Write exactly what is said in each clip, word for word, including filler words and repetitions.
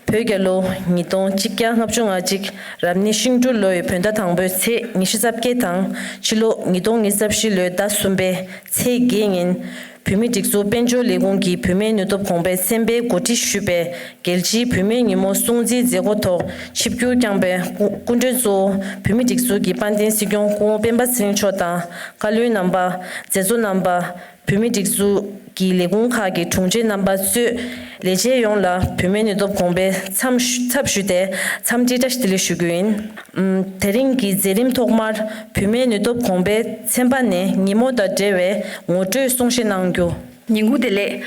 བོད་རྒྱལ་ལོ་ཉིས་སྟོང་གཅིག་བརྒྱ་ལྔ་བཅུ་ང་གཅིག་རབ་གནས་ཤིང་འབྲུག་ལོའི་བོད་ཟླ་དང་པོའི་ཚེས་ཉི་ཤུ་རྩ་བརྒྱད་དང་ཕྱི་ལོ་ཉིས་སྟོང་ཉི་ཤུ་རྩ་བཞི་ལོའི་ཟླ་གསུམ་པའི་ཚེས་བརྒྱད་ཉིན། བོད་མིའི་སྒྲིག་འཛུགས་དཔལ་འབྱོར་ལས་ཁུངས་ཀྱིས་བུད་མེད་ནུས་སྟོབས་གོང་སྤེལ་ཚན་པས་གོ་སྒྲིག་ཞུས་པའི་རྒྱལ་སྤྱིའི་བུད་མེད་ཉིན་མོ་སྲུང་བརྩིའི་མཛད་སྒོ་ཐོག་ཆིབས་བསྒྱུར་བསྐྱངས་པའི་སྐུ་སྐུ་མགྲོན་གཙོ་བོ་བོད་མིའི་སྒྲིག་འཛུགས་ཀྱི་དཔལ་ལྡན་སྲིད་སྐྱོང་སྐུ་ངོ་སྤེན་པ་ཚེ་རིང་མཆོག་དང་བཀའ་བློན་རྣམ་པ། མཛད་གཙོ་རྣམ་པ། བུད་མེད་སྒྲིག་འཛུགས་ཀྱི་ལས་ཁུངས་ཁག་གི་དྲུང་ཆེ་རྣམ་པ་གཙོས་ལས་བྱེད་ཡོངས་ལ་བུད་མེད་ནུས་སྟོབས་གོང་སྤེལ་འཚམས་ཞུ་འཚམས་ཞུས་ཏེ་འཚམས་འདྲི་བཀྲ་ཤིས་བདེ་ལེགས་ཞུ་རྒྱུ་ཡིན། ཨམ། དེ་རིང་གི་མཛད་རིམ་ཐོག་མར་བུད་མེད་ནུས་སྟོབས་གོང་སྤེལ་ཚན་པ་ནས་ཉིན་མོ་དང་འབྲེལ་བའི་ངོ་སྤྲོད་གསུང་བཤད་གནང་རྒྱུ། ཉིན་གུང་བདེ་ལེགས།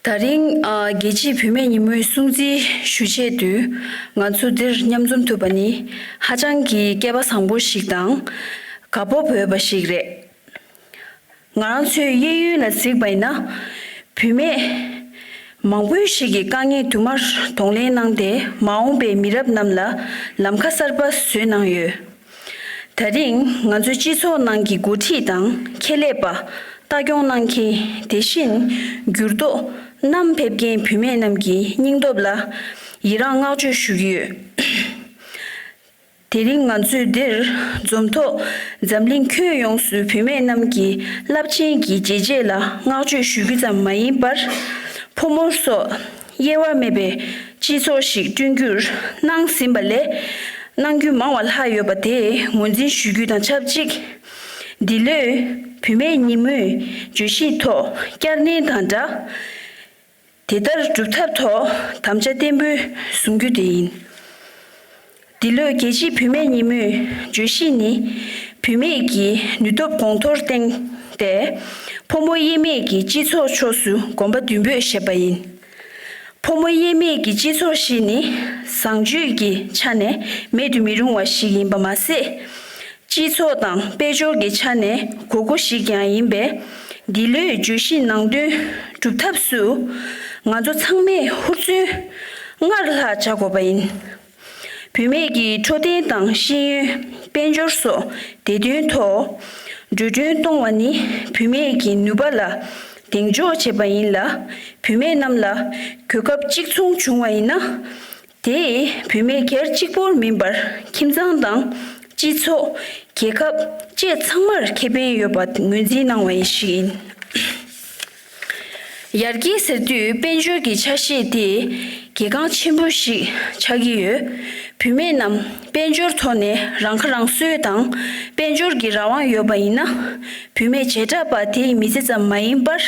ད་རིང་ཨ་རྒྱལ་སྤྱིའི་བུད་མེད་ཉིན་མོའི་སྲུང་བརྩི་ཞུ་ཆེད་དུ་ང་ཚོ་འདིར་མཉམ་འཛོམས་ཐུབ་པ་ནི་ཧ་ཅང་གི་སྐལ་པ་བཟང་པོ་ཞིག་དང་དགའ་སྤོབས་འོས་པ་ཞིག་རེད། ང་རང་ཚོའི་གཡས་གཡོན་ལ་གཟིགས་པ་ཡིན་ན། བུད་མེད་མང་པོ་ཞིག་གིས་དཀའ་ངལ་དུ་མར་གདོང་ལེན་གནང་སྟེ་མ་འོངས་པའི་མི་རབས་རྣམས་ལ་ལམ་ཁ་གསར་པ་བཟོས་གནང་ཡོད། ད་རིང་ང་ཚོའི་སྤྱི་ཚོགས་ནང་གི་འགོ་ཁྲིད་དང་ཁྱད་ལས་པ། ལྟ་སྐྱོང་གནང་མཁན་དེ་བཞིན་འགྱུར་ལྡོག་བསྣམས་ཕེབས་མཁན་བུད་མེད་རྣམས་ཀྱི་སྙིང་སྟོབས་ལ་ཡི་རངས་བསྔགས་བརྗོད་ཞུ་གི་ཡོད། དེ་རིང་ང་ཚོས་འདིར་འཛོམས་ཐོག་འཛམ་གླིང་ཁྱོན་ཡོངས་སུ་བུད་མེད་རྣམས་ཀྱི་རླབས་ཆེན་གྱི་བྱས་རྗེས་ལ་བསྔགས་བརྗོད་ཞུ་རྒྱུ་ཙམ་མ་ཡིན་པར། ཕོ་མོ་སོགས་དབྱེ་བ་མེད་པའི་སྤྱི་ཚོགས་ཤིག་བསྐྲུན་རྒྱུར་གནང་ཟིན་པ་ལས་གནང་རྒྱུ་མང་བ་ལྷག་ཡོད་པ་དེ་ངོས་འཛིན་ཞུ་རྒྱུ་དང་ཆབས་ཅིག་འདི་ལོའི་བུད་མེད་ཉིན་མོའི་བརྗོད་གཞིའི་ཐོག་བསྐྱར་ནན་དང་སྦྲགས། དེ་ལྟར་སྒྲུབ་ཐབས་ཐོག་དམ་བཅའ་བརྟན་པོ་བཟུང་རྒྱུ་དེ་ཡིན། འདི་ལོའི་རྒྱལ་སྤྱིའི་བུད་མེད་ཉིན་མོའི་བརྗོད་གཞི་ནི། བུད་མེད་ཀྱི་ནུས་སྟོབས་གོང་མཐོར་བཏང་སྟེ། ཕོ་མོ་དབྱེར་མེད་ཀྱི་སྤྱི་ཚོགས་ཕྱོགས་སུ་གོམ་པ་མདུན་སྤོས་ཞེས་པ་ཡིན། ཕོ་མོ་དབྱེར་མེད་ཀྱི་སྤྱི་ཚོགས་ཤིག་ནི་བཟང་སྤྱོད་ཀྱི་ཆ་ནས་མེད་དུ་མི་རུང་བ་ཞིག་ཡིན་པ་མ་ཟད། སྤྱི་ཚོགས་དང་དཔལ་འབྱོར་གྱི་ཆ་ནས་དགོས་མཁོ་ཞིག་ཀྱང་ཡིན་པས། འདི་ལོའི་བརྗོད་གཞི་ནང་དོན་སྒྲུབ་ཐབས་སུ་ང་ཚོ་ཚང་མས་ཧུར་བརྩོན་སྔར་ལྷག་བྱ་དགོས་པ་ཡིན། བུད་མེད་ཀྱི་འཕྲོད་བསྟེན་དང་ཤེས་ཡོན། དཔལ་འབྱོར་སོགས་བདེ་དོན་ཐོག་འགྲོ་གྲོན་གཏོང་བ་ནི་བུད་མེད་ཀྱི་ནུས་པ་ལ་གདེང་འཇོག་བྱེད་པ་ཡིན་ལ། བུད་མེད་རྣམས་ལ་གོ་སྐབས་གཅིག་མཚུངས་བྱུང་བ་ཡིན་ན། དེས་བུད་མེད་སྒེར་གཅིག་པོར་མིན་པར་ཁྱིམ་ཚང་དང་སྤྱི་ཚོགས། རྒྱལ་ཁབ་བཅས་ཚང་མར་ཁེ་ཕན་ཡོད་པ་ངོས་འཛིན་གནང་བ་ཞིག་ཡིན། ཡར་རྒྱས་ཟེར་དུས་དཔལ་འབྱོར་གྱི་ཆ་ཤས་དེ་གལ་འགངས་ཆེན་པོ་ཞིག་ཆགས་ཀྱི་ཡོད། བུད་མེད་རྣམས་དཔལ་འབྱོར་ཐོག་ནས་རང་ཁ་རང་གསོ་དང་དཔལ་འབྱོར་གྱི་རང་དབང་ཡོད་པ་ཡིན་ན། བུད་མེད་བྱེ་བྲག་པ་དེའི་མི་ཚེ་ཙམ་མ་ཡིན་པར།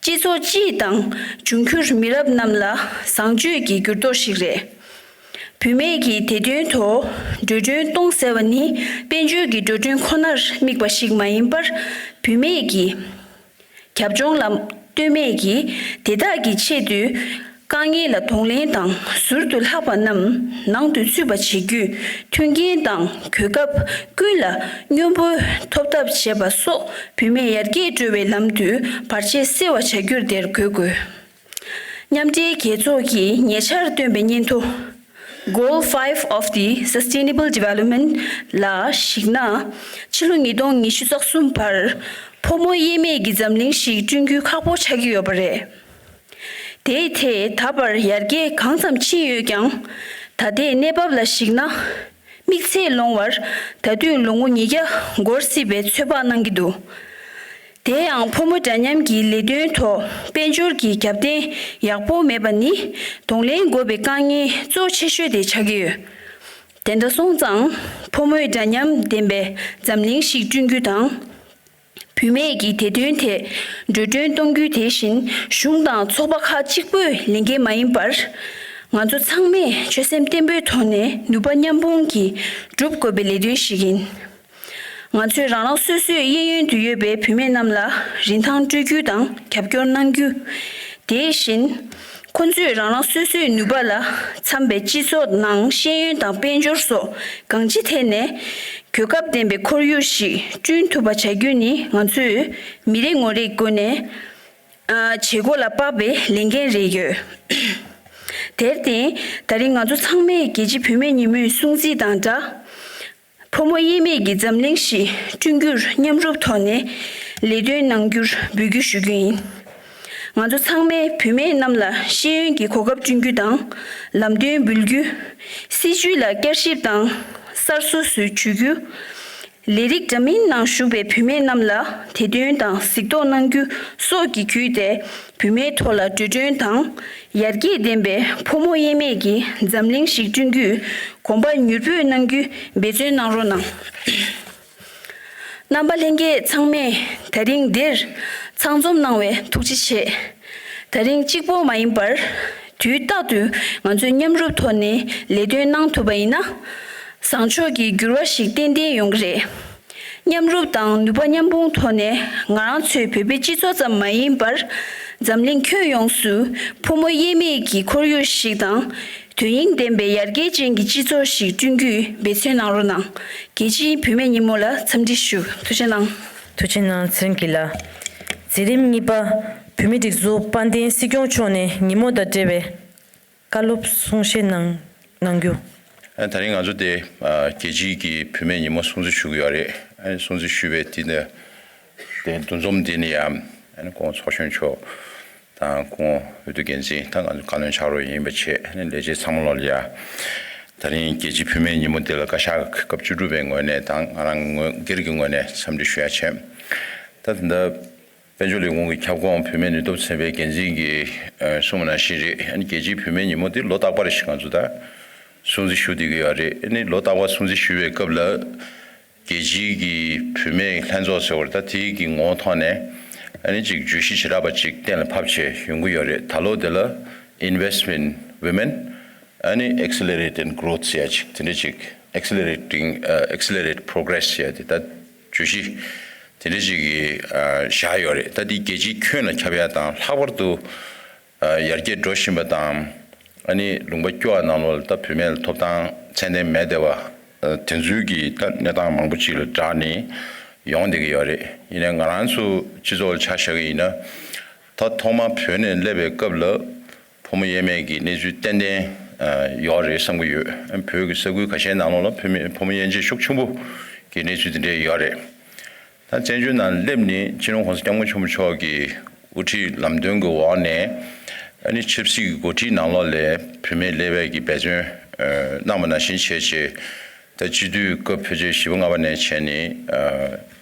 སྤྱི་ཚོགས་སྤྱི་དང་འབྱུང་འགྱུར་མི་རབས་རྣམས་ལ་བཟང་སྤྱོད་ཀྱི་འགྱུར་ལྡོག་ཞིག་རེད། བུད་མེད་ཀྱི་བདེ་དོན་ཐོག་འགྲོ་གྲོན་གཏོང་ཟེར་བ་ནི་དཔལ་འབྱོར་གྱི་འགྲོ་གྲོན་ཁོ་ནར་དམིགས་པ་ཞིག་མ་ཡིན་པར། བུད་མེད་ཀྱི་རྒྱབ་ལྗོངས་ལ་ལྟོས་མེད་ཀྱིས་དེ་དག་གི་ཆེད་དུ་དཀའ་ངལ་ལ་གདོང་ལེན་དང་ཟུར་དུ་ལྷག་པ་རྣམས་ནང་དུ་ཚུད་པ་བྱེད་རྒྱུའི་མཐུན་རྐྱེན་དང་གོ་སྐབས་ཀུན་ལ་སྙོམས་པོ་ཐོབ་ཐབས་བྱེད་པ་སོགས་བུད་མེད་ཡར་རྒྱས་འགྲོ་བའི་ལམ་དུ་བར་ཆད་སེལ་བ་བྱ་རྒྱུར་དེར་འགོད་དགོས། མཉམ་འབྲེལ་རྒྱལ་ཚོགས་ཀྱིས་ཉེ་ཆར་བཏོན་པའི་སྙན་ཐོ། Goal five of the Sustainable Development ལ་གཞིགས་ན། ཕྱི་ལོ་ཉིས་སྟོང་ཉི་ཤུ་རྩ་གསུམ་བར་ཕོ་མོ་དབྱེར་མེད་ཀྱི་འཛམ་གླིང་ཞིག་བསྐྲུན་རྒྱུ་ཁག་པོ་ཆགས་ཀྱི་ཡོད་པ་རེད། དེའི་ཐད་ད་བར་ཡར་རྒྱས་གང་ཙམ་ཕྱིན་ཡོད་ཀྱང་། ད་ལྟའི་གནས་བབ་ལ་གཞིགས་ན། དམིགས་ཚད་ལོངས་བར་ད་དུས་ལོ་ངོ་ཉིས་བརྒྱ་འགོར་སྲིད་པའི་ཚོད་དཔག་གནང་གི་འདུག་དེ་ཡང་ཕོ་མོ་འདྲ་མཉམ་གྱི་ལས་དོན་ཐོག་དཔལ་འབྱོར་གྱི་རྒྱབ་རྟེན་ཡག་པོ་མེད་པ་ནི་གདོང་ལེན་དགོས་པའི་དཀའ་ངལ་གཙོ་ཆེ་ཤོས་དེ་ཆགས་ཀྱི་ཡོད། དེ་འདྲ་སོང་ཙང་ཕོ་མོའི་འདྲ་མཉམ་ལྡན་པའི་འཛམ་གླིང་ཞིག་བསྐྲུན་རྒྱུ་དང་། བུད་མེད་ཀྱི་བདེ་དོན་ཐད་འགྲོ་གྲོན་གཏོང་རྒྱུ་དེ་བཞིན་གཞུང་དང་ཚོགས་པ་ཁག་གཅིག་པུའི་ལས་འགན་མ་ཡིན་པར། ང་ཚོ་ཚང་མས་ཆོད་སེམས་བརྟན་པོའི་ཐོག་ནས་ནུས་པ་མཉམ་སྤུངས་ཀྱིས་སྒྲུབ་དགོས་པའི་ལས་དོན་ཞིག་ཡིན། ང་ཚོས་རང་རང་སོ་སོའི་གཡས་གཡོན་དུ་ཡོད་པའི་བུད་མེད་རྣམས་ལ་རིན་ཐང་སྤྲོད་རྒྱུ་དང་རྒྱབ་སྐྱོར་གནང་རྒྱུ། དེ་བཞིན། ཁོ་ཚོས་རང་རང་སོ་སོའི་ནུས་པ་ལ་འཚམ་པའི་སྤྱི་ཚོགས་ནང་ཤེས་ཡོན་དང་དཔལ་འབྱོར་སོགས་གང་ཅིའི་ཐད་ནས་གོ་སྐབས་ལྡན་པའི་ཁོར་ཡུག་ཞིག་བསྐྲུན་ཐུབ་པ་བྱ་རྒྱུ་ནི་ང་ཚོས་མི་རེ་ངོ་རེའི་སྒོ་ནས་ཨ། བྱེད་སྒོ་ལ་དཔག་པའི་ལས་འགན་རེ་ཡོད། དེར་བརྟེན་ད་རིང་ང་ཚོ་ཚང་མས་རྒྱལ་སྤྱིའི་བུད་མེད་ཉིན་མོའི་སྲུང་བརྩི་དང་སྦྲགས། ཕོ་མོ་དབྱེར་མེད་ཀྱི་འཛམ་གླིང་ཞིག་བསྐྲུན་རྒྱུར་མཉམ་རུབ་ཐོག་ནས་ལས་དོན་གནང་རྒྱུར་འབོད་སྐུལ་ཞུ་རྒྱུ་ཡིན། ང་ཚོ་ཚང་མས་བུད་མེད་རྣམས་ལ་ཤེས་ཡོན་གྱི་གོ་སྐབས་བསྐྲུན་རྒྱུ་དང་། ལམ་སྟོན་འབུལ་རྒྱུ། སྲིད་ཇུས་ལ་བསྐྱར་ཞིབ་དང་གསར་བཟོ་ཞུ་རྒྱུ། ལས་རིགས་འདྲ་མིན་ནང་ཞུགས་པའི་བུད་མེད་རྣམས་ལ་དེད་དཔོན་དང་གཟིགས་རྟོག་གནང་རྒྱུ་སོགས་ཀྱི་བརྒྱུད་དེ། བུད་མེད་ཐོག་ལ་འགྲོ་གྲོན་དང་། ཡར་རྒྱས་ལྡན་པའི་ཕོ་མོ་དབྱེ་མེད་ཀྱི་འཛམ་གླིང་ཞིག་བསྐྲུན་རྒྱུའི་གོམ་པ་མྱུར་སྤོས་གནང་རྒྱུའི་འབད་བརྩོན་གནང་རོགས་གནང་། རྣམ་པ་ལྷན་རྒྱས་ཚང་མས་ད་རིང་འདིར་ཚང་འཛོམས་གནང་བའི་ཐུགས་རྗེ་ཆེ། ད་རིང་གཅིག་པོ་མ་ཡིན་པར། དུས་རྟག་ཏུ་ང་ཚོས་མཉམ་རུབ་ཐོག་ནས་ལས་དོན་གནང་ཐུབ་པ་ཡིན་ན། བཟང་ཕྱོགས་ཀྱི་འགྱུར་བ་ཞིག་ཏན་ཏན་ཡོང་གི་རེད། མཉམ་རུབ་དང་ནུས་པ་མཉམ་སྤུངས་ཐོག་ནས་ང་རང་ཚོའི་བོད་པའི་སྤྱི་ཚོགས་ཙམ་མ་ཡིན་པར། འཛམ་གླིང་ཁྱོན་ཡོངས་སུ་ཕོ་མོ་དབྱེ་མེད་ཀྱི་ཁོར་ཡུག་ཞིག་དང་། དོན་སྙིང་ལྡན་པའི་ཡར་རྒྱས་ཅན་གྱི་སྤྱི་ཚོགས་ཤིག་བསྐྲུན་རྒྱུའི་འབད་བརྩོན་གནང་རོགས་གནང་། རྒྱལ་སྤྱིའི་བུད་མེད་ཉིན་མོ་ལ་འཚམས་འདྲི་ཞུ། ཐུགས་རྗེ་གནང་། ཐུགས་རྗེ་གནང་། ཚེ་རིང་སྐྱིད་ལགས། མཛད་རིམ་གཉིས་པ། བུད་མེད་སྒྲིག་འཛུགས་དཔལ་ལྡན་སྲིད་སྐྱོང་མཆོག་ནས་ཉིན་མོ་དང་འབྲེལ་བའི་བཀའ་སློབ་གསུང་བཤད་གནང་གནང་རྒྱུ། ཨ། ད་རིང་ང་ཚོ་དེ། ཨ། རྒྱལ་སྤྱིའི་གི་བུད་མེད་ཉིན་མོ་སྲུང་བརྩི་ཞུ་གི་ཡོད་རེད། ཨ། སྲུང་བརྩི་ཞུ་བའི་དེ་ནི། དེ་འདུ་འཛོམས་འདི་ནི་ཡང་། ཨ་ནི་ཁོང་ཚོགས་གཞོན་མཆོག་དང་ཁོང་འོས་བསྡུ་འགན་འཛིན་དང་ང་ཚོ་བཀའ་བློན་ཕྱག་རོགས་ཡིན་པ་བྱས། ཨ་ནི་ལས་བྱེད་ཚང་མ་ལོག་ལ་ཡ། ད་རིང་རྒྱལ་སྤྱིའི་བུད་མེད་ཉིན་མོ་འདི་ལ་བཀའ་ཤག་སྐབས་བཅུ་དྲུག་པའི་ངོས་ནས་དང་ང་རང་ངོས་སྒེར་གྱི་ངོས་ནས་འཚམས་འདྲི་ཞུ་ཡ་བྱས། ད་ད་ལྟ་དཔལ་འབྱོར་ལས་ཁུངས་ཀྱི་ཁྱབ་ཁོངས་བུད་མེད་ནུས་སྟོབས་ཚན་པའི་འགན་འཛིན་གྱིས་གསུངས་པ་ནང་བཞིན་རེད། ཨ་ནི་རྒྱལ་སྤྱིའི་བུད་མེད་ཉིན་མོ་འདི་ལོ་རྟག་པར་ཞིག་ང་ཚོ་ད་སྲུང་བརྩི་ཞུ་བསྡད་ཀྱི་ཡོད་རེད། ཨ་ནི་ལོ་རྟག་པར་སྲུང་བརྩི་ཞུ་བའི་སྐབས་ལ། རྒྱལ་སྤྱིའི་གི་བུད་མེད་ལྷན་ཚོགས་ཟེར་བ་ད་དེའི་གི་ངོ་བོ་ཐོག་ནས། ཨ་ནི་ཅིག་བརྗོད་གཞི་བྱེ་བྲག་པ་ཅིག་གཏན་ལ་ཕབ་བྱས་ཡོང་གི་ཡོད་རེད། ད་ལོ་དེ་ལ་Investment Women། ཨ་ནི་Accelerating Growth ཟེར་ཡ་ཅིག་དེ་འདྲ་ཅིག Accelerating ཨ། Accelerate Progress ཟེར་ཡ་དེ་ད་བརྗོད་གཞི་དེ་འདྲ་ཅིག་གི་ཨ། བཞག་ཡོད་རེད། ད་དེ་རྒྱལ་སྤྱིའི་ཁྱོན་ལ་ཁྱབ་ཡ་དང་ལྷག་པར་དུ། ཡར་རྒྱས་འགྲོ་བཞིན་པ་དང་། ཨ་ནི་ལུང་པ་སྐྱོ་བ་ནང་ལོགས་ལ་ད་བུད་མེད་ལ་ཐོབ་ཐང་ཚད་ལྡན་མེད་བསྡད་པ། དེ་ཚོའི་གི་ད་གནས་སྟངས་མང་པོ་ཅིག་ལ་སྦྲགས་ནས་ཡོང་བསྡད་ཀྱི་ཡོད་རེད། ཡིན་ནའི་ང་རང་ཚོ་སྤྱི་ཚོགས་ལ་ཆ་བཞག་གི་ཡིན་ན། ད་ཐོག་མར་བོད་ནས་སླེབས་པའི་སྐབས་ལ་ཕོ་མོ་དབྱེ་མེད་ཀྱི་གནས་ཚུལ་ཏན་ཏན་ཡོད་རེད་བསམ་གྱི་ཡོད། བོད་ཀྱི་ས་ཁུལ་ཁ་ཤས་ནང་ལོགས་ལ་ཕོ་མོ་ཕོ་མོ་དབྱེ་འབྱེད་ཤུགས་ཆེན་པོ་གི་གནས་ཚུལ་དེ་འདྲས་ཡོད་རེད། ད་བཙན་བྱོལ་ནང་སླེབས་ནས་སྤྱི་ནོར་༸གོང་ས་༸སྐྱབས་མགོན་ཆེན་པོ་མཆོག་གི་དབུ་ཁྲིད་ལམ་སྟོན་གྱི་འོག་ནས། ཨ་ནི་ཆབ་སྲིད་ཀྱི་འགོ་ཁྲིད་ནང་ལོགས་ལ་བུད་མེད་སླེབས་པའི་གི་འབད་བརྩོན་གནང་བ་ནང་བཞིན་བྱས་རྗེས། ད་སྤྱི་འཐུས་སྐབས་ཕལ་ཆེར་བཞི་པ་ལྔ་པ་ནས་བྱས་ནས།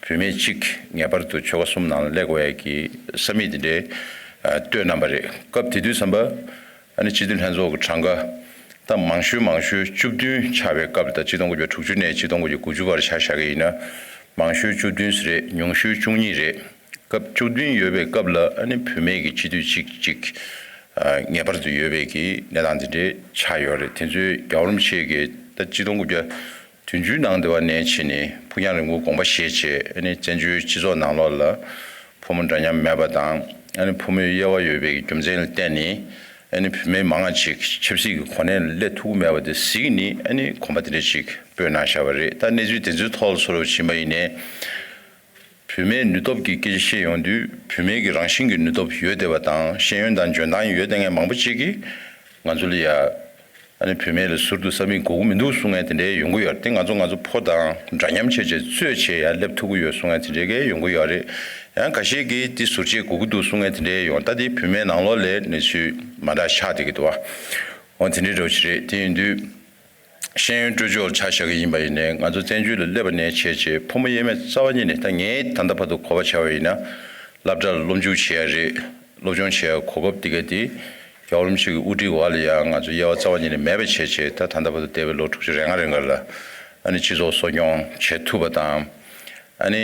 བུད་མེད་གཅིག་ངེས་པར་དུ་ཆོལ་ཁ་གསུམ་ནང་ལ་སླེབས་དགོས་ཡ་གི་ས་མིག་དེ་འདྲའི་བཏོད་གནང་པ་རེད། སྐབས་དེ་དུས་ཙམ་པ། ཨ་ནི་སྤྱི་འཐུས་ལྷན་ཚོགས་ཀྱི་གྲངས་ཀ་ད་མང་ཤོས་མང་ཤོས་བཅུ་བདུན་ཆགས་པའི་སྐབས། ད་ཆིག་སྟོང་དགུ་བརྒྱ་དྲུག་ཅུ་ནས་ཆིག་སྟོང་དགུ་བརྒྱ་དགུ་ཅུ་བར་ཆ་བཞག་གི་ཡིན་ན། མང་ཤོས་བཅུ་བདུན་ཙམ་རེད། ཉུང་ཤོས་བཅུ་གཉིས་རེད། སྐབས་བཅུ་བདུན་ཡོད་པའི་སྐབས་ལ་ཨ་ནི་བུད་མེད་ཀྱི་སྤྱི་འཐུས་གཅིག་གཅིག་ཨ། ངེས་པར་དུ་ཡོད་པའི་གི་གནས་སྟངས་དེ་འདྲའི་ཆགས་ཡོད་རེད། དེ་ཚོའི་རྒྱལ་བ་རིན་པོ་ཆེ་གིས་ད་ཆིག་སྟོང་དགུ་བརྒྱ་བདུན་ཅུའི་ནང་དེ་བ་ནས་ཕྱིན་ནས་ཕུགས་རྒྱང་རིང་པོའི་དགོངས་པ་བཞེས་བྱས། ཨ་ནི་བཙན་བྱོལ་སྤྱི་ཚོགས་ནང་ལོགས་ལ་ཕོ་མོ་འདྲ་མཉམ་མེད་པ་དང་། ཨ་ནི་ཕོ་མོའི་དབྱེ་བ་ཡོད་པའི་རྒྱུ་མཚན་ལ་བརྟེན་ནས། ཨ་ནི་བུད་མེད་མང་ང་ཅིག་ཆབ་སྲིད་ཀྱི་གོ་གནས་ལ་སླེབས་ཐུབ་ཀྱི་མེད་པ་དེ་གཟིགས་ནས། ཨ་ནི་གོམ་པ་དེ་འདྲ་ཅིག་སྤོས་གནང་བཞག་པ་རེད། ད་གནས་ཚུལ་དེ་ཚོའི་ཐོག་ལ་ཚུར་ཕྱིན་པ་ཡིན་ནའི། བུད་མེད་ནུས་སྟོབས་ཀྱི་སྐད་ཆ་བཤད་ཡོང་དུས། བུད་མེད་ཀྱི་རང་བཞིན་གྱི་ནུས་སྟོབས་ཡོད་བསྡད་པ་དང་། ཤེས་ཡོན་དང་འཇོན་ཐང་ཡོད་བསྡད་མཁན་མང་པོ་ཅིག་གིས་ང་ཚོ་ལ་ཡ། ཨ་ནི་བུད་མེད་ལ་ཟུར་དུ་ས་མིག་དགོས་ཀྱི་མི་འདུག་གསུང་མཁན་དེ་འདྲའི་ཡོང་གི་ཡོད་རེད། དེ་ང་ཚོ་ང་ཚོ་ཕོ་དང་འདྲ་མཉམ་བྱས་བྱས་རྩོད་བྱས་ཡར་སླེབས་ཐུབ་ཀྱི་ཡོད་གསུང་མཁན་དེ་འདྲའི་གས་ཡོང་གི་ཡོད་རེད། ཡང་ཁ་ཤས་ཀྱིས་དེ་ཟུར་བཅད་དགོས་ཀྱི་འདུག་གསུང་མཁན་དེ་འདྲའི་ཡོང་། ད་དེ་བུད་མེད་ནང་ལོགས་ལ་གནས་ཚུལ་མ་འདྲ་ཆགས་བསྡད་ཀྱི་འདུག་བ། འོ་དེ་འདྲའི་འདྲ་བོ་ཅིག་རེད། དེ་ཡིན་དུས། ཤེས་ཡོན་སྤྲོད་ཕྱོགས་ལ་ཆ་བཞག་གི་ཡིན་པ་ཡིན་ནའི། ང་ཚོ་བཙན་བྱོལ་ལ་སླེབས་པ་ནས་བྱས་བྱས་ཕོ་མོ་དབྱེ་མེད་རྩ་བ་ཉིད་ནས། ད་ངས་ད་ལྟ་བར་དུ་གོ་བ་བྱས་པ་ཡིན་ན། སློབ་གྲྭ་ལ་སློབ་འཇུག་བྱེད་ཡ་རེད། སློབ་སྦྱོང་བྱེད་ཡ་གོ་སྐབས་དེ་ག་དེ་རྒྱལ་བ་རིན་པོ་ཆེ་གི་དབུ་ཁྲིད་འོག་ལ་ཡ་ང་ཚོ་དབྱེ་བ་རྩ་བ་ཉིད་ནས་མེད་པ་བྱས་བྱས། ད་ད་ལྟ་བར་དུ་འདས་པའི་ལོ་དྲུག་ཅུ་རེ་ལྔ་རིང་ག་ལ་ཨ་ནི་སྤྱི་ཚོགས་གསོ་སྐྱོང་བྱེད་ཐུབ་པ་དང་། ཨ་ནི་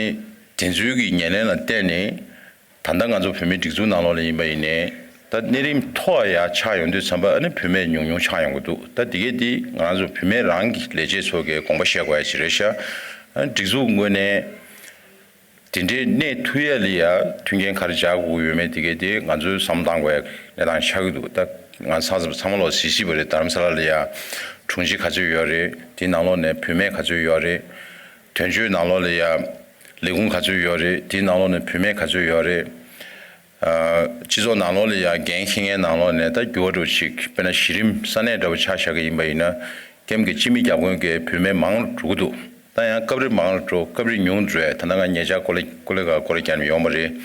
དེ་ཚོའི་གི་ཉེར་ལེན་ལ་བརྟེན་ནས། ད་ལྟ་ང་ཚོ་བུད་མེད་སྒྲིག་འཛུགས་ནང་ལོགས་ལ་ཡིན་པ་ཡིན་ནའི། ད་གནས་རིམ་མཐོ་བ་ཡར་ཆགས་ཡོང་དུས་ཙམ་པ་ཨ་ནི་བུད་མེད་ཉུང་ཉུང་ཆགས་ཡོང་གི་འདུག་ད་དེ་གས་དེ་ང་རང་ཚོ་བུད་མེད་རང་གི་ལས་བྱེད་ཚོ་གིས་དགོངས་པ་བཞེས་དགོས་ཡ་ཅིག་རེད་ཤག་ཨ་ནི་སྒྲིག་འཛུགས་ངོས་ནས་དེ་འདྲའི་གནས་ཐུབ་ཡ་ལ་ཡ་མཐུན་རྐྱེན་ག་རེ་སྦྱར་དགོས་ཀྱི་ཡོད་མེད་དེ་གས་དེ་ང་ཚོས་བསམ་བློ་བཏང་དགོས་ཡ་གནས་སྟངས་ཆགས་ཀྱི་འདུག་ད་ང་ཚོ་ཚང་མ་ལོག་གཟིགས་གཟིགས་པ་རེད། རྡ་རམ་ས་ལ་ལ་ཡ་དྲུང་ཆེ་ག་ཚོད་ཡོད་རེད། དེའི་ནང་ལོགས་ནས་བུད་མེད་ག་ཚོད་ཡོད་རེད། དོན་གཅོད་ནང་ལོགས་ལ་ཡ་ལས་ཁུངས་ག་ཚོད་ཡོད་རེད། དེའི་ནང་ལོགས་ནས་བུད་མེད་ག་ཚོད་ཡོད་རེད། ཨ། སྤྱི་ཚོགས་ནང་ལོགས་ལ་ཡ་འགན་འཁྱེར་མཁན་ནང་ལོགས་ནས་ད་འགྱུར་བ་འགྲོ་ཅིག་དཔེར་ན་གཞི་རིམ་ས་གནས་འདྲ་བོ་ཆ་བཞག་གི་ཡིན་པ་ཡིན་ན། ཀེམ་གྱི་སྤྱི་མི་བརྒྱ་དཔོན་གྱི་བུད་མེད་མང་རུ་འགྲོ་གི་འདུག་ད་ཡང་སྐབས་རེ་མང་རུ་འགྲོ། སྐབས་རེ་ཉུང་རུ་འགྲོ་ཡ། ད་ལྟ་ང་ཉེ་ཆར་ཀོ་ལི་ཀོ་ལི་གྷལ་ཀོ་ལི་གྷལ་ནས་ཡོང་བ་རེད།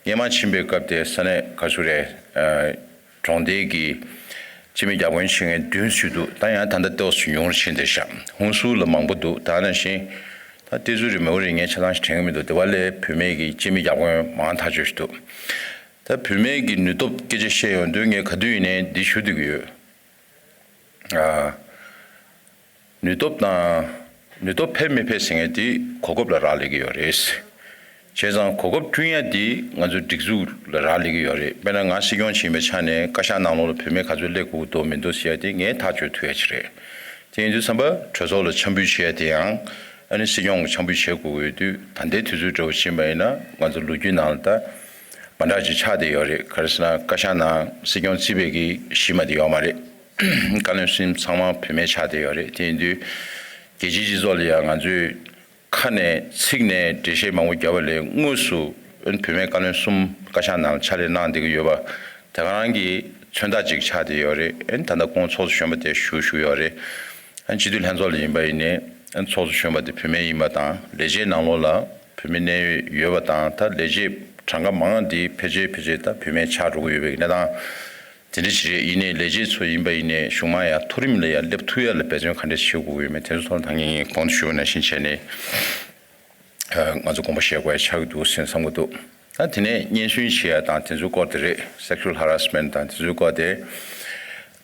སྔོན་མ་ཕྱིན་པའི་སྐབས་དེ་ས་གནས་ག་ཚོད་རེད། ཨ། གྲོང་སྡེ་གི་སྤྱི་མི་བརྒྱ་དཔོན་བྱེད་མཁན་བདུན་ཞིག་འདུག་ད་ཡང་ད་ལྟ་ཏོག་ཙམ་ཉུང་རུ་ཕྱིན་བསྡད་ཤག་ཧུན་སུར་ལ་མང་པོ་འདུག་ད་ནང་བཞིན་ད་ཏི་ཙུ་རེད་མེའོ་རེད་ངས་ཆ་ཚང་ཞིག་དྲན་གྱི་མི་འདུག་དེ་བ་ལས་བུད་མེད་ཀྱི་སྤྱི་མི་བརྒྱ་དཔོན་མང་ཐག་ཆོད་ཞིག་འདུག་ད་བུད་མེད་ཀྱི་ནུས་སྟོབས་སྐད་ཆ་བཤད་ཡོང་དུས་ངས་ག་དུས་ཡིན་ནའི་འདི་ཞུ་བསྡད་ཀྱི་ཡོད། ཨ། ནུས་སྟོབས་དང་། ནུས་སྟོབས་འཕེལ་མི་འཕེལ་ཟེར་མཁན་དེ་གོ་སྐབས་ལ་རག་ལས་ཀྱི་ཡོད་རེད། བྱས་ཙང་གོ་སྐབས་བསྐྲུན་ཡ་དེ་ང་ཚོའི་སྒྲིག་འཛུགས་ལ་རག་ལས་ཀྱི་ཡོད་རེད། དཔེར་ན་ང་སྲིད་སྐྱོང་བྱེད་པའི་ཆ་ནས་བཀའ་ཤག་ནང་ལོགས་ལ་བུད་མེད་ག་ཚོད་སླེབས་དགོས་འདུག་མི་འདུག་ཟེར་ཡ་དེ་ངས་ཐག་གཅོད་ཐུབ་ཡ་ཅིག་རེད། དེ་ཡིན་དུས་ཙམ་པ་གྲོས་ཚོགས་ལ་འཆམ་འབུལ་བྱེད་ཡ་དེ་ཡང་ཨ་ནི་སྲིད་སྐྱོང་གི་འཆམ་འབུལ་བྱེད་དགོས་ཀྱི་ཡོད་དུས་ད་ལྟའི་དུས་ཚོད་འདྲ་བོ་ཕྱིན་པ་ཡིན་ན་ང་ཚོ་ལོ་རྒྱུས་ནང་ལ་ད་མ་འདྲ་ཅིག་ཆགས་བསྡད་ཡོད་རེད། ག་རེ་ཟེར་ན་བཀའ་ཤག་ནང་སྲིད་སྐྱོང་རྩིས་པའི་གི་གཞི་མ་དེ་ཡོད་མ་རེད། བཀའ་བློན་གསུམ་ཚང་མ་བུད་མེད་ཆགས་བསྡད་ཡོད་རེད། དེ་ཡིན་དུས་རྒྱལ་སྤྱིའི་སྤྱི་ཚོགས་ལ་ཡང་ང་ཚོས་ཁ་ནས་ཚིག་ནས་འགྲེལ་བཤད་མང་པོ་བརྒྱབ་པ་ལས་དངོས་སུ་བུད་མེད་བཀའ་བློན་གསུམ་བཀའ་ཤག་ནང་ཕྱག་ལས་གནང་བསྡད་ཀྱི་ཡོད་པ་དེ་ག་རང་གི་མཚོན་རྟགས་ཅིག་ཆགས་བསྡད་ཡོད་རེད། ཨ་ནི་ད་ལྟ་ཁོང་ཚོགས་གཙོ་གཞོན་པ་དེ་ཞུ་བཞུགས་ཡོད་རེད། ཨ་ནི་སྤྱི་འཐུས་ལྷན་ཚོགས་ལ་ཡིན་པ་ཡིན་ནའི་ཨ་ནི་ཚོགས་གཙོ་གཞོན་པ་དེ་བུད་མེད་ཡིན་པ་དང་ལས་བྱེད་ནང་ལོགས་ལ་བུད་མེད་གནས་ཡོད་པ་དང་ད་ལས་བྱེད་གྲངས་ཀ་མང་འདི་ཕལ་ཆེར་ཕལ་ཆེར་ད་བུད་མེད་ཆགས་འགྲོ་གི་ཡོད་པའི་གནས་སྟངས་དེ་འདྲ་ཞིག་རེད། ཡིན་ནའི་ལས་བྱེད་ཚོ་ཡིན་པ་ཡིན་ནའི་གཞུང་མང་ཡར་མཐོ་རིམ་ལ་ཡར་སླེབས་ཐུབ་ཡ་ལ་འབད་བརྩོན་ག་འདྲ་བྱེད་དགོས་ཀྱི་ཡོད་མེད་དེ་ཚོ་ཐོག་ལ་ད་ངས་ངས་གོང་དུ་ཞུས་པ་ནང་བཞིན་བྱས་ནས་ང་ཚོ་དགོངས་པ་བཞེས་དགོས་ཡ་ཆགས་ཀྱི་འདུག་ཟེར་བསམ་གྱི་འདུག་ད་དེ་ནས་སྙན་སེང་བྱེད་ཡ་དང་དེ་ཚོའི་སྐོར་དེ་རེད། sexual harassment་དང་དེ་ཚོའི་སྐོར་དེ་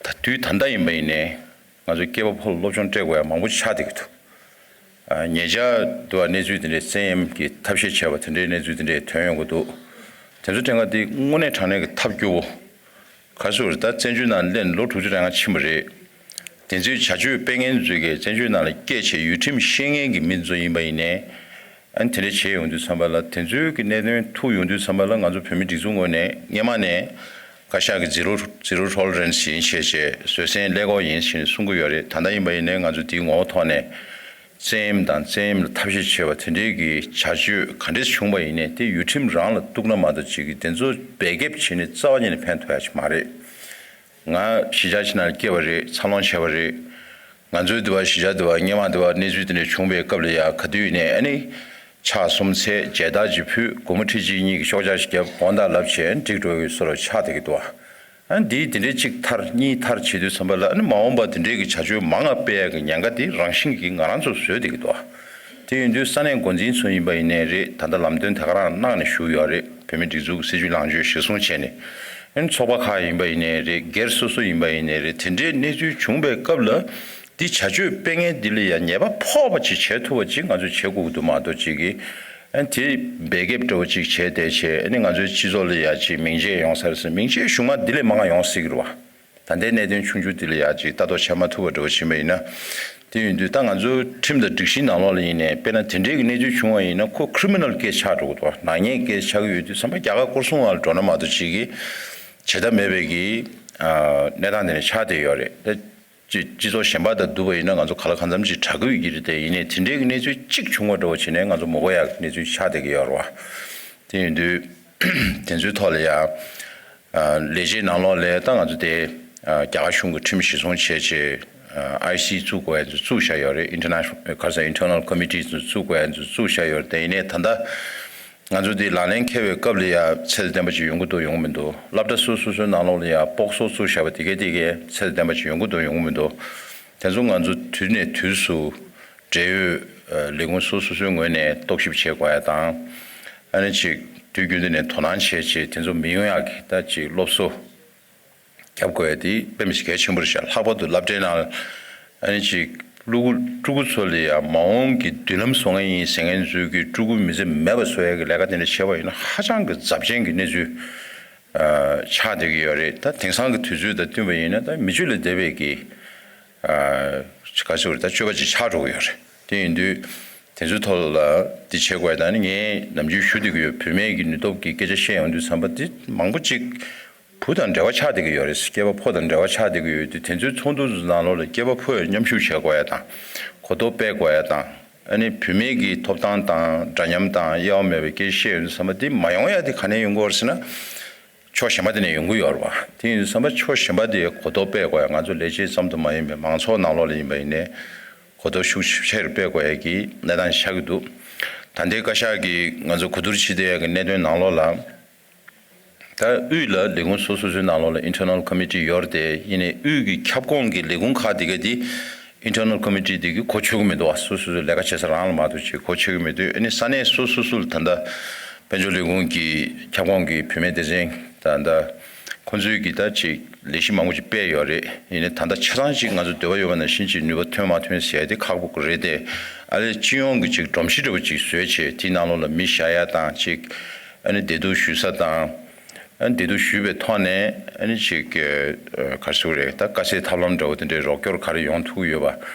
ད་དུས་ད་ལྟ་ཡིན་པ་ཡིན་ནའི་ང་ཚོ་སྐྱེས་པ་ཕོ་ལ་སློབ་སྦྱོང་སྤྲད་དགོས་ཡ་མང་པོ་ཆགས་བསྡད་ཀྱི་འདུག་ཉེ་ཆར་དུ་བ་གནས་ཚུལ་དེ་འདྲའི་བཙན་གཡེམ་གྱི་ཐབས་ཤེས་བྱས་པ་དེ་འདྲའི་གནས་ཚུལ་དེ་འདྲའི་ཐོན་ཡོང་གི་འདུག་དེ་ཚོ་དྲན་ཁ་དེ་དངོས་གནས་དྲང་གནས་ཀྱི་ཐབས་སྐྱོ་བོ། ག་ཚོད་རེད་ད་བཙན་བྱོལ་ནང་སླེབས་ནས་ལོ་དྲུག་ཅུ་རེ་ལྔ་ཕྱིན་པ་རེད། དེ་ཚོའི་བྱ་སྤྱོད་སྤེལ་མཁན་ཚོས་ཀྱིས་བཙན་བྱོལ་ནང་ལ་སྐད་ཆ་ཡུལ་ཁྲིམས་ཤེས་མཁན་གྱི་མི་ཚོ་ཡིན་པ་ཡིན་ནའི། ཨ་ནི་དེ་འདྲ་བྱས་ཡོང་དུས་ཙམ་པ་ལ་དེ་ཚོའི་གི་གནད་དོན་ཐུག་ཡོང་དུས་ཙམ་པ་ལ་ང་ཚོ་བོད་མི་སྒྲིག་འཛུགས་ངོས་ནས་སྔོན་མ་ནས་བཀའ་ཤག་གི་zero zero tolerance་ཡིན་བྱས་བྱས་བཟོད་བསྲན་ཀླད་ཀོར་ཡིན་ཞེས་གསུང་གི་ཡོད་རེད། ད་ལྟ་ཡིན་པ་ཡིན་ནའི་ང་ཚོ་དེའི་ངོ་བོ་ཐོག་ནས། བཙན་གཡེམ་དང་བཙན་གཡེམ་ལ་ཐབས་ཤེས་བྱས་པ་དེ་འདྲའི་གི་བྱ་སྤྱོད་ག་འདྲས་བྱུང་བ་ཡིན་ནའི་དེ་ཡུལ་ཁྲིམས་རང་ལ་གཏུགས་ན་མ་གཏོགས་ཅིག་གི་དེ་ཚོ་འབད་འགེབས་བྱས་ནས་རྩ་བ་ཉིད་ནས་ཕན་ཐོགས་ཡ་ཅིག་མ་རེད། ང་གཞིས་ཆགས་ཕྱི་ནང་ལ་སྐྱེས་པ་རེད། འཚར་ལོངས་བྱས་པ་རེད། ང་ཚོའི་འདི་བ་གཞིས་ཆགས་འདི་བ་སྔོན་མ་འདི་བ་གནས་ཚུལ་དེ་འདྲ་བྱུང་བའི་སྐབས་ལ་ཡ་ག་དུས་ཡིན་ནའི་ཨ་ནི་ཕྱག་གསུམ་འཚལ་མཇལ་དར་ཅིག་ཕུལ་སྒོར་མོ་ཁྲི་གཅིག་གཉིས་ཀྱི་ཤོག་ཆག་ཅིག་བརྒྱབ་དགོངས་དག་ལབ་བྱས་འགྲིག་འགྲོ་གི་བཟོ་འདྲ་ཆགས་བསྡད་ཀྱི་འདུག་བ། ཨ་ནི་འདིའི་འདི་འདྲའི་གཅིག་མཐར་གཉིས་མཐར་བྱེད་དུས་ཙམ་པ་ལ་ཨ་ནི་མ་འོངས་པ་འདི་འདྲའི་གི་བྱ་སྤྱོད་མང་ང་སྤེལ་ཡ་གི་ཉེན་ཁ་དེ་རང་བཞིན་གྱིས་ང་རང་ཚོ་བཟོས་བསྡད་ཀྱི་འདུག་དེ་ཡིན་དུས་ས་གནས་འགོ་འཛིན་ཚོ་ཡིན་པ་ཡིན་ནའི་རེད། ད་ལྟ་ལམ་སྟོན་དེ་ག་རང་གནང་ནས་བཞུགས་ཡོད་རེད། བོད་མི་སྒྲིག་འཛུགས་སྲིད་བྱུས་ལངས་ཕྱོགས་གཞིར་བཟུང་བྱས་ནས་ཨ་ནི་ཚོགས་པ་ཁག་ཡིན་པ་ཡིན་ནའི་རེད། སྒེར་སོ་སོ་ཡིན་པ་ཡིན་ནའི་རེད། དེ་འདྲའི་གནས་ཚུལ་བྱུང་བའི་སྐབས་ལ་འདི་བྱ་སྤྱོད་སྤེལ་མཁན་འདི་ལ་ཡང་ཉེས་པ་ཕོག་པ་ཅིག་བྱེད་ཐུབ་པ་ཅིག་ང་ཚོས་བྱེད་དགོས་ཀྱི་འདུག་མ་གཏོགས་ཅིག་གིས། ཨ་ནི་དེ་འབད་འགེབས་འདྲ་བོ་ཅིག་བྱས་བསྡད་བྱས་ཨ་ནི་ང་ཚོའི་སྤྱི་ཚོགས་ལ་ཡ་ཅིག་མིང་ཆད་ཡོང་ས་རེད་ཟེར། མིང་ཆད་གཞུག་མ་འདི་ལས་མང་ང་ཡོང་སྲིད་ཀྱི་རེད་བ། ད་ལྟའི་གནད་དོན་ཆུང་ཆུང་འདི་ལ་ཡ་ཅིག་ལྟ་རྟོག་བྱེད་མ་ཐུབ་པ་འདྲ་བོ་ཕྱིན་པ་ཡིན་ན། དེ་ཡིན་དུས་ད་ང་ཚོའི་ཁྲིམས་དང་སྒྲིག་གཞིའི་ནང་ལོགས་ལ་ཡིན་ནའི་དཔེར་ན་དེ་འདྲའི་གི་གནས་ཚུལ་བྱུང་བ་ཡིན་ན་ཁོ་criminal case་ཆགས་འགྲོ་གི་འདུག་ནག་ཉེས་case་ཆགས་ཀྱི་ཡོད་དུས་ཙམ་པ་རྒྱ་གར་སྐོར་སྲུང་བ་ལ་འགྲོ་ན་མ་གཏོགས་ཅིག་གིས་བྱེད་ཐབས་མེད་པའི་གི་གནས་སྟངས་དེ་འདྲ་ཆགས་བསྡད་ཡོད་རེད། ད་སྤྱི་སྤྱི་ཚོགས་གཞན་པ་དང་བསྡུར་བ་ཡིན་ན་ང་ཚོ་ག་ལ་གང་འཚམ་ཅིག་དྲག་གི་ཡོད་ཀྱི་རེད། དེ་ཡིན་ནའི་དེ་འདྲའི་གི་གནས་ཚུལ་གཅིག་བྱུང་བ་འདྲ་བོ་བྱས་ནས་ང་ཚོ་མི་གོ་ཡག་གི་གནས་ཚུལ་ཆགས་བསྡད་ཀྱི་ཡོད་རེད་བ། དེ་ཡིན་དུས་དེ་ཚོའི་ཐོག་ལ་ཡང་ལས་བྱེད་ནང་ལོགས་ལ་ད་ང་ཚོ་དེ་རྒྱ་གར་གཞུང་གི་ཁྲིམས་གཞིར་བཟུང་བྱས་རྗེས་ཨའི་སི་བཙུགས་དགོས་ཡ་ཚོ་བཙུགས་བཞག་ཡོད་རེད། International་ག་རེ་ཟེར་Internal Committee་ཚོ་བཙུགས་དགོས་ཡ་ཚོ་བཙུགས་བཞག་ཡོད་རེད། དེ་ཡིན་ནའི་ད་ལྟ་ང་ཚོ་དེ་ལག་ལེན་འཁེལ་བའི་སྐབས་ལ་ཡ་ཚད་ལྡན་པ་ཅིག་ཡོང་གི་འདུག་ཡོང་གི་མི་འདུག་སློབ་གྲྭ་སོ་སོ་སོའི་ནང་ལོགས་ལ་ཡ་སྤོག་སོགས་བཙུགས་བཞག་པ་དེ་གའི་དེ་གའི་ཚད་ལྡན་པ་ཅིག་ཡོང་གི་འདུག་ཡོང་གི་མི་འདུག་དེ་ཚོ་ང་ཚོ་དུས་ནས་དུས་སུ་འབྲེལ་ཡོད་ལས་ཁུངས་སོ་སོ་སོའི་ངོས་ནས་རྟོག་ཞིབ་བྱེད་དགོས་ཡ་དང་། ཨ་ནི་ཅིག་དུས་རྒྱུན་དུ་ནས་དོ་སྣང་བྱས་བྱས་དེ་ཚོ་མི་ཡོང་ཡག་གི་ད་ཅིག་སློབ་གསོ་རྒྱབ་དགོས་ཡ་དེ་དཔེ་མི་སྲིད་གལ་ཆེན་པོ་རེད་ཤག་ལྷག་པར་དུ་སློབ་གྲྭའི་ནང་ཨ་ནི་ཅིག་ཕྲུ་གུ་ཕྲུ་གུ་ཚོ་ལ་ཡང་མ་འོངས་ཀྱི་མདུན་ལམ་བཟོ་མཁན་ཡིན་ཟེར་མཁན་ཚོའི་གི་ཕྲུ་གུ་མི་ཚེ་མེད་པ་བཟོ་ཡ་གི་ལས་ཀ་དེ་འདྲ་བྱས་པ་ཡིན་ན་ཧ་ཅང་གི་ཚབས་ཆེན་གྱི་གནས་ཚུལ་ཆགས་བསྡད་ཀྱི་ཡོད་རེད། ད་དེང་སང་གི་དུས་ཚོད་དང་བསྟུན་པ་ཡིན་ན་ད་མི་སྤྱོད་ལས་འདས་པའི་གི་ག་ཚོད་རེད་ད་སྤྱོད་པ་ཅིག་ཆགས་འགྲོ་གི་ཡོད་རེད། དེ་ཡིན་དུས་དེ་ཚོའི་ཐོག་ལ་འདི་བྱེད་དགོས་ཡ་ད་ནི་ངས་ནམ་རྒྱུན་ཞུ་བསྡད་ཀྱི་ཡོད། བུད་མེད་ཀྱི་ནུས་སྟོབས་ཀྱི་སྐད་ཆ་བཤད་ཡོང་དུས་ཙམ་པ་འདི་མང་པོ་ཅིག་བུ་དང་འབྲེལ་བ་ཆགས་བསྡད་ཀྱི་ཡོད་རེད། སྐྱེས་པ་ཕོ་དང་འབྲེལ་བ་ཆགས་བསྡད་ཀྱི་ཡོད་དུས་དེ་ཚོའི་ཚོགས་འདུ་ཚོ་ནང་ལོགས་ལ་སྐྱེས་པ་ཕོ་ཡང་མཉམ་ཞུགས་བྱེད་དགོས་ཡ་དང་གོ་རྟོགས་སྤེལ་དགོས་ཡ་དང་ཨ་ནི་བུད་མེད་ཀྱི་ཐོབ་ཐང་དང་འདྲ་མཉམ་དང་དབྱེ་བ་མེད་པའི་སྐད་ཆ་བཤད་ཡོང་དུས་ཙམ་པ་འདི་མ་ཡོང་ཡ་དེ་ག་ནས་ཡོང་གི་ཡོད་རེད་ཟེར་ན། ཕྱོགས་གཞན་པ་དེ་ནས་ཡོང་གི་ཡོད་རེད་བ། དེ་ཡིན་དུས་ཙམ་པ་ཕྱོགས་གཞན་པ་དེ་གོ་རྟོགས་སྤེལ་དགོས་ཡ། ང་ཚོ་ལས་བྱེད་ཙམ་དུ་མ་ཡིན་པའི་མང་ཚོགས་ནང་ལོགས་ལ་ཡིན་པ་ཡིན་ནའི་གོ་རྟོགས་ཤུགས་ཆེ་རུ་སྤེལ་དགོས་ཡ་གི་གནས་སྟངས་ཤིག་ཆགས་ཀྱི་འདུག་ད་ལྟའི་བཀའ་ཤག་གིས་ང་ཚོ་གོ་བསྡུར་བྱེད་བསྡད་ཡ་གི་གནད་དོན་ནང་ལོགས་ལ། ད་དབུས་ལ་ལས་ཁུངས་སོ་སོ་སོའི་ནང་ལོགས་ལ་internal committee་ཡོད་རེད་དེ། ཡིན་ནའི་དབུས་ཀྱི་ཁྱབ་ཁོངས་ཀྱི་ལས་ཁུངས་ཁག་དེ་ག་དེ་internal committee་དེ་གི་གོ་ཆོད་ཀྱི་མི་འདུག་བ། སོ་སོ་སོའི་ལས་ཀ་བྱེད་ས་རང་ལ་མ་གཏོགས་ཅིག་གོ་ཆོད་ཀྱི་མི་འདུག་ཨ་ནི་ས་གནས་སོ་སོ་སོ་ལ་ད་ལྟ་དཔལ་འབྱོར་ལས་ཁུངས་ཀྱི་ཁྱབ་ཁོངས་ཀྱི་བུད་མེད་སྡེ་ཚན་ད་ལྟ་ཁོང་ཚོའི་གི་ད་ཅིག་ལས་གཞི་མང་པོ་ཅིག་སྤེལ་ཡོད་རེད། ཡིན་ནའི་ད་ལྟ་ཆ་ཚང་ཅིག་ང་ཚོ་འདོད་པ་ཡོད་པ་ནང་བཞིན་ཅིག་ནུས་པ་ཐོན་མ་ཐོན་ཟེར་ཡ་དེ་ཁག་པོ་རེད་དེ། ཨ་ལས་སྤྱི་ཡོངས་ཀྱི་ཅིག་སྒྲོམ་གཞི་འདྲ་པོ་ཅིག་བཟོས་བྱས་དེའི་ནང་ལོགས་ལ་མི་བཞག་ཡ་དང་ཅིག་ཨ་ནི་བདེ་སྡུག་ཞུ་ས་དང་། ཨ་ནི་བདེ་སྡུག་ཞུས་པའི་ཐོག་ནས་ཨ་ནི་ཅིག་ག་རེ་ཟེར་དགོས་རེད། ད་དཀའ་སེལ་ཐབས་ལམ་འདྲ་བོ་དེ་འདྲའི་རོགས་སྐྱོར་ག་རེ་ཡོང་ཐུབ་ཀྱི་ཡོད་པ་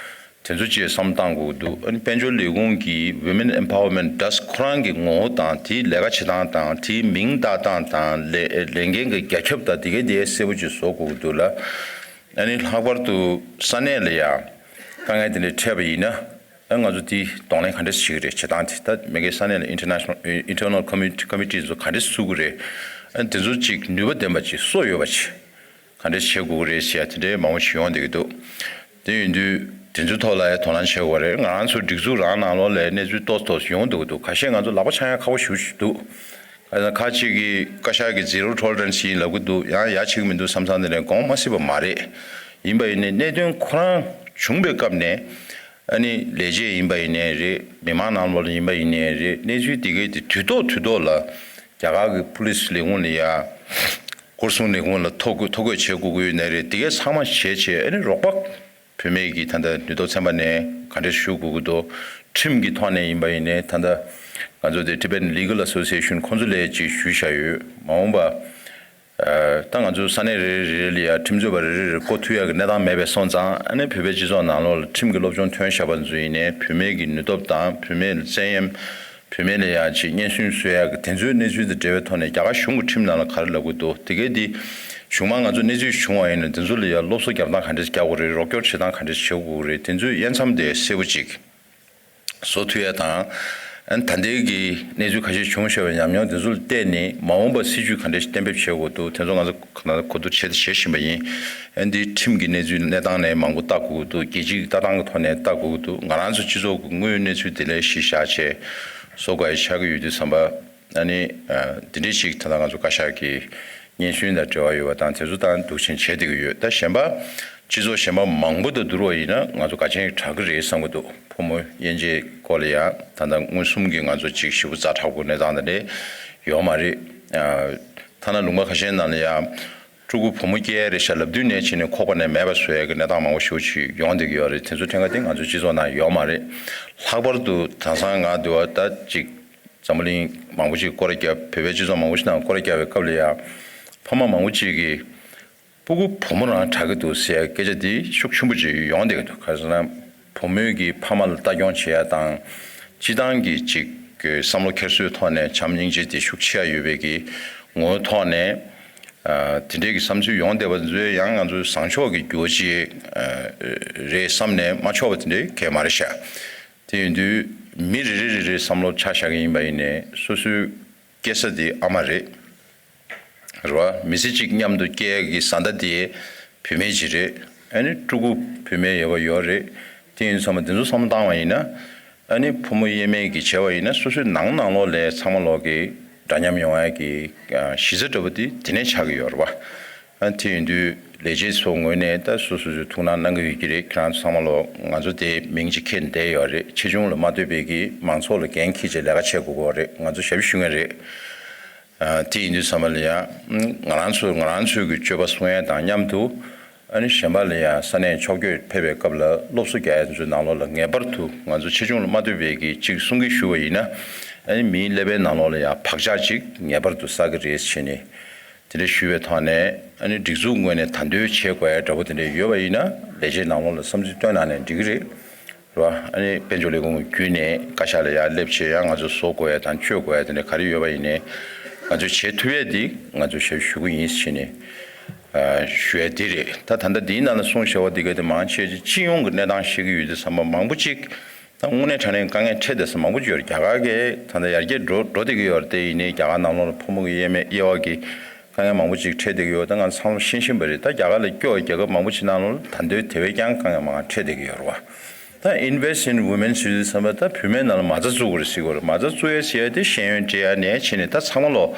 དེ་ཚོ་ཅིག་བསམ་བློ་བཏང་དགོས་ཀྱི་འདུག་ཨ་ནི་དཔལ་འབྱོར་ལས་ཁུངས་ཀྱི་Women Empowerment Desk་ཁོ་རང་གི་ངོ་བོ་དང་དེའི་ལས་ཀ་བྱེད་སྟངས་དང་དེའི་མིང་བཏགས་སྟངས་དང་ལས་ལས་འགན་གྱི་རྒྱ་ཁྱབ་དང་དེ་གའི་དེ་གསལ་པོ་ཅིག་བཟོ་དགོས་ཀྱི་འདུག་ལ། ཨ་ནི་ལྷག་པར་དུ་ས་གནས་ལ་ཡང་དཀའ་ངལ་དེ་འདྲ་འཕྲད་པ་ཡིན་ན། ཨ་ང་ཚོ་དེ་གདོང་ལེན་ག་འདྲས་བྱེད་ཀྱི་རེད། བྱེད་སྟངས་དེ་ད་མ་གིའི་ས་གནས་ལ་international internal committee committee་ཚོ་ག་འདྲས་བཙུགས་ཀྱི་རེད། ཨ་དེ་ཚོ་ཅིག་ནུས་པ་ལྡན་པ་ཅིག་སོ་ཡོད་པ་ཅིག་ག་འདྲས་བྱེད་དགོས་ཀྱི་རེད་ཟེར་ཡ་དེ་འདྲའི་མང་པོ་ཞིག་ཡོང་བསྡད་ཀྱི་འདུག་དེ་ཡིན་དུས་དེ་ཚོའི་ཐོག་ལ་ཡང་དོ་སྣང་བྱེད་དགོས་རེད། ང་རང་ཚོ་སྒྲིག་འཛུགས་རང་ནང་ལོགས་ལ་གནས་ཚུལ་ཏོག་ཙམ་ཏོག་ཙམ་ཡོང་བསྡད་ཀྱི་འདུག་ཁ་ཤས་ང་ཚོ་ལག་པ་འཆང་ཡ་ཁག་པོ་ཞེ་པོ་ཞིག་འདུག་ཁ་ཁ་ཅིག་གིས་བཀའ་ཤག་གིས་zero tolerance་ཡིན་ལབ་ཀྱི་འདུག་ཡང་ཡ་བྱེད་ཀྱི་མི་འདུག་བསམ་བསམ་དེ་ནས་དགོངས་མ་སྲིད་པ་མ་རེད། ཡིན་པ་ཡིན་ནའི་གནད་དོན་ཁོ་རང་བྱུང་བའི་སྐབས་ནས་ཨ་ནི་ལས་བྱེད་ཡིན་པ་ཡིན་ནའི་རེད། མི་མང་ནང་ལོགས་ལ་ཡིན་པ་ཡིན་ནའི་རེད། གནས་ཚུལ་དེ་གའི་དེ་དུས་ཐོག་དུས་ཐོག་ལ་རྒྱ་གར་གྱི་police་ལས་ཁུངས་ལ་ཡ་སྐོར་སྲུང་ལས་ཁུངས་ལ་ཐོ་འགོད་ཐོ་འགོད་བྱེད་དགོས་ཀྱི་ཡོད་ནའི་རེད། དེ་གའི་ཚང་མ་བྱས་བྱས་ཨ་ནི་རོགས་པ། བུད་མེད་ཀྱིས་ད་ལྟ་ནུས་སྟོབས་ཚན་པ་ནས་ག་འདྲས་ཞུ་དགོས་ཀྱི་འདུག་ཁྲིམས་ཀྱི་ཐོག་ནས་ཡིན་པ་ཡིན་ནའི་ད་ལྟ་ང་ཚོ་དེ་Tibetan Legal Association་ཁོང་ཚོ་ལས་ཅིག་ཞུས་བཞག་ཡོད། མ་འོངས་པ་ཨ་ད་ང་ཚོ་ས་གནས་རེ་རེ་རེ་ལ་ཡ་ཁྲིམས་རྩོད་པ་རེ་རེ་རེ་བསྐོ་ཐུབ་ཡག་གི་གནས་སྟངས་མེད་པའི་སོང་ཙང་ཨ་ནི་བོད་པའི་སྤྱི་ཚོགས་ནང་ལོགས་ལ་ཁྲིམས་ཀྱི་སློབ་སྦྱོང་ཐོན་བཞག་པ་ཚོ་ཡིན་ནའི་བུད་མེད་ཀྱི་ནུས་སྟོབས་དང་བུད་མེད་ལ་བཙན་གཡེམ། བུད་མེད་ལ་ཡང་ཅིག་སྙན་སེང་བཟོ་ཡག་གི་དེ་ཚོའི་གནས་ཚུལ་དང་འབྲེལ་བའི་ཐོག་ནས་རྒྱ་གར་གཞུང་གི་ཁྲིམས་ནང་ལ་ག་རེ་ལབ་དགོས་འདུག་དེ་གའི་དེ་གཞུང་མང་ང་ཚོ་གནས་ཚུལ་བྱུང་བ་ཡིན་ན་དེ་ཚོ་ལ་ཡང་སློབ་གསོ་རྒྱག་སྟངས་ག་འདྲས་རྒྱག་དགོས་རེད། རོགས་སྐྱོར་བྱེད་སྟངས་ག་འདྲས་བྱེད་དགོས་རེད། དེ་ཚོའི་དབྱེ་མཚམས་དེ་གསལ་པོ་ཅིག་བཟོ་ཐུབ་ཡ་དང་། ཨ་ནི་ད་ལྟའི་གི་གནས་ཚུལ་ཁ་ཤས་བྱུང་བཞག་པའི་ཉམས་མྱོང་དེ་ཚོ་ལ་བལྟས་ནས་མ་འོངས་པ་སྲིད་ཇུས་ག་འདྲས་གཏན་འབེབས་བྱེད་དགོས་འདུག་དེ་ཚོ་ང་ཚོ་ག་ན་གོ་བསྡུར་བྱེད་བྱེད་བཞིན་པ་ཡིན། ཨ་ནི་འདི་ཁྲིམས་ཀྱི་གནས་ཚུལ་གནས་སྟངས་ནས་མང་པོ་ལྟ་དགོས་ཀྱི་འདུག་རྒྱལ་སྤྱིའི་ལྟ་སྟངས་ཀྱི་ཐོག་ནས་ལྟ་དགོས་ཀྱི་འདུག་ང་རང་ཚོ་སྤྱི་ཚོགས་ཀྱི་དངོས་ཡོད་གནས་ཚུལ་དེ་ལ་གཞི་བཞག་བྱས་བཟོ་དགོས་ཡ་ཆགས་ཀྱི་ཡོད་དུས་ཙམ་པ། ཨ་ནི་ཨ་འདི་འདྲའི་ཞིག་ད་ལྟ་ང་ཚོ་བཀའ་ཤག་གི་སྙན་ཞུ་དང་འབྲེལ་བ་ཡོད་པ་དང་དེ་ཚོ་དང་འདུག་ཕྱིན་བྱེད་བསྡད་ཀྱི་ཡོད། ད་གཞན་པ་སྤྱི་ཚོགས་གཞན་པ་མང་པོ་དང་བསྡུར་བ་ཡིན་ན་ང་ཚོ་དགའ་ཆེན་དྲག་གི་རེད་བསམ་གྱི་འདུག་ཕོ་མོ་དབྱེ་འབྱེད་སྐོར་ལ་ཡང་ད་ལྟ་མངོན་སུམ་གྱི་ང་ཚོ་ཅིག་ཞེ་པོ་ཛ་དྲག་པོ་གནས་སྟངས་དེ་འདྲ་ཡོད་མ་རེད། ཨ་ཐ་ན་ལུང་པ་ཁ་ཤས་ནང་ལ་ཡང་ཕྲུ་གུ་བུ་མོ་སྐྱེ་ཡ་རེད་ཤག་ལབ་དུས་ནས་བྱས་ནས་ཁོག་པ་ནས་མེད་པ་བཟོ་ཡ་གི་གནས་སྟངས་མང་པོ་ཞེ་པོ་ཅིག་ཡོང་བསྡད་ཀྱི་ཡོད་རེད། དེ་ཚོ་ཕྲན་ཁ་དེ་ང་ཚོ་སྤྱི་ཚོགས་ནང་ཡོད་མ་རེད། ལྷག་པར་དུ་དེང་སང་ང་འདི་བ་ད་ཅིག་འཛམ་བུ་གླིང་མང་པོ་ཞིག་སྐོར་ར་བརྒྱབ། བོད་པའི་སྤྱི་ཚོགས་མང་པོ་ཞིག་ནང་སྐོར་ར་བརྒྱབ་པའི་སྐབས་ལ་ཡང་ཕ་མ་མང་པོ་ཅིག་གིས་སྤུ་གུ་བུ་མོ་རང་དྲག་གི་འདུག་ཟེར་ཡ་སྐད་ཆ་དེ་ཤུགས་ཆེན་པོ་ཅིག་ཡོང་བསྡད་ཀྱི་འདུག་ག་རེ་ཟེར་ན་བུ་མོས་ཀྱིས་ཕ་མ་ལ་ལྟ་སྐྱོང་བྱེད་ཡ་དང་སྤྱི་བཏང་གི་ཅིག་གི་བསམ་བློ་འཁྱེར་སྲོལ་ཐོག་ནས་བྱམས་སྙིང་རྗེ་དེ་ཤུགས་ཆེ་ཡ་ཡོད་པའི་གི་ངོ་བོ་ཐོག་ནས་ཨ་དེ་འདྲའི་གི་བསམ་ཚུལ་ཡོང་བསྡད་པ་ཚོས་ཡང་ང་ཚོའི་བཟང་ཕྱོགས་ཀྱི་འགྱུར་བ་ཅིག་ཨ་རེད་བསམ་ནས་མ་ཆོག་པ་དེ་འདྲའི་གང་ཡང་མ་རེད་ཤག་དེ་ཡིན་དུས་མི་རེ་རེ་རེ་རེའི་བསམ་བློ་ཆ་བཞག་གི་ཡིན་པ་ཡིན་ནའི་སོ་སོའི་སྐྱེ་ས་དེ་ཨ་མ་རེད། རེད་བ། མི་ཚེ་གཅིག་མཉམ་དུ་སྐྱེལ་ཡག་གི་བཟའ་ཟླ་དེ་བུད་མེད་ཅིག་རེད། ཨ་ནི་ཕྲུ་གུ་བུད་མེད་ཡོད་པ་ཡོད་རེད། དེ་ཡིན་ཙང་དེ་ཚོ་བསམ་བློ་བཏང་བ་ཡིན་ན་ཨ་ནི་ཕོ་མོ་དབྱེ་མེད་ཀྱི་བྱས་པ་ཡིན་ན་སོ་སོའི་ནང་ནང་ལོགས་ལ་ཚང་མ་ལོག་གི་འདྲ་མཉམ་ཡོང་ཡག་གི་གཞི་རྩ་འདྲ་པོ་དེ་དེ་ནས་ཆགས་ཀྱི་ཡོད་རེད་བ། ཨ་དེ་ཡིན་དུས་ལས་བྱེད་ཚོ་ངོས་ནས་ད་སོ་སོ་སོའི་ཐུགས་སྣང་གནང་གི་ཡོད་ཀྱི་རེད། ཁྱེད་རང་ཚོ་ཚང་མ་ལོ་ང་ཚོ་དེ་མིང་གཅིག་འཁྱེར་བསྡད་ཡོད་རེད། ཆེ་ཆུང་ལ་མ་ལྟོས་པའི་གི་མང་ཚོགས་ལ་འགན་འཁྱེར་བྱས་ལས་ཀ་བྱེད་དགོས་ཀྱི་རེད། ང་ཚོ་ཞབས་ཞུ་མཁན་རེད། ཨ་དེ་ཡིན་དུས་ཚང་མ་ལ་ཡང་ང་རང་ཚོ་ང་རང་ཚོའི་གི་སྤྱོད་པ་སྲུང་ཡ་དང་མཉམ་དུ་ཨ་ནི་གཞན་པ་ལ་ཡང་ས་གནས་ཕྱོགས་བསྐྱོད་ཕེབས་པའི་སྐབས་ལ་སློབ་གསོ་རྒྱག་ཡ་ཚོའི་ནང་ལོགས་ལ་ངེས་པར་དུ་ང་ཚོ་ཆེ་ཆུང་ལ་མ་ལྟོས་པའི་གི་གཅིག་གསུང་གི་ཞུ་བ་ཡིན་ན་ཨ་ནི་མིའི་ཀླད་པའི་ནང་ལོགས་ལ་ཡང་བག་ཆགས་གཅིག་ངེས་པར་དུ་བསགས་ཀྱི་རེད་ཟེར་ནས། དེ་འདྲ་ཞུས་པའི་ཐོག་ནས་ཨ་ནི་སྒྲིག་འཛུགས་ངོས་ནས་དང་དོད་བྱེད་དགོས་ཡ་འདྲ་པོ་དེ་འདྲ་ཡོད་པ་ཡིན་ན་ལས་བྱེད་ནང་ལོགས་ལ་བསམ་ཚུལ་བཏོན་གནང་ནས་འགྲིག་གི་རེད། རེད་བ། ཨ་ནི་དཔལ་འབྱོར་ལས་ཁུངས་བརྒྱུད་ནས་བཀའ་ཤག་ལ་ཡར་སླེབས་བྱས་ཡང་ང་ཚོ་བཟོ་དགོས་ཡ་དང་བཅོས་དགོས་ཡ་དེ་འདྲ་ག་རེ་ཡོད་པ་ཡིན་ནའི་ང་ཚོས་བྱེད་ཐུབ་ཡ་འདི་ང་ཚོས་ཞབས་ཞུ་གི་ཡིན་ཟེར་ནས་ཨ་ཞུ་ཡ་འདི་རེད། ད་ད་ལྟ་འདིའི་ནང་ལ་གསུངས་བཞག་པ་འདི་ག་དེ་མང་ཆེ་ཅིག་སྤྱི་ཡོངས་ཀྱི་གནས་སྟངས་བཤད་ཀྱི་ཡོད་དུས་ཙམ་པ་མང་པོ་ཅིག་ད་དངོས་གནས་དྲང་གནས་དཀའ་ངལ་འཕྲད་བསྡད་ས་མང་པོ་ཅིག་ཡོད་རེད། རྒྱ་གར་གྱི་ད་ལྟ་ཡར་རྒྱས་འགྲོ་འགྲོ་བསྡད་ཀྱི་ཡོད་རེད་དེ། ཡིན་ནའི་རྒྱ་གར་ནང་ལོགས་ལ་ཕོ་མོ་གི་དབྱེ་མེད་དབྱེ་བ་གི་དཀའ་ངལ་མང་པོ་ཅིག་འཕྲད་བསྡད་ཀྱི་ཡོད། ད་ང་ཚང་མ་ཤེས་བཞིན་པ་རེད། ད་རྒྱ་གར་ལ་སྐྱོ་བའི་རྒྱལ་ཁབ་མང་པོ་ཅིག་ནང་ལོགས་ལ་ད་དུང་དེ་བས་ཀྱང་དཀའ་ངལ་མང་པོ་འཕྲད་བསྡད་ཀྱི་ཡོད་རེད་བ། ད་invest in women་ཟེར་དུས་ཙམ་པ་ད་བུད་མེད་ནང་ལ་མ་རྩ་བཙུགས་དགོས་རེད་ཟེར་གྱི་ཡོད་རེད། མ་རྩ་བཙུགས་ཡས་ཟེར་ཡས་དེ་ཤེས་ཡོན་སྤྲད་ཡ་ནས་བྱས་ནས་ད་ཚང་མ་ལོག་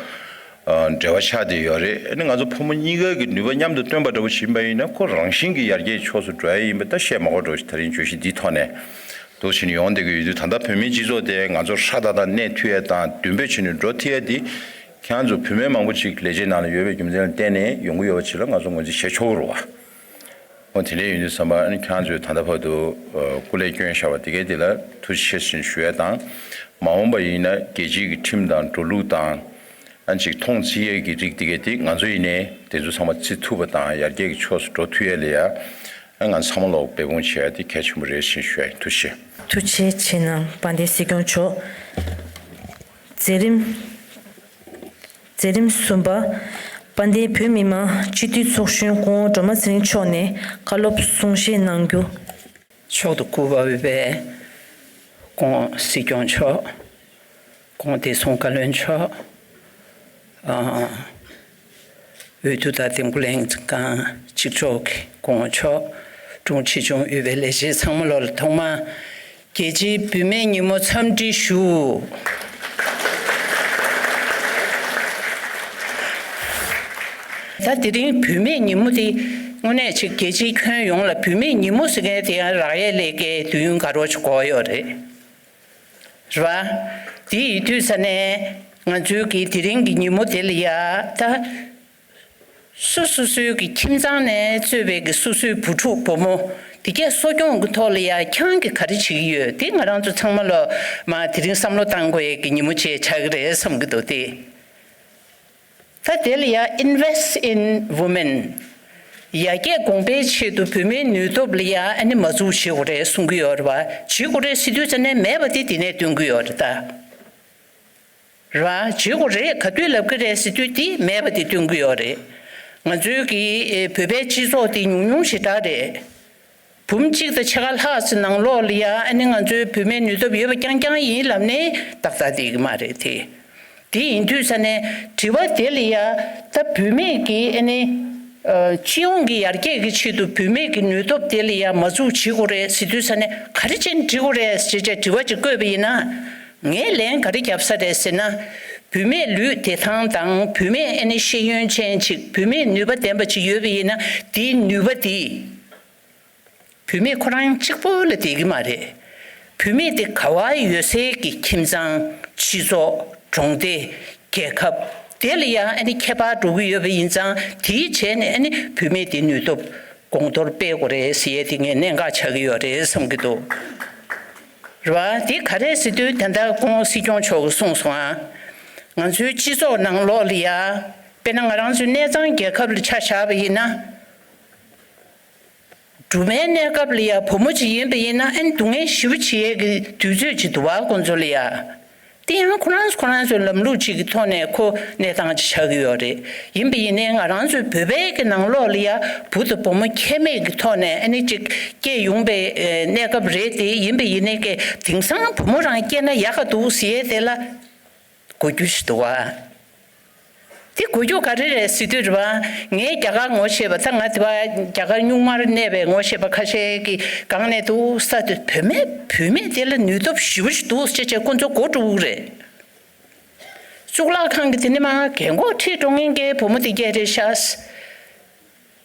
འབྲེལ་བ་ཆགས་བསྡད་ཡོད་རེད། ཨ་ནི་ང་ཚོ་ཕོ་མོ་གཉིས་ཀ་གི་ནུས་པ་མཉམ་དུ་བཏོན་པ་འདྲ་བོ་ཞིག་ཡིན་པ་ཡིན་ན། ཁོ་རང་བཞིན་གྱིས་ཡར་རྒྱས་ཀྱི་ཕྱོགས་སུ་འགྲོ་ཡ་ཡིན་པ་ད་བཤད་མ་དགོས་འགྲོ་ཞིག་ད་རིང་བརྗོད་གཞི་འདིའི་ཐོག་ནས་འདུག་བྱས་ནས་ཡོང་བསྡད་ཀྱི་ཡོད་དུས། ད་ལྟ་བོད་མིའི་སྤྱི་ཚོགས་དེ་ང་ཚོ་ཧྲ་ཏག་ཏག་གནས་ཐུབ་ཡ་དང་མདུན་སྤོས་བྱས་ནས་འགྲོ་ཐུབ་ཡ་དེ། ཁྱེད་རང་ཚོ་བུད་མེད་མང་པོ་ཅིག་ལས་བྱེད་ནང་ལ་ཡོད་པའི་རྒྱུ་མཚན་ལ་བརྟེན་ནས་ཡོང་གི་ཡོད་པ་ཅིག་ལ་ང་ཚོ་ངོས་འཛིན་བྱེད་ཆོག་གི་རེད་བ། འོ་དེ་འདྲ་ཡིན་དུས་ཙམ་པ། ཨ་ནི་ཁྱེད་རང་ཚོས་ད་ལྟ་བར་དུ་ཨ་སྐུ་ལས་བསྐྱོན་བཞག་པ་དེ་གའི་དེ་ལ་ཐུགས་རྗེ་ཆེ་ཞེས་ཞུ་ཡ་དང་། མ་འོངས་པ་ཡིན་ན་རྒྱལ་སྤྱིའི་གི་ཁྲིམས་དང་འགྲོ་ལུགས་དང་། ཨ་ཅིག་མཐོང་བརྩི་ཡས་ཀྱི་རིགས་དེ་གའི་དེ་ང་ཚོ་ཡིན་ནའི་དེ་ཚོ་ཚང་མ་བརྩི་ཐུབ་པ་དང་། ཡར་རྒྱས་ཀྱི་ཕྱོགས་སུ་འགྲོ་ཐུབ་ཡས་ལ་ཡ། ཨ་ང་ཚང་མ་ལོག་འབད་འབུངས་བྱེད་ཡ་དེ་གལ་ཆེན་པོ་རེད་ཞེས་ཞུ་ཡ་ཡིན། ཐུགས་རྗེ་ཆེ། ཐུགས་རྗེ་ཆེ་གནང་། དཔལ་ལྡན་སྲིད་སྐྱོང་མཆོག་མཛད་རིམ། མཛད་རིམ་གསུམ་པ། དཔལ་ལྡན་བོད་མི་མང་སྤྱི་འཐུས་ཚོགས་གཞོན་སྐུ་ངོ་སྒྲོལ་མ་ཚེ་རིང་མཆོག་ནས་བཀའ་སློབ་གསུང་བཤད་གནང་རྒྱུ། མཆོག་ཏུ་གུས་པ་འོས་པའི་སྐུ་ངོ་སྲིད་སྐྱོང་མཆོག་སྐུ་ངོ་བདེ་སྲུང་བཀའ་བློན་མཆོག་ཨ། འོས་བསྡུ་དང་འདེམས་བསྐོ་ལྷན་ཁང་གཅིག་ལྕོགས་ཀྱི་སྐུ་ངོ་མཆོག་ཀྲུང་ཆེ་ཆུང་དབུས་པའི་ལས་བྱེད་ཚང་མ་ལོ་ལ་ཐོག་མ། རྒྱལ་སྤྱིའི་བུད་མེད་ཉིན་མོ་འཚམས་འདྲི་ཞུ། ད་དེ་རིང་བུད་མེད་ཉིན་མོ་དེ་དངོས་གནས་ཅིག་རྒྱལ་སྤྱིའི་ཁྱོན་ཡོངས་ལ་བུད་མེད་ཉིན་མོ་ཟེར་མཁན་དེ་ཡང་རག་ཡས་ལས་ཀའི་དུས་ཡུན་དགའ་རབ་ཅིག་འགོར་ཡོད་རེད། རེད་བ། དེ་ཡིན་དུས་ཙ་ནས་ང་ཚོའི་གི་དེ་རིང་གི་ཉིན་མོ་དེ་ལ་ཡ་ད། སོ་སོ་སོའི་གི་ཁྱིམ་ཚང་ནས་གཙོས་པའི་གི་སོ་སོའི་བུ་ཕྲུག་བུ་མོ་དེ་གས་གསོ་སྐྱོང་གི་ཐོག་ལ་ཡ་ཁྱེད་རང་གིས་ག་རེ་བྱེད་ཀྱི་ཡོད། དེ་ང་རང་ཚོ་ཚང་མ་ལོ་མ་དེ་རིང་བསམ་བློ་བཏང་དགོས་ཡས་གི་ཉིན་མོ་ཅིག་ཆགས་ཀྱི་རེད་བསམ་གྱི་འདུག་སྟེ། ད་དེ་ལ་ཡ་Invest in Women། ཡར་རྒྱས་གོང་འཕེལ་ཆེད་དུ་བུད་མེད་ནུས་སྟོབས་ལ་ཡ་ཨ་ནི་མ་འཛུགས་བྱེད་དགོས་རེད་གསུང་གི་ཡོད་རེད་བ། བྱེད་དགོས་རེད་ཟེར་དུས་ཙ་ནས་མེད་པ་དེ་དེ་ནས་སྟོན་གྱི་ཡོད་རེད་ད། རེད་བ། བྱེད་དགོས་རེད། ག་དུས་ལབ་ཀྱི་རེད་ཟེར་དུས་དེ་མེད་པ་དེ་སྟོན་གྱི་ཡོད་རེད། ང་ཚོའི་གི་ཨེ་བོད་པའི་སྤྱི་ཚོགས་དེ་ཉུང་ཉུང་ཞེ་དྲག་རེད། བུམ་གཅིག་དང་ཕྱེད་ཀ་ལྷག་ཙམ་ནང་ལོགས་ལ་ཡ་ཨ་ནི་ང་ཚོའི་བུད་མེད་ནུས་སྟོབས་ཡོད་པ་རྐྱང་རྐྱང་ཡིན་ལབ་ནས་ཏག་ཏག་བསྡད་ཀྱི་མ་རེད་དེ། དེ་ཡིན་དུས་ཙ་ནས་དྲི་བ་དེ་ལ་ཡ་ད་བུད་མེད་ཀྱི་ཨ་ནི་ཨ་སྤྱི་ཡོངས་ཀྱི་ཡར་རྒྱས་ཀྱི་ཆེད་དུ་བུད་མེད་ཀྱི་ནུས་སྟོབས་དེ་ལ་ཡ་མ་འཛུགས་བྱེད་དགོས་རེད་ཟེར་དུས་ཙ་ནས་ག་རེ་བྱས་ནས་འགྲིག་གི་རེད་ཟེར་བྱས་དྲི་བ་ཅིག་བཀོད་པ་ཡིན་ན། ངས་ལན་ག་རེ་བརྒྱབ་ས་རེད་ཟེར་ན། བུད་མེད་ལུས་བདེ་ཐང་དང་བུད་མེད་ཨ་ནི་ཤེས་ཡོན་ཅན་ཅིག་བུད་མེད་ནུས་པ་ལྡན་པ་ཅིག་ཡོད་པ་ཡིན་ན། དེའི་ནུས་པ་དེ་བུད་མེད་ཁོ་རང་གཅིག་པོ་ལ་བསྡད་ཀྱི་མ་རེད། བུད་མེད་དེ་ག་བ་ཡོད་སའི་གི་ཁྱིམ་ཚང་། སྤྱི་ཚོགས། གྲོང་སྡེ། རྒྱལ་ཁབ་དེ་ལ་ཡང་ཨ་ནི་ཁྱད་པར་འགྲོ་གི་ཡོད་པ་ཡིན་ཙང་། དེའི་བྱས་ནས་ཨ་ནི་བུད་མེད་དེ་ནུས་སྟོབས་གོང་མཐོར་སྤེལ་དགོས་རེད་ཟེར་ཡས་དེ་ངས་གནད་འགག་ཆགས་ཀྱི་ཡོད་རེད་བསམ་གྱི་འདུག་རེད་བ། དེ་ག་རེད་ཟེར་དུས་ད་ལྟ་སྐུ་ངོ་སྲིད་སྐྱོང་མཆོག་གིས་གསུངས་སོང་ཨ། ང་ཚོའི་སྤྱི་ཚོགས་ནང་ལོགས་ལ་ཡ། དཔེར་ན་ང་རང་ཚོའི་གནས་ཚང་རྒྱལ་ཁབ་ལ་ཆ་བཞག་པ་ཡིན་ན། སྦྲུམ་མའི་གནས་སྐབས་ལ་ཡ་བུ་མོ་ཅིག་ཡིན་པ་ཡིན་ན་ཨ་ནི་སྡུག་བསྔལ་ཞེ་པོ་བྱེད་ཡས་ཀྱི་དུས་ཚོད་ཅིག་འདུག་བ་ཁོང་ཚོ་ལ་ཡ། དེ་ཡང་ཁོ་རང་ཁོ་རང་ཚོའི་ལམ་ལུགས་ཅིག་གི་ཐོག་ནས་ཁོ་གནས་སྟངས་ཅིག་ཆགས་ཀྱི་ཡོད་རེད། ཡིན་པ་ཡིན་ནའི་ང་རང་ཚོའི་བོད་པའི་གི་ནང་ལོགས་ལ་ཡ་བུ་དང་བུ་མོ་ཁྱད་མེད་ཀྱི་ཐོག་ནས་ཨ་ནི་ཅིག་སྐྱེས་ཡོང་པའི་ཨེ་གནས་སྐབས་རེད་དེ། ཡིན་པ་ཡིན་ནའི་གི་དེང་སང་བུ་མོ་རང་སྐྱེས་ན་ཡག་ག་འདུག་ཟེར་ཡས་དེ་ལ། གོ་རྒྱུ་ཞིག་འདུག་བ། དེ་གོ་རྒྱུ་ག་རེ་རེད་ཟེར་དུས་རེད་བ། ངས་རྒྱ་གར་ངོ་ཤེས་པ། ད་ང་དེ་བ་རྒྱ་གར་གཉུག་མར་གནས་པའི་ངོ་ཤེས་པ་ཁ་ཤས་ཀྱི་སྒང་ནས་འདུག་ས་དེ་བུད་མེད་བུད་མེད་དེ་ལ་ནུས་སྟོབས་ཞེ་པོ་ཞིག་འདུག་ཅེས་བྱས་ཁོ་ཚོ་གོ་འགྲོ་གི་རེད། གཙུག་ལག་ཁང་གི་དེ་ནས་མར་རྒན་གོག་ཁྲིད་འགྲོ་མཁན་གྱི་བུ་མོ་དེ་གས་རེད་ཤག་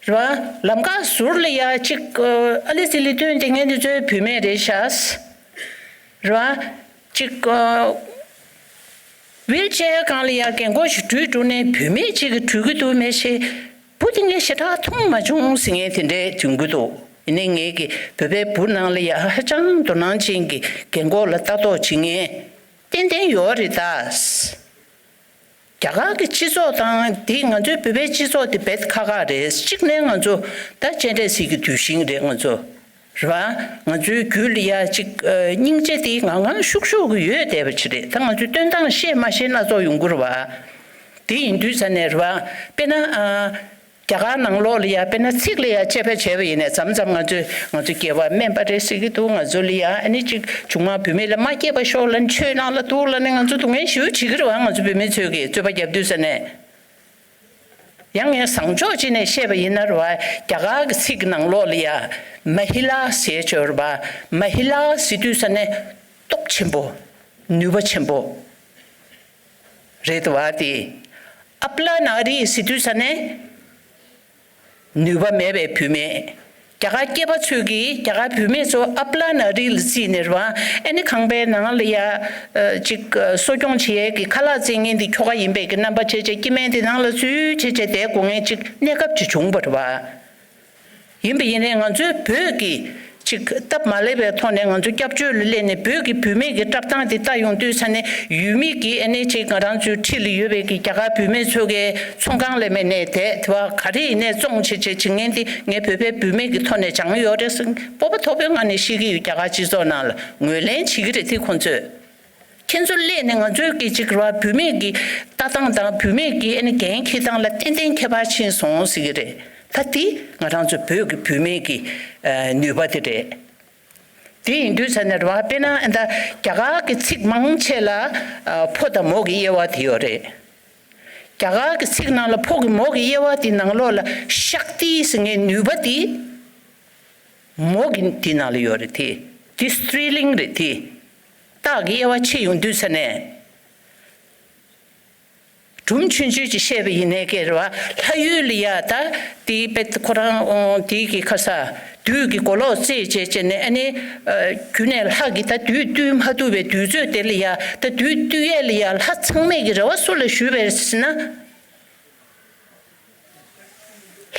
རེད་བ། ལམ་ཁ་ཟུར་ལ་ཡ་ཅིག་ཨ་ལི་ཙི་ལི་སྟོན་བསྡད་མཁན་དེ་ཚོའི་བུད་མེད་རེད་ཤག་རེད་བ། ཅིག་ཝིལ་ཅེར་སྒང་ལ་ཡ་རྒན་གོག་ཞིག་འགྲུལ་འགྲོ་ནས་བུད་མེད་ཅིག་གིས་འགྲུལ་གྱི་འདུག་མེད་ཤེས། བུ་དེ་ངས་ཞེ་དྲག་མཐོང་མ་བྱུང་ཟེར་མཁན་དེ་འདྲས་ཐོན་གྱི་འདུག་ཡིན་ནའི་ངེད་ཀྱི་བོད་པའི་བུ་ནང་ལ་ཡ་ཧ་ཅང་དོ་སྣང་ཅན་གྱི་རྒན་གོག་ལ་ལྟ་རྟོག་བྱེད་མཁན་ཏན་ཏན་ཡོད་རེད་ད། རྒྱ་གར་གྱི་སྤྱི་ཚོགས་དང་དེ་ང་ཚོའི་བོད་པའི་སྤྱི་ཚོགས་དེ་རྦད་ཁག་ཁག་རེད། གཅིག་ནས་ང་ཚོ་ད་སྤྱན་རས་གཟིགས་ཀྱི་གདུལ་ཞིང་རེད་ང་ཚོ། རེད་བ། ང་ཚོའི་རྒྱུད་ལ་ཡ་ཅིག་ཨ་སྙིང་རྗེ་དེ་ངང་ངང་ཤུགས་ཤུགས་ཀྱི་ཡོད་བསྡད་པ་ཅིག་རེད། ད་ང་ཚོའི་སྟོན་སྟངས་ཤེས་མ་ཤེས་སྣ་ཚོགས་ཡོང་གི་རེད་བ། དེ་ཡིན་དུས་ཙ་ནས་རེད་བ། དཔེར་ན་ཨ། རྒྱ་གར་ནང་ལོགས་ལ་ཡ་དཔེར་ན་ཚིག་ལ་ཡ་དཔྱད་པ་བྱས་པ་ཡིན་ནའི་མཚམས་མཚམས་ང་ཚོས་ང་ཚོ་སྐྱེ་བ་དམན་པ་རེད་ཟེར་གྱི་འདུག་ང་ཚོ་ལ་ཡ་ཨ་ནི་ཅིག་ཆུང་མ་བུད་མེད་ལ་མ་སྐྱེས་པ་ཤོག་ལབ་ནས་ཆོས་ནང་ལ་འདུག་ལབ་ནས་ང་ཚོ་སྡུག་བསྔལ་ཞེ་པོ་བྱེད་ཀྱི་རེད་བ། ང་ཚོ་བུད་མེད་ཚོས་ཀྱིས་རྩོད་པ་རྒྱབ་དུས་ཙ་ནས། ཡང་ངས་བཟང་ཕྱོགས་ཅིག་ནས་བཤད་པ་ཡིན་ན་རེད་བ། རྒྱ་གར་གྱི་ཚིག་གི་ནང་ལོགས་ལ་ཡ་མ་ཧི་ལ་ཟེར་ཆོག་རེད་བ། མ་ཧི་ལ་ཟེར་དུས་ཙ་ནས་སྟོབས་ཆེན་པོ། ནུས་པ་ཆེན་པོ། རེད་བ་དེ། ཨ་པླ་ན་རི་ཟེར་དུས་ཙ་ནས་ནུས་པ་མེད་པའི་བུད་མེད། རྒྱ་གར་སྐྱེས་པ་ཚོས་ཀྱིས་རྒྱ་གར་བུད་མེད་ཚོ་ཨ་པླ་ན་རི་ལ་བརྩིས་ནས་རེད་བ། ཨ་ནི་ཁང་པའི་ནང་ལ་ཡ་ཅིག་གསོ་སྐྱོང་བྱེད་ཡས་ཀྱི་ཁ་ལག་བཙལ་མཁན་དེ་ཁྱོ་ག་ཡིན་པའི་གི་རྣམ་པ་བྱས་བྱས་སྐྱེ་དམན་དེ་ནང་ལ་འཛུལ་བྱས་བྱས་བསྡད་དགོས་མཁན་ཅིག་གནས་སྐབས་ཅིག་བྱུང་བ་རེད་བ། ཡིན་པ་ཡིན་ནའི་ང་ཚོའི་བོད་ཀྱི་ཅིག་སྟབས་མ་ལེགས་པའི་ཐོག་ནས་ང་ཚོ་སྐྱབས་བཅོལ་ལ་སླེབས་ནས་བོད་ཀྱི་བུད་མེད་ཀྱི་བཀྲག་མདངས་དེ་ལྟ་ཡོང་དུས་ཙ་ནས་ཡུལ་མི་གི་ཨ་ནི་ཅིག་ང་རང་ཚོའི་འཁྲིས་ལ་ཡོད་པའི་གི་རྒྱ་གར་བུད་མེད་ཚོ་གའི་ཚོང་ཁང་ལ་མེད་ནས་དེ་དེ་བ་ག་རེ་ཡིན་ནས་བཙོང་བྱེད་བྱེད་བྱེད་མཁན་དེ་ངའི་བོད་པའི་བུད་མེད་ཀྱི་ཐོག་ནས་སྦྱངས་ཡོད་རེད་ཟེར་སྤོབས་པ་མཐོ་པོའི་ངང་ནས་བཤད་ཀྱི་ཡོད། རྒྱ་གར་སྤྱི་ཚོགས་ནང་ལ་ངོས་ལེན་བྱེད་ཀྱི་རེད་དེ་ཁོང་ཚོས། ཁྱེད་ཚོ་སླེབས་ནས་ང་ཚོའི་གི་ཅིག་ར་བུད་མེད་ཀྱི་ལྟ་སྟངས་དང་བུད་མེད་ཀྱི་ཨ་ནི་འགན་འཁྱེར་སྟངས་ལ་ཏན་ཏན་ཁྱད་པར་ཕྱིན་སོང་ཟེར་གི་རེད། ད་དེ་ང་རང་ཚོ་བོད་ཀྱི་བུད་མེད་ཀྱི་ཨ་ནུས་པ་དེ་རེད། དེ་ཡིན་དུས་ཙ་ནས་ར་དཔེར་ན་ཨ་ད་རྒྱ་གར་གྱི་ཚིག་མང་ཆེ་ལ་ཨ་ཕོ་དང་མོ་གི་དབྱེ་བ་དེ་ཡོད་རེད། རྒྱ་གར་གྱི་ཚིག་ནང་ལ་ཕོ་གི་མོ་གི་དབྱེ་བ་དེ་ནང་ལོགས་ལ་ཤཀྟི་ཟེར་མཁན་ནུས་པ་དེ། མོ་གི་དེ་ནང་ལ་ཡོད་རེད་དེ། དེ་སི་ཏྲི་ལིང་རེད་དེ། རྟགས་ཀྱི་དབྱེ་བ་ཕྱེ་ཡོང་དུས་ཙ་ནས། སྒྲུང་ཆུང་ཆུང་ཅིག་བཤད་པ་ཡིན་ནའི་ཀྱེ་རེད་བ། ལྷ་ཡུལ་ལ་ཡ་ད་དེའི་དཔེ་ཁོ་རང་དེའི་གི་ཁ་ས་བདུད་ཀྱི་མགོ་ལོག་རྩད་བཅད་བཅད་ནས་ཨ་ནི་རྒྱུ་ནས་ལྷ་གི་ད་བདུད་བཏུལ་མ་ཐུབ་པའི་དུས་ཚོད་དེ་ལ་ཡ་ད་བདུད་བཏུལ་ཡས་ལ་ཡ་ལྷ་ཚང་མས་ཀྱི་རེ་བ་སུ་ལ་ཞུས་པ་རེད་ཟེར་ན།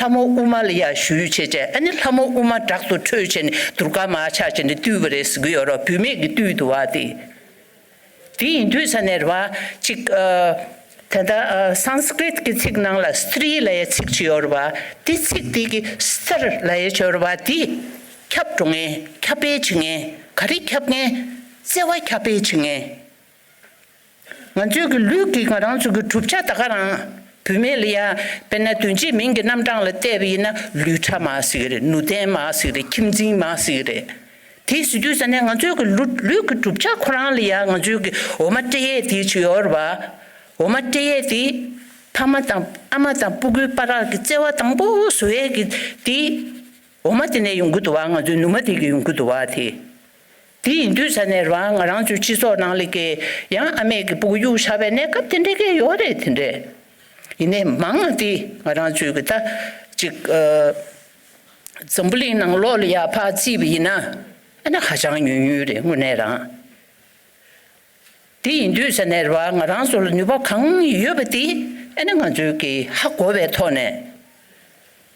ལྷ་མོ་ཨུ་མ་ལ་ཡ་ཞུས་བྱས་བྱས་ཨ་ནི་ལྷ་མོ་ཨུ་མ་དྲག་ཏུ་ཁྲོས་བྱས་ནས་དུར་ཀ་མ་ཆགས་བྱས་ནས་བཏུལ་བ་རེད་ཟེར་གི་ཡོད་རོགས། བུད་མེད་ཀྱིས་བཏུལ་འདུག་བ་དེ། དེ་ཡིན་དུས་ས་ནས་རེད་བ་ཅིག་ཨ། ད་ལྟ་ཨ་སཾ་སྐྲྀཏ་གི་ཚིག་ནང་ལ་སི་ཏྲི་ལ་ཡ་ཚིག་ཅིག་ཡོད་རེད་བ། དེ་ཚིག་དེ་གི་སི་ཐར་ལ་ཡ་ཅིག་ཡོད་རེད་བ། དེ་ཁྱབ་འགྲོ་མཁན་ཁྱབ་སྤེལ་བྱེད་མཁན་ག་རེ་ཁྱབ་མཁན་བརྩེ་བ་ཁྱབ་སྤེལ་བྱེད་མཁན། ང་ཚོའི་གི་ལུས་ཀྱི་ང་རང་ཚོ་གི་གྲུབ་ཆ་ད་ག་རང་། བུད་མེད་ལ་ཡ་དཔེར་ན་དོན་གཅིག་མིང་གི་རྣམ་གྲངས་ལ་བལྟས་པ་ཡིན་ན་ལུས་ཕྲ་མ་ཟེར་གི་རེད། ནུས་ལྡན་མ་ཟེར་གི་རེད། ཁྱིམ་འཛིན་མ་ཟེར་གི་རེད། དེ་ཟེར་དུས་ཙ་ནས་ང་ཚོའི་གི་ལུ་ལུས་ཀྱི་གྲུབ་ཆ་ཁོ་རང་ལ་ཡ་ང་ཚོའི་གི་འོ་མ་སྤྲད་ཡས་དེ་ཅིག་ཡོད་རེད་བ། འོ་མ་སྤྲད་ཡས་དེ་ཕ་མ་དང་ཨ་མ་དང་སྤུ་གུའི་བར་གི་བརྩེ་བ་དང་པོ་བཟོ་ཡས་གི་དེ། འོ་མ་དེ་ནས་ཡོང་གི་འདུག་བ། ང་ཚོའི་ནུ་མ་དེ་གི་ཡོང་གི་འདུག་བ་དེ། དེ་ཡིན་དུས་ས་ནས་རང་ང་རང་ཚོའི་སྤྱི་ཚོགས་ནང་ལ་གི་ཡང་ཨ་མས་གི་སྤུ་གུ་གཡུག་བཞག་པའི་གནས་སྐབས་དེ་འདྲས་གི་ཡོད་རེད་དེ་འདྲས། ཡིན་ནའི་མང་ང་དེ་ང་རང་ཚོའི་གི་ད་ཅིག་ཨ། འཛམ་བུ་གླིང་ནང་ལོགས་ལ་ཡ་ཕར་བརྩིས་པ་ཡིན་ན་ཨ་ནི་ཧ་ཅང་ཉུང་ཉུང་རེད་དངོས་གནས་རང་། དེ་ཡིན་དུས་ས་ནས་རེད་བ། ང་རང་ཚོ་ལ་ནུས་པ་གང་ཡོད་པ་དེ་ཨ་ནི་ང་ཚོས་ཀྱིས་ཧ་གོ་བའི་ཐོག་ནས།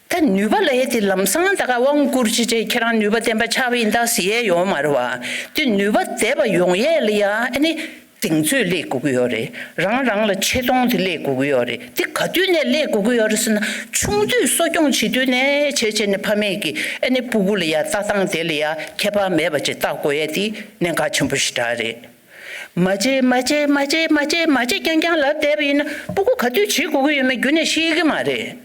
ད་ནུས་པ་ལ་ཡ་དེ་ལམ་སང་ད་ག་དབང་བསྐུར་ཅི་བྱས་ཁྱེད་རང་ནུས་པ་ལྡན་པ་ཆགས་པ་ཡིན་ད་ཟེར་ཡས་ཡོད་མ་རེད་བ། དེ་ནུས་པ་ལྡན་པ་ཡོང་ཡས་ལ་ཡ་ཨ་ནི་གདེང་ཚོད་སླེབས་དགོས་ཀྱི་ཡོད་རེད། རང་རང་ལ་ཆེ་མཐོང་དེ་སླེབས་དགོས་ཀྱི་ཡོད་རེད། དེ་ག་དུས་ནས་སླེབས་དགོས་ཀྱི་ཡོད་རེད་ཟེར་ན་ཆུང་དུས་གསོ་སྐྱོང་བྱེད་དུས་ནས་བྱས་བྱས་ནས་ཕ་མས་ཀྱིས་ཨ་ནི་སྤུ་གུ་ལ་ཡ་ལྟ་སྟངས་དེ་ལ་ཡ་ཁྱད་པར་མེད་པ་ཅིག་ལྟ་དགོས་ཡས་དེ་གནད་འགག་ཆེན་པོ་ཞེ་དྲག་རེད། མ་བྱེད་མ་བྱེད་མ་བྱེད་མ་བྱེད་མ་བྱེད་རྐྱང་རྐྱང་ལབ་བསྡད་པ་ཡིན་ན་སྤུ་གུ་ག་དུས་བྱེད་དགོས་ཀྱི་ཡོད་མེད་རྒྱུན་ནས་ཤེས་ཀྱི་མ་རེད།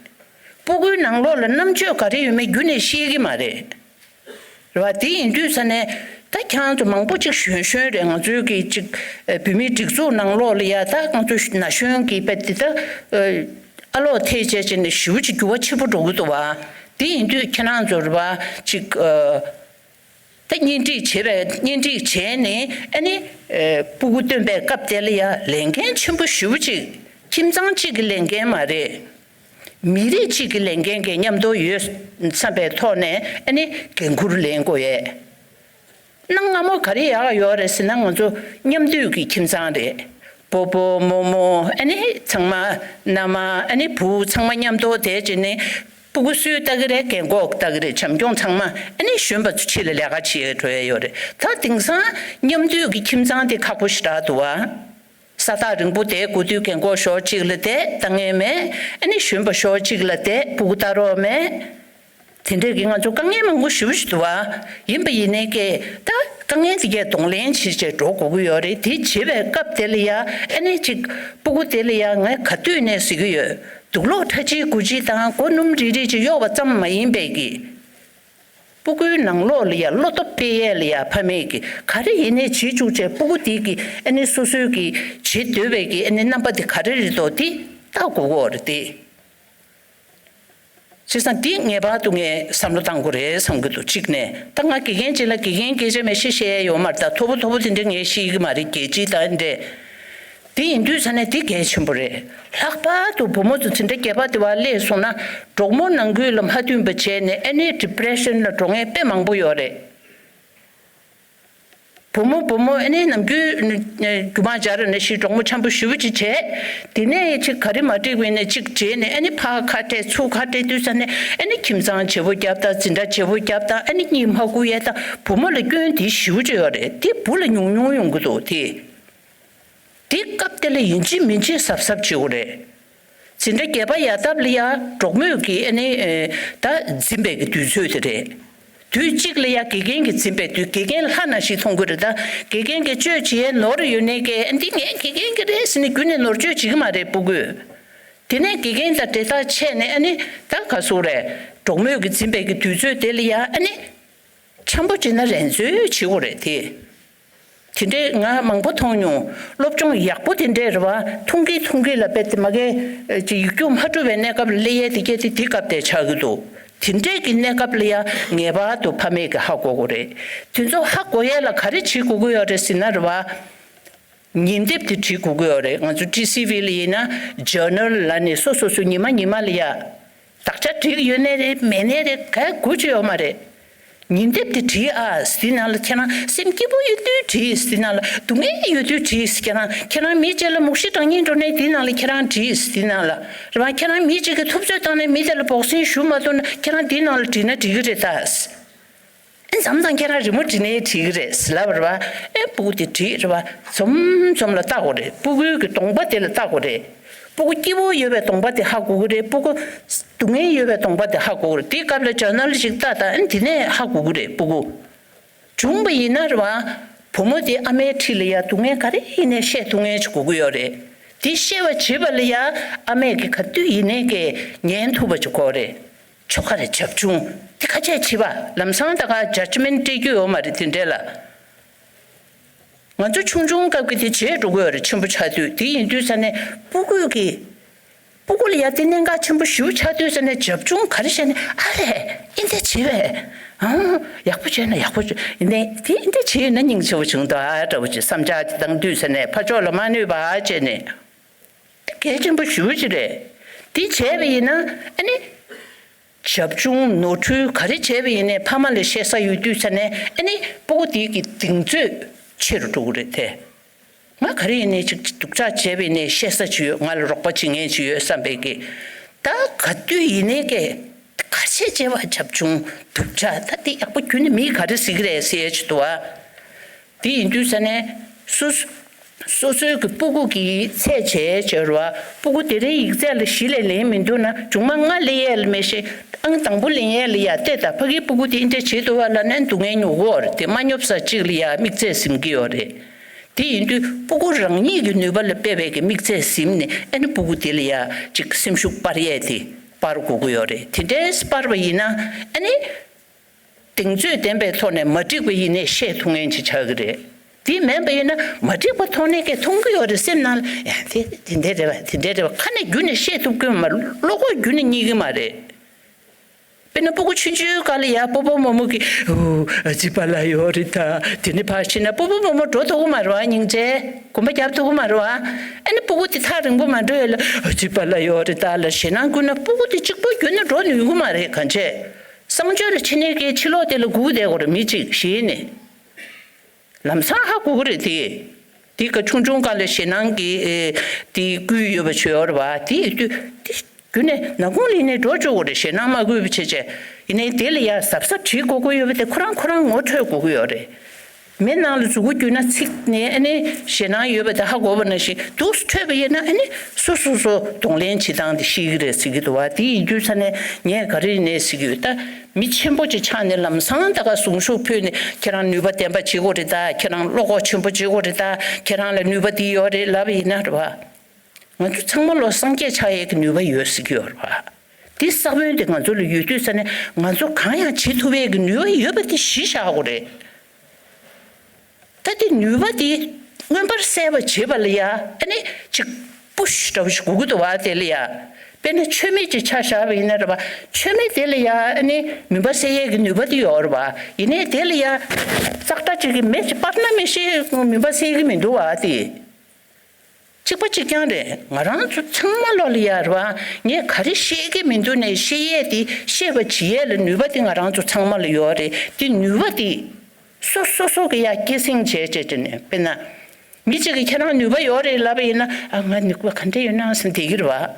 སྤུ་གུའི་ནང་ལོགས་ལ་རྣམ་དཔྱོད་ག་རེ་ཡོད་མེད་རྒྱུན་ནས་ཤེས་ཀྱི་མ་རེད། རེད་བ། དེ་ཡིན་དུས་ས་ནས་ད་ཁྱེད་རང་ཚོ་མང་པོ་ཅིག་གཞོན་གཞོན་རེད། ང་ཚོའི་གི་ཅིག་ཨ་བུད་མེད་སྒྲིག་འཛུགས་ནང་ལོགས་ལ་ཡ་ད་ང་ཚོ་ན་གཞོན་གྱི་དཔེ་དེ་ད་ཨ་ལོག་ཐེ་བྱས་བྱས་ནས་ཞེ་པོ་ཅིག་འགྱུར་བ་ཆེན་པོ་འགྲོ་གི་འདུག་བ། དེ་ཡིན་དུས་ཁྱེད་རང་ཚོ་རེད་བ་ཅིག་ཨ། ད་གཉེན་སྒྲིག་བྱས་པའི་གཉེན་སྒྲིག་བྱས་ནས་ཨ་ནི་ཨེ་སྤུ་གུ་སྟོན་པའི་སྐབས་དེ་ལ་ཡ་ལས་འགན་ཆེན་པོ་ཞེ་པོ་ཅིག་ཁྱིམ་ཚང་གཅིག་གི་ལས་འགན་མ་རེད། མི་རིགས་གཅིག་གི་ལས་འགན་གྱི་མཉམ་དུ་ཡོད་བསམ་པའི་ཐོག་ནས་ཨ་ནི་འགན་འཁུར་ལེན་དགོས་ཡས། གནའ་སྔ་མོ་ག་རེ་ཡག་ཡོད་རེད་ཟེར་ན་ང་ཚོ་མཉམ་འདུས་ཀྱི་ཁྱིམ་ཚང་རེད། སྤོ་སྤོ་རྨོ་རྨོ་ཨ་ནི་ཚང་མ་མནའ་མ་ཨ་ནི་བུ་ཚང་མ་མཉམ་དུ་བསྡད་བྱས་ནས། སྤུ་གུ་སུས་ལྟ་གི་རེད། རྒན་གོག་ལྟ་གི་རེད། བྱམས་སྐྱོང་ཚང་མ་ཨ་ནི་གཞོན་པ་ཚོ་ཕྱི་ལ་ལས་ཀ་བྱེད་འགྲོ་ཡ་ཡོད་རེད། ད་དེང་སང་མཉམ་འདུས་ཀྱི་ཁྱིམ་ཚང་དེ་ཁག་པོ་ཞེ་དྲག་འདུག་བ། ས་ཐག་རིང་པོ་བསྡད་དགོས་དུས་རྒན་གོག་ཕྱོགས་གཅིག་ལ་བསྡད་ལྟ་མཁན་མེད། ཨ་ནི་གཞོན་པ་ཕྱོགས་གཅིག་ལ་བསྡད་སྤུ་གུ་ལྟ་རོགས་མེད། དེ་འདྲས་ཀྱི་ང་ཚོ་དཀའ་ངལ་མང་པོ་ཞེ་པོ་ཞིག་འདུག་བ། ཡིན་པ་ཡིན་ནའི་ཀྱེ་ད་དཀའ་ངལ་དེ་གས་གདོང་ལེན་བྱེད་བྱས་འགྲོ་དགོས་ཀྱི་ཡོད་རེད། དེ་བྱེད་པའི་སྐབས་དེ་ལ་ཡ་ཨ་ནི་ཅིག་སྤུ་གུ་དེ་ལ་ཡ་ངས་ག་དུས་ནས་ཟེར་གྱི་ཡོད། དུག་ལོག་ཁྲ་ཆིལ་དགུ་ཆིལ་དང་སྒོ་སྣུམ་རིལ་རིལ་ཅིག་གཡོག་པ་ཙམ་མ་ཡིན་པའི་གི། སྤུ་གུའི་ནང་ལོགས་ལ་ཡ་བློ་སྟོབས་སྤེལ་ཡས་ལ་ཡ་ཕ་མས་གི་ག་རེ་ཡིན་ནའི་བྱེད་བཅུག་བྱས་སྤུ་གུ་དེ་གི་ཨ་ནི་སོ་སོའི་གི་བྱེད་འདོད་པའི་གི་ཨ་ནི་རྣམ་པ་དེ་ག་རེ་རེད་དོ་དེ་ལྟ་དགོས་ཀྱི་ཡོད་རེད་དེ། བྱས་ཙང་དེ་ངེས་པར་དུ་ངས་བསམ་བློ་བཏང་དགོས་རེད་བསམ་གྱི་འདུག་གཅིག་ནས་ད་ང་དགེ་རྒན་ཅིག་ལ་དགེ་རྒན་སྐད་ཆ་མི་བཤད་བཤད་ཡས་ཡོད་མ་རེད། ད་མཐོ་པོ་མཐོ་པོ་དེ་འདྲ་ངས་ཤེས་ཀྱི་མ་རེད། རྒྱལ་སྤྱི་དང་འདྲས། དེ་ཡིན་དུས་ས་ནས་དེ་གལ་ཆེན་པོ་རེད། ལྷག་པར་དུ་བུ་མོ་ཚོ་འཛིན་གྲྭ་བརྒྱད་པ་དེ་བ་སླེབས་སོང་ན་གྲོགས་མོ་ནང་ཁུལ་ལ་མ་མཐུན་པ་བྱས་ནས་ཨ་ནི་ཌི་པི་རེ་ཤན་ལ་འགྲོ་མཁན་དཔེ་མང་པོ་ཡོད་རེད། བུ་མོ་བུ་མོ་ཨ་ནི་ནམ་རྒྱུན་རྒྱུ་མ་སྦྱར་ནས་ཤི་གྲོགས་མོ་འཆམ་པོ་ཞེ་པོ་ཅིག་བྱས། དེ་ནས་ཅིག་ག་རེ་མ་འགྲིག་པ་ཡིན་ན་ཅིག་བྱས་ནས་ཨ་ནི་ཕར་ཁ་བྲལ་ཚུར་ཁ་བྲལ་དུས་ས་ནས་ཨ་ནི་ཁྱིམ་ཚང་བརྗེ་པོ་བརྒྱབ་དང་འཛིན་གྲྭ་བརྗེ་པོ་བརྒྱབ་དང་ཨ་ནི་གཉིད་མ་ཁུག་ཡས་དང་བུ་མོ་ལ་སྐྱོན་དེ་ཞེ་པོ་ཅིག་ཡོད་རེད། དེ་བུ་ལ་ཉུང་ཉུང་ཡོང་གི་འདུག་དེ། དེ་སྐབས་དེ་ལ་ཡིན་གཅིག་མིན་གཅིག་གཟབ་གཟབ་བྱེད་དགོས་རེད། འཛིན་གྲྭ་བརྒྱད་པ་ཡར་བཏབ་ལ་ཡ་གྲོགས་མོས་ཀྱིས་ཨ་ནི་ཨེ་ད་འཛིན་པའི་གི་དུས་ཚོད་དེ་རེད། དུས་གཅིག་ལ་ཡ་དགེ་རྒན་གྱིས་འཛིན་པའི་དུས་དགེ་རྒན་ལྷ་ན་ཞིག་མཐོང་གི་རེད། ད་དགེ་རྒན་གྱིས་བཅོས་བྱེད་ཡས་ནོར་ཡོད་ནས་ཀྱི་ཨ་འདི་ངའི་དགེ་རྒན་གྱི་རེད་ཟེར་ནས་རྒྱུན་ནས་ནོར་བཅོས་བྱེད་ཀྱི་མ་རེད་སྤུ་གུས། དེ་ནས་དགེ་རྒན་དང་འབྲེལ་ཐག་ཆད་ནས་ཨ་ནི་ད་ག་སུ་རེད། གྲོགས་མོས་ཀྱིས་འཛིན་པའི་གི་དུས་ཚོད་དེ་ལ་ཡ་ཨ་ནི། འཆམ་པོ་བྱེད་ན་རན་ཚོད་བྱེད་དགོས་རེད་དེ། དེ་འདྲའི་ང་མང་པོ་མཐོང་མྱོང་། སློབ་སྦྱོང་ཡག་པོ་དེ་འདྲའི་རེད་བ། ཐུང་གི་ཐུང་གི་ལ་དཔེ་དེ་མ་གི་ཅིག་ཡིག་རྒྱུགས་མ་འགྲོ་བའི་གནས་སྐབས་ལ་སླེབས་ཡས་དེ་སྐད་དེ་དེ་སྐབས་དེ་ཆགས་ཀྱི་འདུག་དེ་འདྲའི་གི་གནས་སྐབས་ལ་ཡ་ངེས་པར་དུ་ཕ་མས་ཀྱི་ཧ་གོ་དགོས་རེད། དེ་ཚོ་ཧ་གོ་ཡས་ལ་ག་རེ་བྱེད་དགོས་ཀྱི་ཡོད་རེད་ཟེར་ན་རེད་བ། ཉིན་དེབ་དེ་བྲིས་དགོས་ཀྱི་ཡོད་རེད། ང་ཚོ་ཊི་སི་ཝི་ལ་ཡིན་ན་ཇར་ནལ་ལ་ནི་སོ་སོ་སོ་ཉི་མ་ཉི་མ་ལ་ཡ། དག་ཆ་བྲིས་ཡོད་ནའི་རེད་མེད་ནའི་རེད་ག་དགོས་ཀྱི་ཡོད་མ་རེད། ཉིན་དེབ་དེ་བྲིས་ཨ། དེ་ནང་ལ་ཁྱེད་རང་སེམས་སྐྱིད་པོ་ཡོད་དུས་བྲིས། དེ་ནང་ལ་སྡུག་བསྔལ་ཡོད་དུས་བྲིས། ཁྱེད་རང་ཁྱེད་རང་མི་གཅིག་ལ་མུག་ཤི་དྲང་སྙིང་འགྲོ་ནའི་དེ་ནང་ལ་ཁྱེད་རང་བྲིས། དེ་ནང་ལ་རེད་བ། ཁྱེད་རང་མི་གཅིག་གིས་ཐུབ་ཚོད་བཏང་ནའི་མི་དེ་ལ་འབོག་སེན་ཞུ་མ་ཐུབ་ན་ཁྱེད་རང་དེ་ནང་ལ་བྲིས་ན་འགྲིག་གི་རེད་ད། ཨེ་མཚམས་མཚམས་ཁྱེད་རང་རི་མོ་བྲིས་ནའི་བྲིས་གི་རེད་ཟེར་ལབ་རེད་བ། ཨེ་སྤུ་གུ་དེ་བྲིས་རེད་བ། འཛོམས་འཛོམས་ལ་ལྟ་དགོས་རེད། སྤུ་གུའི་གི་གདོང་པ་དེ་ལ་ལྟ་དགོས་རེད། སྤུ་གུ་སྐྱིད་པོ་ཡོད་པའི་གདོང་པ་དེ་ཧ་གོ་གི་རེད། སྤུ་གུ་སྡུག་བསྔལ་ཡོད་པའི་གདོང་པ་དེ་ཧ་གོ་གི་རེད། དེའི་སྐབས་ལ་ཇར་ནལ་ཞིག་ལྟ་དང་། ཨེ་དེ་ནས་ཧ་གོ་གི་རེད། སྤུ་གུ་བྱུང་བ་ཡིན་ན་རེད་བ། བུ་མོ་དེ་ཨ་མའི་འཁྲིས་ལ་ཡ་སྡུག་བསྔལ་ག་རེ་ཡིན་ནའི་བཤད་ཐུབ་མཁན་ཅིག་དགོས་ཀྱི་ཡོད་རེད། དེ་བཤད་པ་བྱེད་པ་ལ་ཡ་ཨ་མས་གི་ག་དུས་ཡིན་ནའི་གི་ཉན་ཐུབ་པ་ཅིག་དགོས་རེད། ཆོ་ག་རེ་བྱབ་ཆུང་དེ་ཁ་ཆད་བྱེད་པ་ལམ་སང་ད་ག་ཇ་ཇི་མེན་སྤྲད་རྒྱུ་ཡོད་མ་རེད་དེ་འདྲས་ལ། ང་ཚོ་ཆུང་ཆུང་སྐབས་ཀྱི་དེ་བྱས་འགྲོ་གི་ཡོད་རེད། ཆེན་པོ་ཆགས་དུས་དེ་ཡིན་དུས་ས་ནས་སྤུ་གུས་ཀྱི་སྤུ་གུ་ལ་ཡ་དེ་གནད་འགག་ཆེན་པོ་ཞེ་པོ་ཆགས་དུས་ས་ནས་བྱབ་ཆུང་ག་རེ་བྱས་ནས་ཨ་རེ་ཨེ་འདྲ་བྱེད་པས་ཨང་ཡག་པོ་བྱས་ན་ཡག་པོ་བྱེད་ཡིན་ནའི་དེ་ཨེ་འདྲ་བྱེད་ཡོད་ན་སྙིང་རྗེ་པོ་བྱུང་འདུག་ཨ་འདྲ་བོ་ཅིག་བསམ་འཆར་དེ་བཏང་དུས་ས་ནས་ཕར་ཕྱོགས་ལ་མ་གནོད་པ་བྱས་ནས། གལ་ཆེན་པོ་ཞེ་པོ་ཅིག་རེད། དེ་བྱས་པ་ཡིན་ན་ཨ་ནི། བྱབ་ཆུང་ནོར་འཁྲུལ་ག་རེ་བྱས་པ་ཡིན་ནའི་ཕ་མ་ལ་བཤད་ས་ཡོད་དུས་ས་ནས་ཨ་ནི་སྤུ་གུ་དེ་གི་གདེང་ཚོད་ཆེ་རུ་འགྲོ་གི་རེད་དེ། ང་ག་རེ་ཡིན་ནའི་ཅིག་སྡུག་ཅག་བྱས་པ་ཡིན་ནའི་བཤད་ས་ཅིག་ཡོད། ང་ལ་རོགས་པ་བྱེད་མཁན་ཅིག་ཡོད་བསམ་པའི་གི། ད་ག་དུས་ཡིན་ནའི་གི་ག་བྱས་བྱས་པ་བྱབ་ཆུང་སྡུག་ཅག་ད་དེ་ཡག་པོ་ཁྱོན་ནས་མིས་ག་རེ་ཟེར་གི་རེད་ཟེར་ཡ་ཅིག་འདུག་ཨ། དེ་ཡིན་དུས་ས་ནས་སོ་སོ་སོ་སོའི་གི་སྤུ་གུ་གི་ཚད་བྱས་བྱས་རོ། སྤུ་གུ་དེ་རིང་ཡིག་ཚད་ལ་བཞི་ལས་ལེན་མི་འདུག་ན་མཇུག་མ་ལྔ་ལེན་ཡས་ལ་མེད་ཤེ། ཨང་དང་པོ་ལེན་ཡས་ལ་ཡ་བལྟས་ད་ཕ་གིའི་སྤུ་གུ་དེ་འདྲ་བྱེད་འདུག་བ་ལ་ནས་སྡུག་བསྔལ་མྱོང་གི་ཡོད་རེད་དེ། མ་སྙོབ་ས་གཅིག་ལ་ཡ་དམིགས་ཚད་ཟིན་གི་ཡོད་རེད། དེ་ཡིན་དུས་སྤུ་གུ་རང་ཉིད་ཀྱི་ནུས་པ་ལ་དཔག་པའི་གི་དམིགས་ཚད་ཟིན་ནས་ཨ་ནི་སྤུ་གུ་དེ་ལ་ཡ་ཅིག་སེམས་ཤུགས་སྤར་ཡས་དེ་སྤར་དགོས་ཀྱི་ཡོད་རེད། དེ་འདྲའི་སྤར་བ་ཡིན་ན་ཨ་ནི། གདེང་ཚོད་ལྡན་པའི་ཐོག་ནས་མ་འགྲིག་པ་ཡིན་ནའི་བཤད་ཐུབ་མཁན་ཅིག་ཆགས་ཀྱི་རེད། དེ་མིན་པ་ཡིན་ན་མ་འགྲིག་པ་མཐོང་ནས་སྐད་མཐོང་གི་ཡོད་རེད་སེམས་ནང་ལ། ཡ་དེ་དེ་འདྲ་རེད་བ་དེ་འདྲ་རེད་བ་ཁ་ནས་རྒྱུན་ནས་བཤད་ཐུབ་ཀྱི་མ་རེད། བློ་ཁོག་རྒྱུན་ནས་རྙེད་ཀྱི་མ་རེད། དཔེར་ན་སྤུ་གུ་ཆུང་ཆུང་སྒང་ལ་ཡ་སྤོ་བོ་རྨོ་མོ་གིས་ཨུ་ཨ་ཙི་པཱ་ལགས་ཡོད་རེད་ད། དེ་ནས་ཕར་ཕྱིན་ན་སྤོ་བོ་རྨོ་མོ་འགྲོ་ཐུབ་ཀྱི་མ་རེད་བ། སྙིང་རྗེ་གོམ་པ་རྒྱབ་ཐུབ་ཀྱི་མ་རེད་བ། ཨ་ནི་སྤུ་གུ་དེ་ཐག་རིང་པོ་མ་འགྲོ་ཡ་ལ་ཨ་ཙི་པཱ་ལགས་ཡོད་རེད་ད་ལ་ཞེད་སྣང་ཀུན་ན་སྤུ་གུ་དེ་གཅིག་པོ་རྒྱུན་ནས་འགྲོ་ནུས་ཀྱི་མ་རེད་གང་བྱས། གསང་སྤྱོད་ལ་ཕྱིན་ནས་ཀྱི་ཕྱི་ལོགས་དེ་ལ་སྒུག་བསྡད་དགོས་རེད་མི་གཅིག་ཞེས་ནས། ལམ་སང་ཧ་གོ་གི་རེད་དེ། དེ་ག་ཆུང་ཆུང་སྒང་ལ་ཞེད་སྣང་གི་ཨེ་དེ་བསྐུལ་ཡོད་པ་བྱོས་ཡོད་རེད་བ། དེ་ཡིན་དུས་དེ་རྒྱུན་ནས་ནག་ཁུང་ལེན་ནས་འགྲོ་བཅུག་དགོས་རེད། ཞེད་སྣང་མ་དགོས་པ་བྱས་བྱས་ཡིན་ནའི་དེ་ལ་ཡ་གཟབ་གཟབ་བྱེད་དགོས་ཀྱི་ཡོད་པ་དེ་ཁོ་རང་ཁོ་རང་ངོ་འཕྲོད་དགོས་ཀྱི་ཡོད་རེད། མེ་ནང་ལ་མཛུ་གུ་བརྒྱུས་ན་ཚིག་ནས་ཨ་ནི་ཞེད་སྣང་ཡོད་པ་དེ་ཧ་གོ་བ་ནང་བཞིན་འདུག་སེ་འཕྲོད་པ་ཡིན་ན་ཨ་ནི་སོ་སོ་སོ་གདོང་ལེན་བྱེད་སྟངས་དེ་ཤེས་ཀྱི་རེད་ཟེར་གྱི་འདུག་བ། དེ་ཡིན་དུས་ས་ནས་ངས་ག་རེ་ཡིན་ནའི་ཟེར་གྱི་ཡོད་ད། མི་ཆེན་པོ་ཅིག་ཆགས་ནས་ལམ་སང་ད་ག་གཟུངས་གཞུག་ཕུལ་ནས་ཁྱེད་རང་ནུས་པ་ལྡན་པ་བྱེད་དགོས་རེད་ད། ཁྱེད་རང་བློ་ཁོག་ཆེན་པོ་བྱེད་དགོས་རེད་ད། ཁྱེད་རང་ལ་ནུས་པ་འདི་ཡོད་རེད་ལབ་པ་ཡིན་ན་རེད་བ། ང་ཚོ་ཚང་མ་ལོ་སངས་རྒྱས་ཆགས་ཡས་ཀྱི་ནུས་པ་ཡོད་ཟེར་གྱི་ཡོད་རེད་བ། དེ་ས་བོན་དེ་ང་ཚོ་ལ་ཡོད་དུས་ས་ནས་ང་ཚོ་གང་ཡང་བྱེད་ཐུབ་ཡས་ཀྱི་ནུས་པ་ཡོད་པ་དེ་གཞི་བཞག་དགོས་རེད། ད་དེ་ནུས་པ་དེ་མངོན་པར་གསལ་བ་བྱེད་པ་ལ་ཡ་ཨ་ནི་ཅིག་པུ་ཤི་འདྲ་བོ་ཞིག་དགོས་ཀྱི་འདུག་བ། དེ་ལ་ཡ་དཔེར་ན་མཆོད་མེ་ཅིག་ཆ་བཞག་པ་ཡིན་ན་རེད་བ། མཆོད་མེ་དེ་ལ་ཡ་ཨ་ནི་མུན་པ་སེལ་ཡས་ཀྱི་ནུས་པ་དེ་ཡོད་རེད་བ། ཡིན་ནའི་དེ་ལ་ཡ་ཙག་སྒྲ་ཅིག་གིས་མེ་ཅིག་སྤར་ན་མེ་ཤེས་མུན་པ་སེལ་གྱི་མི་འདུག་བ་དེ། གཅིག་པ་གཅིག་རྐྱང་རེད། ང་རང་ཚོ་ཚང་མ་ལོ་ལ་ཡ་རེད་བ། ངས་ག་རེ་བཤད་ཀྱི་མི་འདུག་ནས་བཤད་ཡས་དེ་བཤད་པ་བྱེད་ཡས་ལ་ནུས་པ་དེ་ང་རང་ཚོ་ཚང་མ་ལ་ཡོད་རེད། དེ་ནུས་པ་དེ་སོ་སོ་སོ་གི་ཡ་སྐྱེད་སྲིང་བྱས་བྱས་བྱས་ནས། དཔེར་ན་མི་གཅིག་གིས་ཁྱེད་རང་ནུས་པ་ཡོད་རེད་ལབ་པ་ཡིན་ན། ཨ། ང་ནུས་པ་ག་འདྲས་ཡོད་ན་བསམ་བསྡད་ཀྱི་རེད་བ།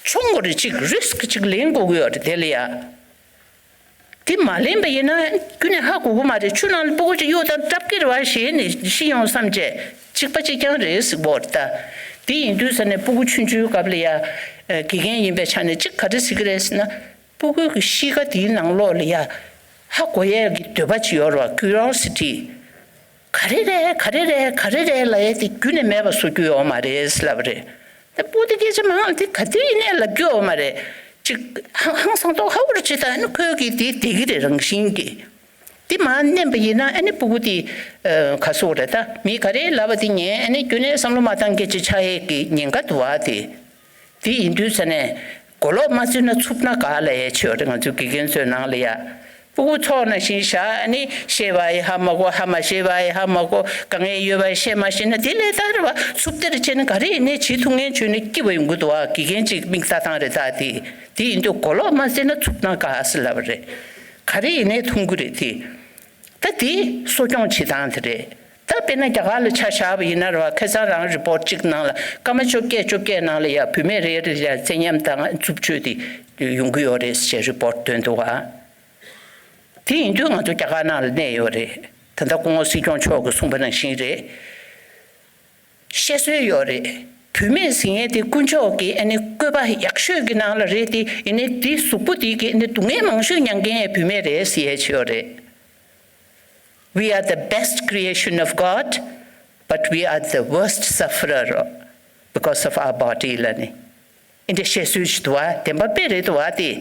ཆོག་གི་རེད། གཅིག་རི་སི་ཀི་གཅིག་ལེན་དགོས་ཀྱི་ཡོད་རེད་དེ་ལ་ཡ། དེ་མ་ལེན་པ་ཡིན་ན་ཁྱོན་ནས་ཧ་གོ་གི་མ་རེད། ཆུ་ནང་ལ་སྤུ་གུ་ཅིག་གཡུག་དང་བཀྲ་གི་རེད་བ། ཞེད་ནས་ཤི་ཡོང་བསམ་བྱས། གཅིག་པ་གཅིག་རྐྱང་རེད་ཟེར་གོ་རེད་ད། དེ་ཡིན་དུས་ས་ནས་སྤུ་གུ་ཆུང་ཆུང་སྐབས་ལ་ཡ། ཨ། དགེ་རྒན་ཡིན་པའི་ཆ་ནས་གཅིག་ག་རེ་ཟེར་གི་རེད་ཟེར་ན། སྤུ་གུ་གི་གཤིས་ཀ་དེའི་ནང་ལོགས་ལ་ཡ། ཧ་གོ་ཡས་ཀྱི་འདོད་པ་ཅིག་ཡོད་རེད་བ། ཁུ་རི་ཡོ་སི་ཊི། ག་རེ་རེད། ག་རེ་རེད། ག་རེ་རེད་ལབ་ཡས་དེ་རྒྱུན་ནས་མེད་པ་བཟོ་རྒྱུ་ཡོད་མ་རེད་ལབ་རེད། ད་སྤུ་གུ་དེ་སྐད་ཆ་མང་ལ་དེ་ག་དུས་ཡིན་ནའི་ལབ་རྒྱུ་ཡོད་མ་རེད། ཅིག་ཧང་ཧང་སང་ཏོག་ཧ་འུར་བྱེད་དང་། ཨ་ནི་ཁོས་ཀྱིས་དེ་བསྡད་ཀྱི་རེད། རང་བཞིན་གྱིས། དེ་མར་མནན་པ་ཡིན་ན་ཨ་ནི་སྤུ་གུ་དེ། ཨ། ག་སོག་རེད། ད་མི་ག་རེ་ལབ་པ་དེ་ཉན། ཨ་ནི་རྒྱུན་ནས་བསམ་བློ་མ་བཏང་མཁན་ཅིག་ཆགས་ཡས་ཀྱི་ཉེན་ཁ་འདུག་བ་དེ། དེ་ཡིན་དུས་ས་ནས་གོ་ལོག་མ་བཟོས་ན་འཚུབ་ན་དགའ་ལབ་ཡས་ཆེ་བ་རེད། ང་ཚོའི་དགེ་རྒན་ཚོའི་ནང་ལ་ཡ། སྤུ་གུ་ཚོགས་ནང་བཞིན་བཞག་ནི་བཤད་པ་ཡི་ཧ་མ་གོ། ཧ་མ་བཤད་པ་ཡི་ཧ་མ་གོ། དཀའ་ངལ་ཡོད་པ་ཡི་བཤད་མ་ཤེས་ན་དེ་ལས་ད་རེད་བ། འཚུབ་སྟེར་བྱས་ནས་ག་རེ་ཡིན་ནའི་བྱེད་ཐུབ་མཁན་བྱུང་ནས་སྐྱིད་པ་ཡོང་གི་འདུག་བ། དགེ་རྒན་གཅིག་མིག་ལྟ་སྟངས་རེད་ད་དེ། དེ་ཡིན་དུས་གོ་ལོག་མ་བཟོས་ན་འཚུབ་ན་དགའ་ཟེར་ལབ་པ་རེད། ག་རེ་ཡིན་ནའི་མཐོང་གི་རེད་དེ། ད་དེ་གསོ་སྐྱོང་བྱེད་སྟངས་དེ་རེད། ད་དཔེར་ན་རྒྱ་གར་ལ་ཆ་བཞག་པ་ཡིན་ན་རེད་བ། ཁ་སང་རང་རི་པོར་ཊི་གཅིག་ནང་ལ་སྐར་མ་བཅོ་བརྒྱད་བཅོ་བརྒྱད་ནང་ལ་ཡ་བུད་མེད་རེ་རེ་ལ་བཙན་ཉམས་དང་རྩུབ་སྤྱོད་དེ་ཡོང་གི་ཡོད་རེད་ཅེས་རི་པོར་ཊི་བཏོན་འདུག་ག། དེ་ཡིན་དུས་ང་ཚོ་རྒྱ་གར་ནང་ལ་གནས་ཡོད་རེད། ད་ལྟ་སྐུ་ངོ་སྲིད་སྐྱོང་མཆོག་གིས་གསུངས་པ་ནང་བཞིན་རེད། བཤད་སྲོལ་ཡོད་རེད། བུད་མེད་ཟེར་མཁན་དེ་དཀོན་མཆོག་གི་ཨ་ནི་བཀོད་པ་ཡག་ཤོས་ཀྱི་ནང་ལ་རེད་དེ། ཡིན་ནའི་དེའི་གཟུགས་པོ་དེ་གི་ཨ་ནི་སྡུག་བསྔལ་མང་ཤོས་མྱང་མཁན་ཡང་བུད་མེད་རེད་ཟེར་ཡས་ཅིག་ཡོད་རེད། We are the best creation of God, but we are the worst sufferer because of our body ལབ་ནས། ཨེ་འདྲ་བཤད་སྲོལ་ཞིག་འདུག་བ། བདེན་པ་དཔེ་རེད་འདུག་བ་དེ།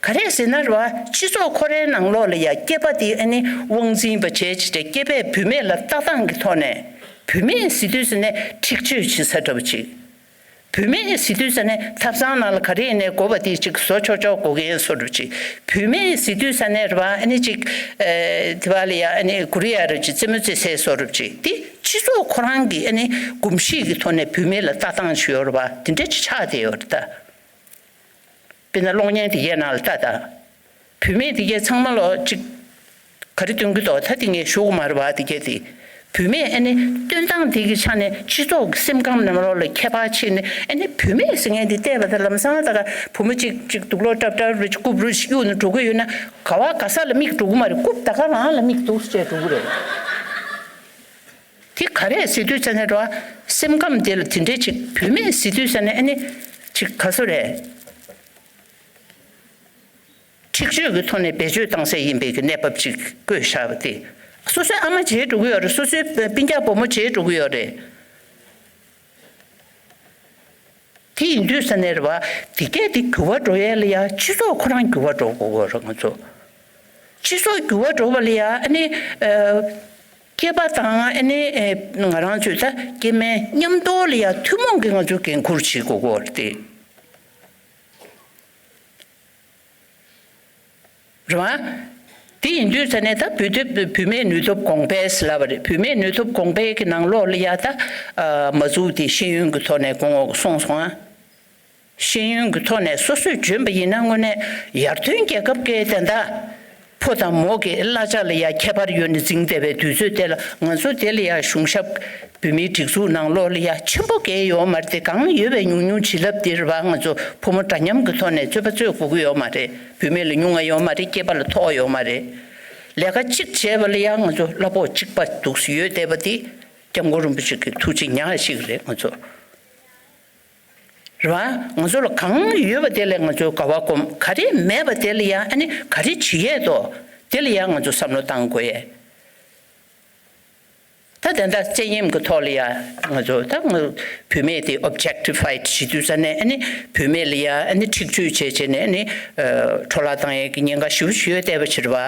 ག་རེ་ཟེར་ན་རེད་བ། སྤྱི་ཚོགས་ཁོ་རའི་ནང་ལོགས་ལ་ཡ་སྐྱེས་པ་དེ་ཨ་ནི་དབང་འཛིན་པ་བྱས་བྱས་བྱས། སྐྱེས་པས་བུད་མེད་ལ་ལྟ་སྟངས་ཀྱི་ཐོག་ནས། བུད་མེད་ཟེར་དུས་ས་ནས་འཁྲིག་སྤྱོད་བྱེད་ས་འདྲ་བོ་ཅིག་བུད་མེད་ཟེར་དུས་ས་ནས་ཐབ་ཚང་ནང་ལ་ག་རེ་ཡིན་ནའི་དགོས་པ་དེ་ཅིག་བཟོ་ཆོག་ཆོག་དགོས་མཁན་བཟོ་འདྲ་བོ་ཅིག་བུད་མེད་ཟེར་དུས་ས་ནས་རེད་བ། ཨ་ནི་ཅིག་ཨེ། དེ་བ་ལ་ཡ་ཨ་ནི་གུ་རི་ཡ་ར་ཅིག་རྩེད་མོ་རྩེ་སའི་བཟོ་འདྲ་བོ་ཅིག་དེ་སྤྱི་ཚོགས་ཁོ་རང་གི་ཨ་ནི་གོམས་གཤིས་ཀྱི་ཐོག་ནས་བུད་མེད་ལ་ལྟ་སྟངས་ཤིག་ཡོད་རེད་བ། དེ་འདྲ་ཅིག་ཆགས་བསྡད་ཡོད་རེད་ད། དཔེར་ན་གློག་བརྙན་དེ་གའི་ནང་ལ་ལྟ་དང་། བུད་མེད་དེ་གའི་ཚང་མ་ལོ་གཅིག་ག་རེ་སྟོན་གྱི་འདུག་ད་དེ་ངས་ཞུ་གི་མ་རེད་བ། དེ་གའི་དེ་བུད་མེད་ཨ་ནི་སྟོན་སྟངས་དེ་གི་ཆ་ནས་སྤྱི་ཚོགས་ཀྱི་སེམས་ཁམས་ནང་ལོགས་ལ་ཁྱད་པར་ཕྱིན་ནས། ཨ་ནི་བུད་མེད་ཟེར་མཁན་དེ་བལྟས་པ་དང་ལམ་སང་ད་ག་བུ་མོ་གཅིག་གཅིག་དུག་ལོག་ཏྲབ་ཏྲབ་རེ་ཅིག་རྐུབ་རུ་ཞིག་གཡུག་ནས་འགྲོ་གི་ཡོད་ན། ག་བ་ག་ས་ལ་མིག་འགྲོ་གི་མ་རེད། རྐུབ་ད་ག་རང་ལ་མིག་འདུག་ཅེས་འགྲོ་གི་རེད། དེ་ག་རེ་ཟེར་དུས་ཙ་ནས་རེད་བ། སེམས་ཁམས་དེ་ལ་དེ་འདྲས་ཅིག་བུད་མེད་ཟེར་དུས་ཙ་ནས་ཨ་ནི་ཅིག་ག་སུ་རེད། འཁྲིག་སྤྱོད་ཀྱི་ཐོག་ནས་བེད་སྤྱོད་བཏང་ས་ཡིན་པའི་གི་གནས་བབ་ཅིག་བཀོད་བཞག་པ་དེ། སོ་སོའི་ཨ་མ་བྱེད་འགྲོ་གི་ཡོད་རེད། སོ་སོའི་སྤུན་ཀྱག་བུ་མོ་བྱེད་འགྲོ་གི་ཡོད་རེད། དེ་ཡིན་དུས་ས་ནས་རེད་བ། དེ་གས་དེ་འགྱུར་བ་འགྲོ་ཡས་ལ་ཡ་སྤྱི་ཚོགས་ཁོ་རང་འགྱུར་བ་འགྲོ་དགོས་ཀྱི་ཡོད་རེད་ང་ཚོ། སྤྱི་ཚོགས་འགྱུར་བ་འགྲོ་བ་ལ་ཡ་ཨ་ནི། ཨ། སྐྱེས་པ་དང་ཨ་ནི། ཨ། ང་རང་ཚོའི་ད་སྐྱེ་དམན་མཉམ་དུ་ལ་ཡ་ཐུན་མོང་གི་ང་ཚོས་འགན་འཁུར་བྱེད་དགོས་ཀྱི་ཡོད་རེད་དེ། རེད་བ། དེ་ཡིན་དུས་ཙ་ནས་ད་བོད་དེབ་བུད་མེད་ནུས་སྟོབས་གོང་འཕེལ་ཟེར་ལབ་པ་རེད། བུད་མེད་ནུས་སྟོབས་གོང་འཕེལ་གྱི་ནང་ལོགས་ལ་ཡ་ད། ཨ། མ་འཛུགས་དེ་ཤེས་ཡོན་གྱི་ཐོག་ནས་གོང་འོག་སོང་སོང་ཨ། ཤེས་ཡོན་གྱི་ཐོག་ནས་སོ་སོས་འཇོན་པ་ཡིན་ན་དངོས་གནས་ཡར་ཐོན་རྒྱལ་ཁབ་ཀྱི་དེ་འདྲ་ཕོ་དང་མོ་གི་གླ་ཆ་ལ་ཡ་ཁྱད་པར་ཡོད་ནས་འཛིང་བསྡད་པའི་དུས་ཚོད་དེ་ལ། ང་ཚོ་དེ་ལ་ཡ་གཞུང་ཞབས་བོད་མིའི་སྒྲིག་འཛུགས་ནང་ལོགས་ལ་ཡ་ཆེན་པོ་གང་ཡོད་མ་རེད་དེ། གང་ཡོད་པའི་ཉུང་ཉུང་བྱིན་རླབས་དེ་རེད་བ། ང་ཚོ་ཕོ་མོ་འདྲ་མཉམ་གྱི་ཐོག་ནས་རྩོད་པ་རྩོད་དགོས་ཀྱི་ཡོད་མ་རེད། བུད་མེད་ལ་ཉུང་ང་ཡོད་མ་རེད། སྐྱེས་པ་ལ་མཐོ་ཡོད་མ་རེད། ལས་ཀ་གཅིག་བྱས་པ་ལ་ཡ་ང་ཚོ་གླ་ཕོགས་གཅིག་པ་འདུག་སེ་ཡོད་བསྡད་པ་དེ་སྐྱབས་མགོན་རིན་པོ་ཆེ་གི་ཐུགས་རྗེ་ཉག་གཅིག་རེད་ང་ཚོ། རེད་བ། ང་ཚོ་ལ་གང་ཡོད་པ་དེ་ལས་ང་ཚོས་དགའ་བ་སྒོམ། ག་རེ་མེད་པ་དེ་ལ་ཡང་ཨ་ནི་ག་རེ་བྱེད་ཡས་འདུག་དེ་ལ་ཡང་ང་ཚོ་བསམ་བློ་བཏང་དགོས་ཡས། ད་དེ་འདྲ་བཙན་གཡེམ་གྱི་ཐོག་ལ་ཡང་ང་ཚོ་ད་ང་བུད་མེད་དེ་ཨོབ་ཇེག་ཊི་ཕའི་ཌི་བྱེད་དུས་ཙ་ནས་ཨ་ནི་བུད་མེད་ལ་ཡང་ཨ་ནི་འཁྲིག་སྤྱོད་བྱས་བྱས་ནས་ཨ་ནི་ཨ་འཕྲོ་བརླག་བཏང་ཡས་ཀྱི་ཉེན་ཁ་ཞེ་པོ་ཞིག་ཡོད་བསྡད་པ་ཕྱིར་བ།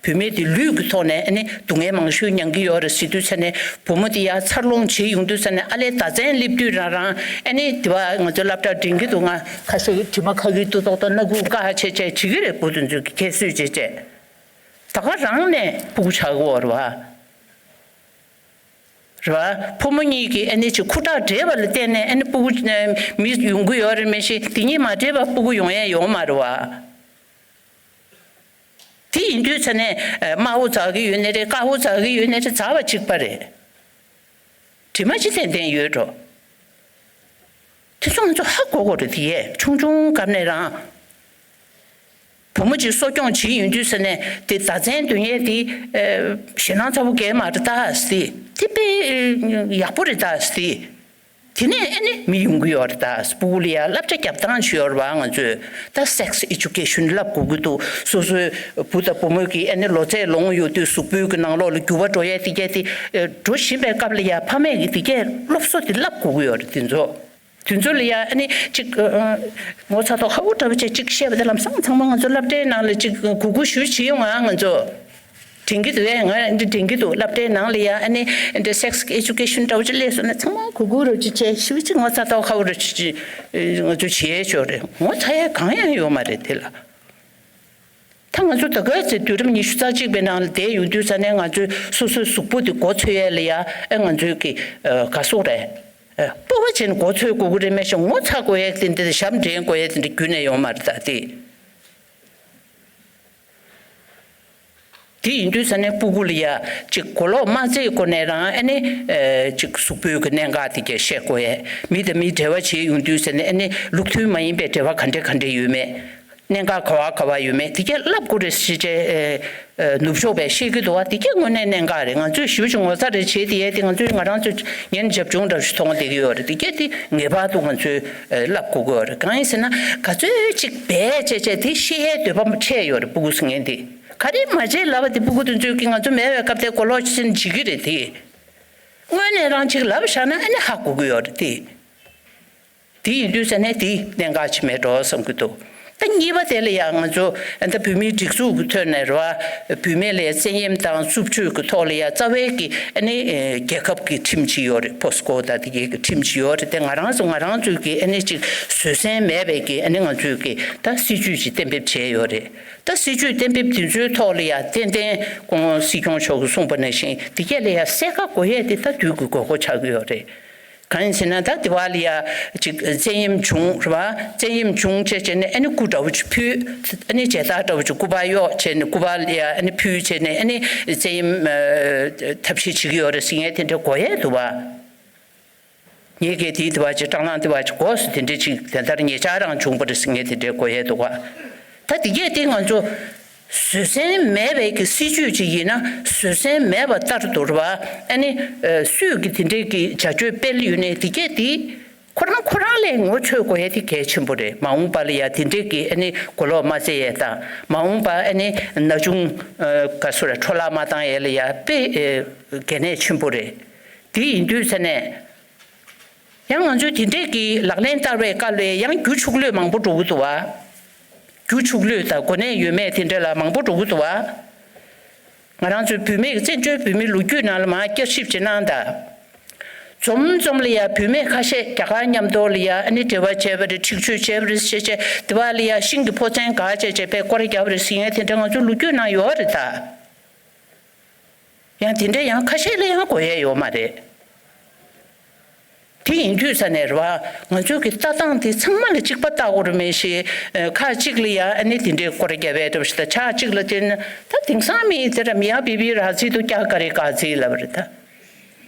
བུད་མེད་དེ་ལུས་ཀྱི་ཐོག་ནས་ཨ་ནི་སྡུག་བསྔལ་མང་ཤོས་མྱང་གི་ཡོད་རེད་ཟེར་དུས་ཙ་ནས། བུ་མོ་དེ་ཡར་འཚར་ལོངས་བྱེད་ཡོང་དུས་ཙ་ནས་ཨ་ལས་ཟླ་མཚན་སླེབས་དུས་རང་རང་ཨ་ནི་དེ་བ་ང་ཚོ་སློབ་གྲྭ་འགྲིམ་གྱི་འདུག་ང་ཁ་ཤས་ཀྱིས་དྲི་མ་ཁ་གིས་ཏུ་ཏོག་ཏོག་སྣ་ཁུག་བཀག་བྱས་བྱས་བྱེད་ཀྱི་རེད། བུ་དེ་ཚོས་ཁྱད་གསོད་བྱས་བྱས་ད་ག་རང་ནས་སྤུ་གུ་ཆགས་ཀྱི་ཡོད་རེད་བ། རེད་བ། ཕོ་མོ་གཉིས་ཀྱི་ཨ་ནི་ཅིག་ཁུ་ཁྲག་འདྲེས་པ་ལ་བརྟེན་ནས་ཨ་ནི་སྤུ་གུ་མི་ཡོང་གི་ཡོད་རེད། མི་ཤེས། དེ་གཉིས་མ་འདྲེས་པ་སྤུ་གུ་ཡོང་ཡས་ཡོད་མ་རེད་བ། དེ་ཡིན་དུས་ཙ་ནས་དམར་པོ་འཛག་གི་ཡོད་ནི་རེད། དཀར་པོ་འཛག་གི་ཡོད་ནི་རེད། འཛག་པ་གཅིག་པ་རེད། དྲི་མ་ཅི་ཏན་ཏན་ཡོད་འགྲོ། དེ་ཚོ་ང་ཚོ་ཧ་གོ་གོ་རེད། དེ་ཡས་ཆུང་ཆུང་སྐབས་ནས་རང་། བུ་མོ་གཅིག་གསོ་སྐྱོང་བྱེད་ཡོང་དུས་ཙ་ནས་དེ་བརྡ་མཚོན་འདོན་ཡས་དེ་ཞེད་སྣང་ཚ་པོ་གས་མ་རེད་ད་ཟེར། དེ་དཔེ་ཡག་པོ་རེད་ད་ཟེར། དེ་ནས་ཨ་ནི་མི་ཡོང་གི་ཡོད་རེད་ད། སྤུ་གུ་ལ་ཡ་བསླབ་བྱ་རྒྱབ་སྟངས་ཤིག་ཡོད་རེད་བ། ང་ཚོས་ད་sex education་བསླབ་དགོས་ཀྱི་འདུག། སོ་སོའི་བུ་དང་བུ་མོ་གི་ཨ་ནི་ལོ་ཚད་ལོངས་ཡོང་དུས་གཟུགས་པོའི་གི་ནང་ལོགས་ལ་འགྱུར་བ་འགྲོ་ཡས་དེ་གས་དེ་འགྲོ་བཞིན་པའི་སྐབས་ལ་ཡ་ཕ་མས་ཀྱི་དེ་གས་སློབ་གསོ་དེ་བསླབ་དགོས་ཀྱི་ཡོད་རེད། དེ་ཚོ་དེ་ཚོ་ལ་ཡ་ཨ་ནི་ཅིག་ངོ་ཚ་དོག་ཧ་གོ་འདྲ་པོ་བྱས་ཅིག་བཤད་པ་དེ་ལམ་སང་ཚང་མ་ང་ཚོ་སློབ་གྲྭའི་ནང་ལ་ཅིག་གུ་གུ་ཞུ་བྱེད་ཡོང་ང་། ང་ཚོ་དྲན་གྱི་འདུག་ཨེ། ང་འདི་དྲན་གྱི་འདུག། སློབ་གྲྭའི་ནང་ལ་ཡ་ཨ་ནི་འདི་sex education་འདྲ་བོ་ཅིག་སླེབས་སོང་ན་ཚང་མ་གུ་གུ་རོ་ཅིག་བྱས་ཞུ་ཅིག་ངོ་ཚ་དོག་ཧ་གོ་རོ་ཅིག་ཅིག་ང་ཚོ་བྱེད་ཆོག་རེད། ངོ་ཚ་ཡ་གང་ཡང་ཡོད་མ་རེད་དེ་ལ། ད་ང་ཚོ་ད་ག་ཚོད་དུས་རབས་ཉི་ཤུ་རྩ་གཅིག་པའི་ནང་ལ་བསྡད་ཡོང་དུས་ཙ་ནས་ང་ཚོའི་སོ་སོའི་གཟུགས་པོ་དེ་མགོ་ཚོས་ཡས་ལ་ཡ་ཨེ་ང་ཚོའི་གི་ག་སོག་རེད། སྤོབས་པ་བྱས་ནས་མགོ་ཚོས་དགོས་ཀྱི་རེད། མེད་ཤག་ངོ་ཚ་དགོས་ཡས་དེ་འདྲ་ཞབས་འདྲེན་དགོས་ཡས་དེ་འདྲ་རྒྱུན་ནས་ཡོད་མ་རེད་ད་དེ། དེ་ཡིན་དུས་ཙ་ནས་སྤུ་གུ་ལ་ཡ་ཅིག་གོ་ལོག་མ་བརྩེས་སྒོ་ནས་རང་ཨ་ནི་ཅིག་གཟུགས་པོའི་གི་གནད་འགག་དེ་གས་བཤད་དགོས་ཡས། མི་དང་མི་འབྲེལ་བ་བྱེད་ཡོང་དུས་ཙ་ནས་ཨ་ནི་ལུགས་མཐུན་མ་ཡིན་པའི་འབྲེལ་བ་ག་འདྲ་ག་འདྲ་ཡོད་མེད། གནད་འགག་ག་བ་ག་བ་ཡོད་མེད་དེ་གས་བསླབ་དགོས་རེད་ཟེར་བྱས་ནུབ་ཕྱོགས་པས་བཤད་ཀྱི་འདུག་བ། དེ་གས་དངོས་གནས་གནད་འགག་རེད། ང་ཚོས་ཞེ་པོ་ཅིག་ངོ་ཚ་རེ་བྱེད་དེ་ཡས་དེ་ང་ཚོས་ང་རང་ཚོས་ཉན་རྒྱབ་ལྗོངས་འདྲ་ཞིག་མཐོང་བསྡད་ཀྱི་ཡོད་རེད། དེ་གས་དེ་ངེས་པར་དུ་ང་ཚོས་བསླབ་དགོས་ཀྱི་ཡོད་རེད། གང་ཡིན་ཟེར་ན་ག་ཚོད་ཅིག་བས་བྱས་བྱས་དེ་ཤེས་ཡས་འདོད་པ་འཕྲད་ཡོད་རེད། སྤུ་གུ་ཟེར་མཁན་དེ་ག་རེ་མ་བྱས་ལབ་པ་དེ་སྤུ་གུ་དེ་ཚོས་ཀྱི་ང་ཚོ་མེད་པའི་སྐབས་དེ་གོ་ལོག་ཕྱིན་བྱེད་ཀྱི་རེད་དེ། དངོས་གནས་རང་ཅིག་ལབ་བཞག་ན་ཨ་ནི་ཧ་གོ་གི་ཡོད་རེད་དེ། དེ་ཡིན་དུས་ཙ་ནས་དེ་གནད་འགག་ཅིག་མེད་འགྲོ་བསམ་གྱི་འདུག། ད་གཉིས་པ་དེ་ལ་ཡང་ང་ཚོ་ད་བོད་མིའི་སྒྲིག་འཛུགས་ཀྱི་ཐོག་ནས་རེད་བ། བུད་མེད་ལ་ཡ་བཙན་གཡེམ་དང་རྩུབ་སྤྱོད་ཀྱི་ཐོག་ལ་ཡ་རྩ་བའི་གི་ཨ་ནི་རྒྱལ་ཁབ་ཀྱི་ཁྲིམས་ཅིག་ཡོད་རེད། ཕོ་སི་ཀོ་ད་དེ་གའི་གི་ཁྲིམས་ཅིག་ཡོད་རེད་དེ། ང་རང་ཚོ་ང་རང་ཚོའི་གི་ཨ་ནི་ཅིག་བཟོད་བསྲན་མེད་པའི་གི་ཨ་ནི་ང་ཚོའི་གི་ད་སྲིད་ཇུས་ཅིག་གཏན་འབེབས་བྱས་ཡོད་རེད། ད་སྲིད་ཇུས་གཏན་འབེབས་དེ་ཚོའི་ཐོག་ལ་ཡ་ཏན་ཏན་ཁོང་སྲིད་སྐྱོང་མཆོག་གིས་གསུངས་པ་ནང་བཞིན་དེ་གས་ལ་ཡ་གསལ་ཁ་གོ་ཡས་དེ་ད་དུས་ཀྱི་དགོས་མཁོ་ཆགས་ཀྱི་ཡོད་རེད། གང་ཡིན་ཟེར་ན་ད་དེ་བ་ལ་ཡ་ཅིག་བཙན་གཡེམ་བྱུང་རེད་བ། བཙན་གཡེམ་བྱུང་བྱས་བྱས་ནས་ཨ་ནི་སྐུ་འདྲ་བོ་ཅིག་ཕུལ། ཨ་ནི་མཇལ་དར་འདྲ་བོ་ཅིག་སྐུ་པར་གཡོགས་བྱས་ནས་སྐུ་པར་ལ་ཡ་ཨ་ནི་ཕུལ་བྱས་ནས་ཨ་ནི་བཙན་གཡེམ་ཐབས་ཤེས་བྱེད་ཀྱི་ཡོད་རེད་ཟེར་མཁན་དེ་འདྲ་གོ་ཡས་འདུག་བ། ངེད་ཀྱིས་དེའི་དེ་བ་ཅིག་སྐྲག་སྣང་དེ་བ་ཅིག་གོ་སོང་། དེ་འདྲ་ཅིག་དེ་ལྟར་ཉེ་ཆར་རང་བྱུང་བ་རེད་ཟེར་མཁན་དེ་འདྲ་གོ་ཡས་འདུག་བ། ད་དེ་གས་དེ་ང་ཚོ་བཟོད་བསྲན་མེད་པའི་གི་སྲིད་ཇུས་ཅིག་ཡིན་ན་བཟོད་བསྲན་མེད་པ་ལྟར་དུ་རེད་བ། ཨ་ནི་ཨ་སུས་གི་དེ་འདྲའི་གི་བྱ་སྤྱོད་སྤེལ་ཡོད་ནའི་དེ་གས་དེ་ཁོ་རང་ཁོ་རང་ལས་ངོ་འཕྲོད་དགོས་ཡས་དེ་གལ་ཆེན་པོ་རེད། མ་འོངས་པ་ལ་ཡ་དེ་འདྲའི་གི་ཨ་ནི་གོ་ལོག་མ་བཙལ་ཡས་དང་། མ་འོངས་པ་ཨ་ནི་ན་ཆུང་ག་སུ་ར་འཕྲོ་བརླག་མ་བཏང་ཡས་ལ་ཡ་དཔེ་གལ་གནད་ཆེན་པོ་རེད། དེ་ཡིན་དུས་ཙ་ནས། ཡང་ང་ཚོས་དེ་འདྲས་ཀྱི་ལག་ལེན་བསྟར་བའི་སྐབས་ལ་ཡང་རྒྱུ་ཕྱུགས་ལོས་མང་པོ་འགྲོ་གི་འདུག་བ། རྒྱུ་ཕྱུགས་ལོས་དང་གོ་གནས་ཡོད་མེད་དེ་འདྲ་ལ་མང་པོ་འགྲོ་གི་འདུག་བ། ང་རང་ཚོའི་བུད་མེད་ཀྱི་བཙན་བྱོལ་བོད་མིའི་ལོ་རྒྱུས་ནང་ལ་མར་བསྐྱར་ཞིབ་བྱེད་གནང་དང་། འཛོམས་འཛོམས་ལ་ཡ་བུད་མེད་ཁ་ཤས་རྒྱ་གར་མཉམ་དུ་ལ་ཡ་ཨ་ནི་འབྲེལ་བ་བྱས་པ་རེད། འཁྲིག་སྤྱོད་བྱས་པ་རེད་ཟེར་བྱས་དེ་བ་ལ་ཡ་ཤིང་གི་ཕོ་མཚན་ག་བྱས་བྱས་པའི་སྐོར་རྒྱབ་པ་རེད་ཟེར་མཁན་དེ་འདྲ་ང་ཚོའི་ལོ་རྒྱུས་ནང་ཡོད་རེད་ད། ཡང་དེ་འདྲ་ཡང་ཁ་ཤས་ལ་ཡང་གོ་ཡས་ཡོད་མ་རེད། དེ་ཡིན་དུས་ས་ནས་རེད་བ། ང་ཚོའི་གི་ལྟ་སྟངས་དེ་ཚང་མ་ལ་གཅིག་པ་ལྟ་དགོས་རེད་མེད་ཤེས། ཁ་གཅིག་ལ་ཡང་ཨ་ནི་དེ་འདྲའི་སྐོར་རྒྱབ་པའི་འདྲ་བ་ཞིག་དང་། ཕྱག་གཅིག་ལ་བལྟས་ན་ད་དེང་སང་མི་དེ་འདྲ་མི་ཡ་བི་བི་ར་ཚི་དུ་ཀྱག་ཀ་རེ་ཀ་ཚི་ལབ་རེད་ད།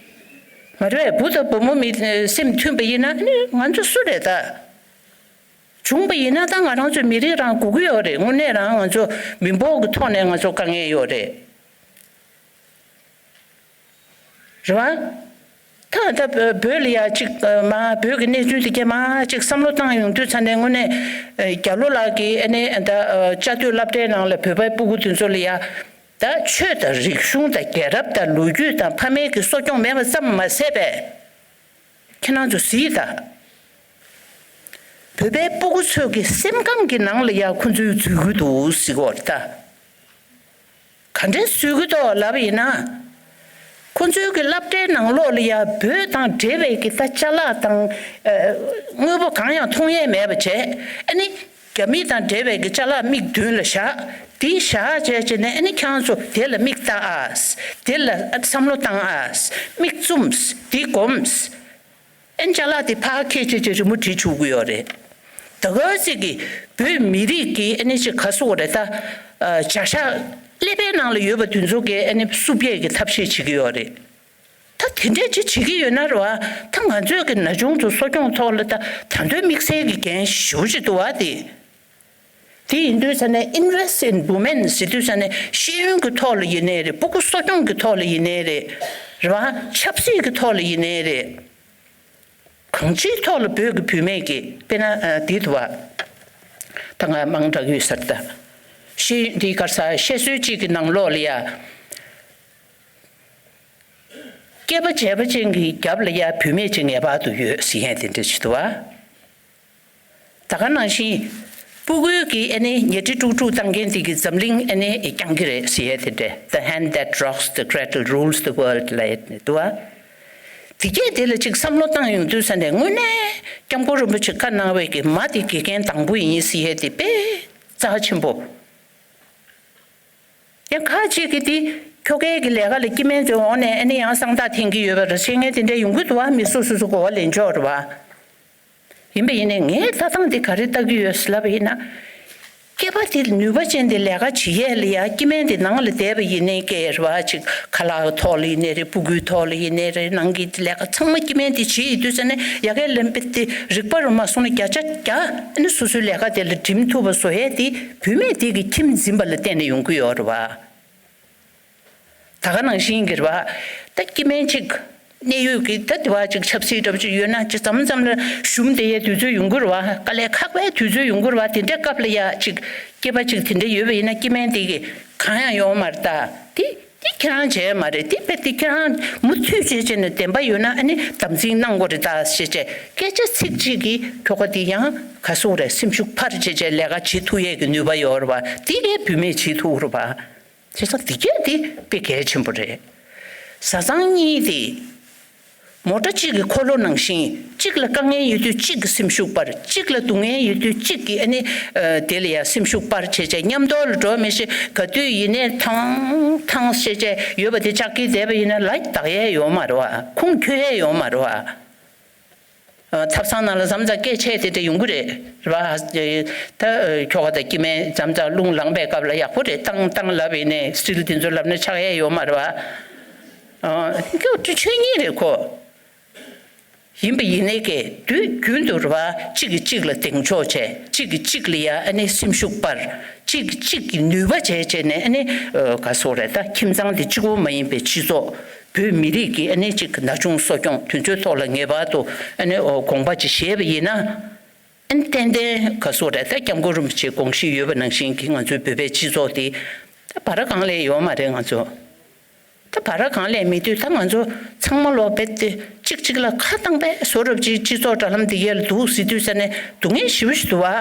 མ་རེད། བུ་དང་བུ་མོ་མི་སེམས་མཐུན་པ་ཡིན་ན་ཨ་ནི་ང་ཚོ་སུ་རེད་ད། བྱུང་པ་ཡིན་ན་ད་ང་རང་ཚོའི་མི་རིགས་རང་དགོས་ཀྱི་ཡོད་རེད། དངོས་གནས་རང་ང་ཚོ་མི་འབོར་གྱི་ཐོག་ནས་ང་ཚོ་དཀའ་ངལ་ཡོད་རེད། རེད་བ། ད་ད་བོད་ལ་ཡ་གཅིག་མ་བོད་ཀྱི་གནས་ཚུལ་དེ་གས་མ་གཅིག་བསམ་བློ་བཏང་ཡོང་དུས་ཚ་ནས་དངོས་གནས་རྒྱ་ལོ་ལགས་ཀྱིས་ཨ་ནི་ད་བཅའ་སྡོད་སློབ་གྲྭའི་ནང་ལ་བོད་པའི་སྤུ་གུ་དེ་ཚོ་ལ་ཡ་ད་ཆོས་དང་རིག་གཞུང་དང་རྒྱལ་རབས་དང་ལོ་རྒྱུས་དང་ཕ་མའི་གི་གསོ་སྐྱོང་མེད་པ་ཙམ་མ་ཟད་པས། ཁྱེད་རང་ཚོ་གཟིགས་དང་། བོད་པའི་སྤུ་གུ་ཚོས་ཀྱི་སེམས་ཁམས་ཀྱི་ནང་ལ་ཡང་ཁོ་ཚོས་འཛུལ་གྱི་འདུག་ཟེར་གོ་རེད་ད། ག་འདྲས་འཛུལ་གྱི་འདུག་ལབ་ཡིན་ན། ཁོ་ཚོའི་གི་སློབ་གྲྭའི་ནང་ལོགས་ལ་ཡང་བོད་དང་འབྲེལ་བའི་གི་ད་ཅ་ལག་དང་། དངོས་པོ་གང་ཡང་མཐོང་ཡས་མེད་པ་བྱས། ཨ་ནི། རྒྱ་མི་དང་འབྲེལ་བའི་གི་ཅ་ལག་མིག་མདུན་ལ་བཞག་དེ་བཞག་བྱས་བྱས་ནས་ཨ་ནི་ཁྱེད་རང་ཚོ་དེ་ལ་མིག་ལྟ་ཨ། དེ་ལ་བསམ་བློ་བཏང་ཨ། མིག་བཙུམས་དེ་སྒོམས། ཨན་ཅ་ལག་དེ་ཕར་ཁྱེར་བྱས་བྱས་རི་མོ་བྲིས་བཅུག་གི་ཡོད་རེད། ད་ག་ཚོད་ཀྱི་བོད་མི་རིགས་ཀྱི་ཨ་ནི་ཅིག་ག་སོགས་རེད་ད། བྱ་གཞག་ཀླད་པའི་ནང་ལ་ཡོད་པ་དེ་ཚོ་གི་ཨ་ནི་བསུབ་ཡས་ཀྱི་ཐབས་ཤེས་བྱེད་ཀྱི་ཡོད་རེད། ད་དེ་འདྲས་ཅིག་བྱེད་ཀྱི་ཡོད་ན་རེད་བ། ད་ང་ཚོས་ཀྱི་ན་ཆུང་དུ་གསོ་སྐྱོང་ཐོག་ལ་ད་ད་དུང་དམིགས་བསལ་གྱི་འགན་ཞེ་པོ་ཅིག་འདུག་བ་དེ། དེ་ཡིན་དུས་ཙ་ནས་invest in women ཟེར་དུས་ཙ་ནས་ཤེས་ཡོན་གྱི་ཐོག་ལ་ཡིན་ནའི་རེད། སྤུ་གུ་གསོ་སྐྱོང་གི་ཐོག་ལ་ཡིན་ནའི་རེད། རེད་བ། ཆབ་སྲིད་ཀྱི་ཐོག་ལ་ཡིན་ནའི་རེད། གང་ཅིའི་ཐོག་ལ་བོད་ཀྱི་བུད་མེད་ཀྱི་དཔེར་ན་འདི་འདུག་བ། ད་ང་མང་དྲགས་ཡོད་ཟེར་ད། ཤེས་འདི་གར་ས་བཤད་སྲོལ་གཅིག་གི་ནང་ལོགས་ལ་ཡ། སྐྱེས་པ་བྱས་པ་ཅན་གྱི་རྒྱབ་ལ་ཡ་བུད་མེད་ཅིག་ངེས་པར་དུ་ཡོད་ཟེར་ཡས་དེ་འདྲ་ཞིག་འདུག་བ། ད་ག་ནང་བཞིན་སྤུ་གུའི་གི་ཨ་ནི་ཉལ་ཁྲི་དཀྲུག་དཀྲུག་བཏང་མཁན་དེ་གི་འཛམ་གླིང་ཨ་ནི་བསྐྱང་གི་རེད་ཟེར་ཡས་དེ་འདྲས། The hand that rocks the cradle rules the world ལབ་ཡས་དེ་འདུག་བ། དེ་གས་དེ་ལ་ཅིག་བསམ་བློ་བཏང་ཡོང་དུས་ཙ་ནས་དངོས་གནས་སྐྱབས་མགོན་རིན་པོ་ཆེ་བཀའ་གནང་བའི་གི་མ་དེ་དགེ་རྒན་དང་པོ་ཡིན་ཟེར་ཡས་དེ་དཔེ་རྩ་ཆེན་པོ། ཡང་ཁ་ཅིག་གིས་དེ་ཁྱོ་གའི་གི་ལས་ཀ་ལ་སྐྱེ་དམན་ཚོའི་འོག་ནས་ཨ་ནི་ཡང་གསང་བདག་འཐེན་གྱི་ཡོད་པ་རེད་ཟེར་མཁན་དེ་འདྲ་ཡོང་གི་འདུག་བ། མི་སོ་སོ་སོ་གོ་བ་ལེན་ཆོག་རེད་བ། ཡིན་པ་ཡིན་ནའི་ངས་ལྟ་སྟངས་འདི་ག་རེ་ལྟ་གི་ཡོད་ཟེར་ལབ་པ་ཡིན་ན། སྐྱེས་པ་དེ་ནུས་པ་ཅན་དེ་ལས་ཀ་བྱེད་ཡས་ལ་ཡ་སྐྱེ་དམན་དེ་ནང་ལ་བསྡད་པ་ཡིན་ནའི་སྐད་རེད་བ། ཅིག་ཁ་ལག་ཐོག་ལ་ཡིན་ནའི་རེད། སྤུ་གུའི་ཐོག་ལ་ཡིན་ནའི་རེད། ནང་གི་ལས་ཀ་ཚང་མ་སྐྱེ་དམན་དེ་བྱེད་ཡོད་དུས་ཙ་ནས་ཡ་གའི་ལན་པ་དེ་རིག་པ་རུ་མ་སོང་ན་བརྒྱ་ཆ་བརྒྱ་ཨ་ནི་སོ་སོའི་ལས་ཀ་དེ་ལ་འགྲིམ་ཐུབ་པ་བཟོ་ཡས་དེ་བུད་མེད་དེ་གི་ཁྱིམ་འཛིན་པ་ལ་བརྟེན་ནས་ཡོང་གི་ཡོད་རེད་བ། ད་ག་ནང་བཞིན་གྱི་རེད་བ། ད་སྐྱེ་དམན་གཅིག་གནད་ཡོད་ཀྱི་ད་དེ་བ་གཅིག་ཆབ་སྲིད་འདྲ་པོ་གཅིག་ཡོད་ན་ཅིག་མཚམས་མཚམས་ལ་ཞུམ་བསྡད་ཡའི་དུས་ཚོད་ཡོང་གི་རེད་བ། དཀའ་ལས་ཁག་པའི་དུས་ཚོད་ཡོང་གི་རེད་བ། དེ་འདྲའི་སྐབས་ལ་ཡ་གཅིག་སྐྱེས་པ་གཅིག་དེ་འདྲ་ཡོད་པ་ཡིན་ན་སྐྱེ་དམན་དེ་གི་གང་ཡང་ཡོང་མ་རེད་ད། དེ་དེ་ཁྱེད་རང་བྱས་མ་རེད། དེ་དཔེ་དེ་ཁྱེད་རང་མུ་མཐུད་བྱས་བྱས་ནས་བདེན་པ་ཡོད་ན་ཨ་ནི་དམ་འཛིན་གནང་དགོས་རེད་ད་ཞེས་བྱས་སྐད་ཆ་ཚིག་གཅིག་གིས་ཁྱོ་ག་དེ་ཡང་ག་སོང་རེད། སེམས་ཤུགས་འཕར་བྱས་བྱས་ལས་ཀ་བྱེད་ཐུབ་ཡས་ཀྱི་ནུས་པ་ཡོད་རེད་བ། དེ་གས་བུད་མེད་བྱེད་ཐུབ་རེད་བ། བྱས་ཙང་དེ་གས་དེ་དཔེ་གལ་ཆེན་པོ་རེད། བཟའ་ཚང་གཉིས་དེ། མོ་ཊ་གཅིག་གི་འཁོར་ལོ་ནང་བཞིན་གཅིག་ལ་དཀའ་ངལ་ཡོད་དུས་གཅིག་གི་སེམས་ཤུགས་སྤར། གཅིག་ལ་སྡུག་བསྔལ་ཡོད་དུས་གཅིག་གི་ཨ་ནི་དེ་ལ་ཡང་སེམས་ཤུགས་སྤར་བྱས་བྱས་མཉམ་དུ་ལ་འགྲོ་མི་ཤེས། ག་དུས་ཡིན་ནའི་ཐང་ཐང་བྱས་བྱས་ཡོད་པ་དེ་ལྕགས་ཀྱི་བསྡད་པ་ཡིན་ན་ལ་བདག་ཡས་ཡོད་མ་རེད་བ། ཁུངས་འཁྱོལ་ཡས་ཡོད་མ་རེད་བ། ཐབ་ཚང་ནང་ལ་མཚམས་མཚམས་སྐད་ཆ་དེ་འདྲ་ཡོང་གི་རེད། རེད་བ། ད་ཁྱོ་ག་དང་སྐྱེ་དམན་མཚམས་མཚམས་རླུང་ལངས་པའི་སྐབས་ལ་ཡག་པོ་རེད། བཏང་བཏང་ལབ་ཡིན་ནའི་སིལ་དེ་ཚོ་ལབ་ན་ཆགས་ཡས་ཡོད་མ་རེད་བ། ཁྱོད་ཆོས་ཉིད་རེད་ཁོ། ཡིན་པ་ཡིན་ནའི་ཀྱི་དུས་རྒྱུན་དུ་རེད་བ། གཅིག་གིས་གཅིག་ལ་གདེང་འཇོག་བྱས། གཅིག་གིས་གཅིག་ལ་ཡ་ཨ་ནི་སེམས་ཤུགས་སྤར། གཅིག་གིས་གཅིག་གི་ནུས་པ་བྱས་བྱས་ནས་ཨ་ནི་ག་སོགས་རེད། ད་ཁྱིམ་ཚང་དེ་གཅིག་པོ་མ་ཡིན་པའི་སྤྱི་ཚོགས། བོད་མི་རིགས་ཀྱི་ཨ་ནི་གཅིག་ན་ཆུང་གསོ་སྐྱོང་དེ་ཚོའི་ཐོག་ལ་ངེས་པར་དུ་ཨ་ནི་དགོངས་པ་ཅིག་བཞེས་པ་ཡིན་ན། ཨ་ནི་ཏན་ཏན་ག་སོགས་རེད། ད་སྐྱབས་མགོན་རིན་པོ་ཆེའི་དགོངས་གཞི་ཡོད་པ་ནང་བཞིན་གྱི་ང་ཚོའི་བོད་པའི་སྤྱི་ཚོགས་དེ་ད་བར་གང་ལས་ཡོད་མ་རེད་ང་ཚོ། ད་བར་གང་ལས་མི་འདུག་ད་ང་ཚོ་ཚང་མ་ལོ་རྦད་དེ་གཅིག་གཅིག་ལ་ཁ་བཏང་པས་བཟོ་འདྲ་ཅིག་སྤྱི་ཚོགས་དྲ་ལམ་འདི་གས་ལ་འདུག་ཟེར་དུས་ས་ནས་སྡུག་བསྔལ་ཞེ་པོ་ཞིག་འདུག་བ།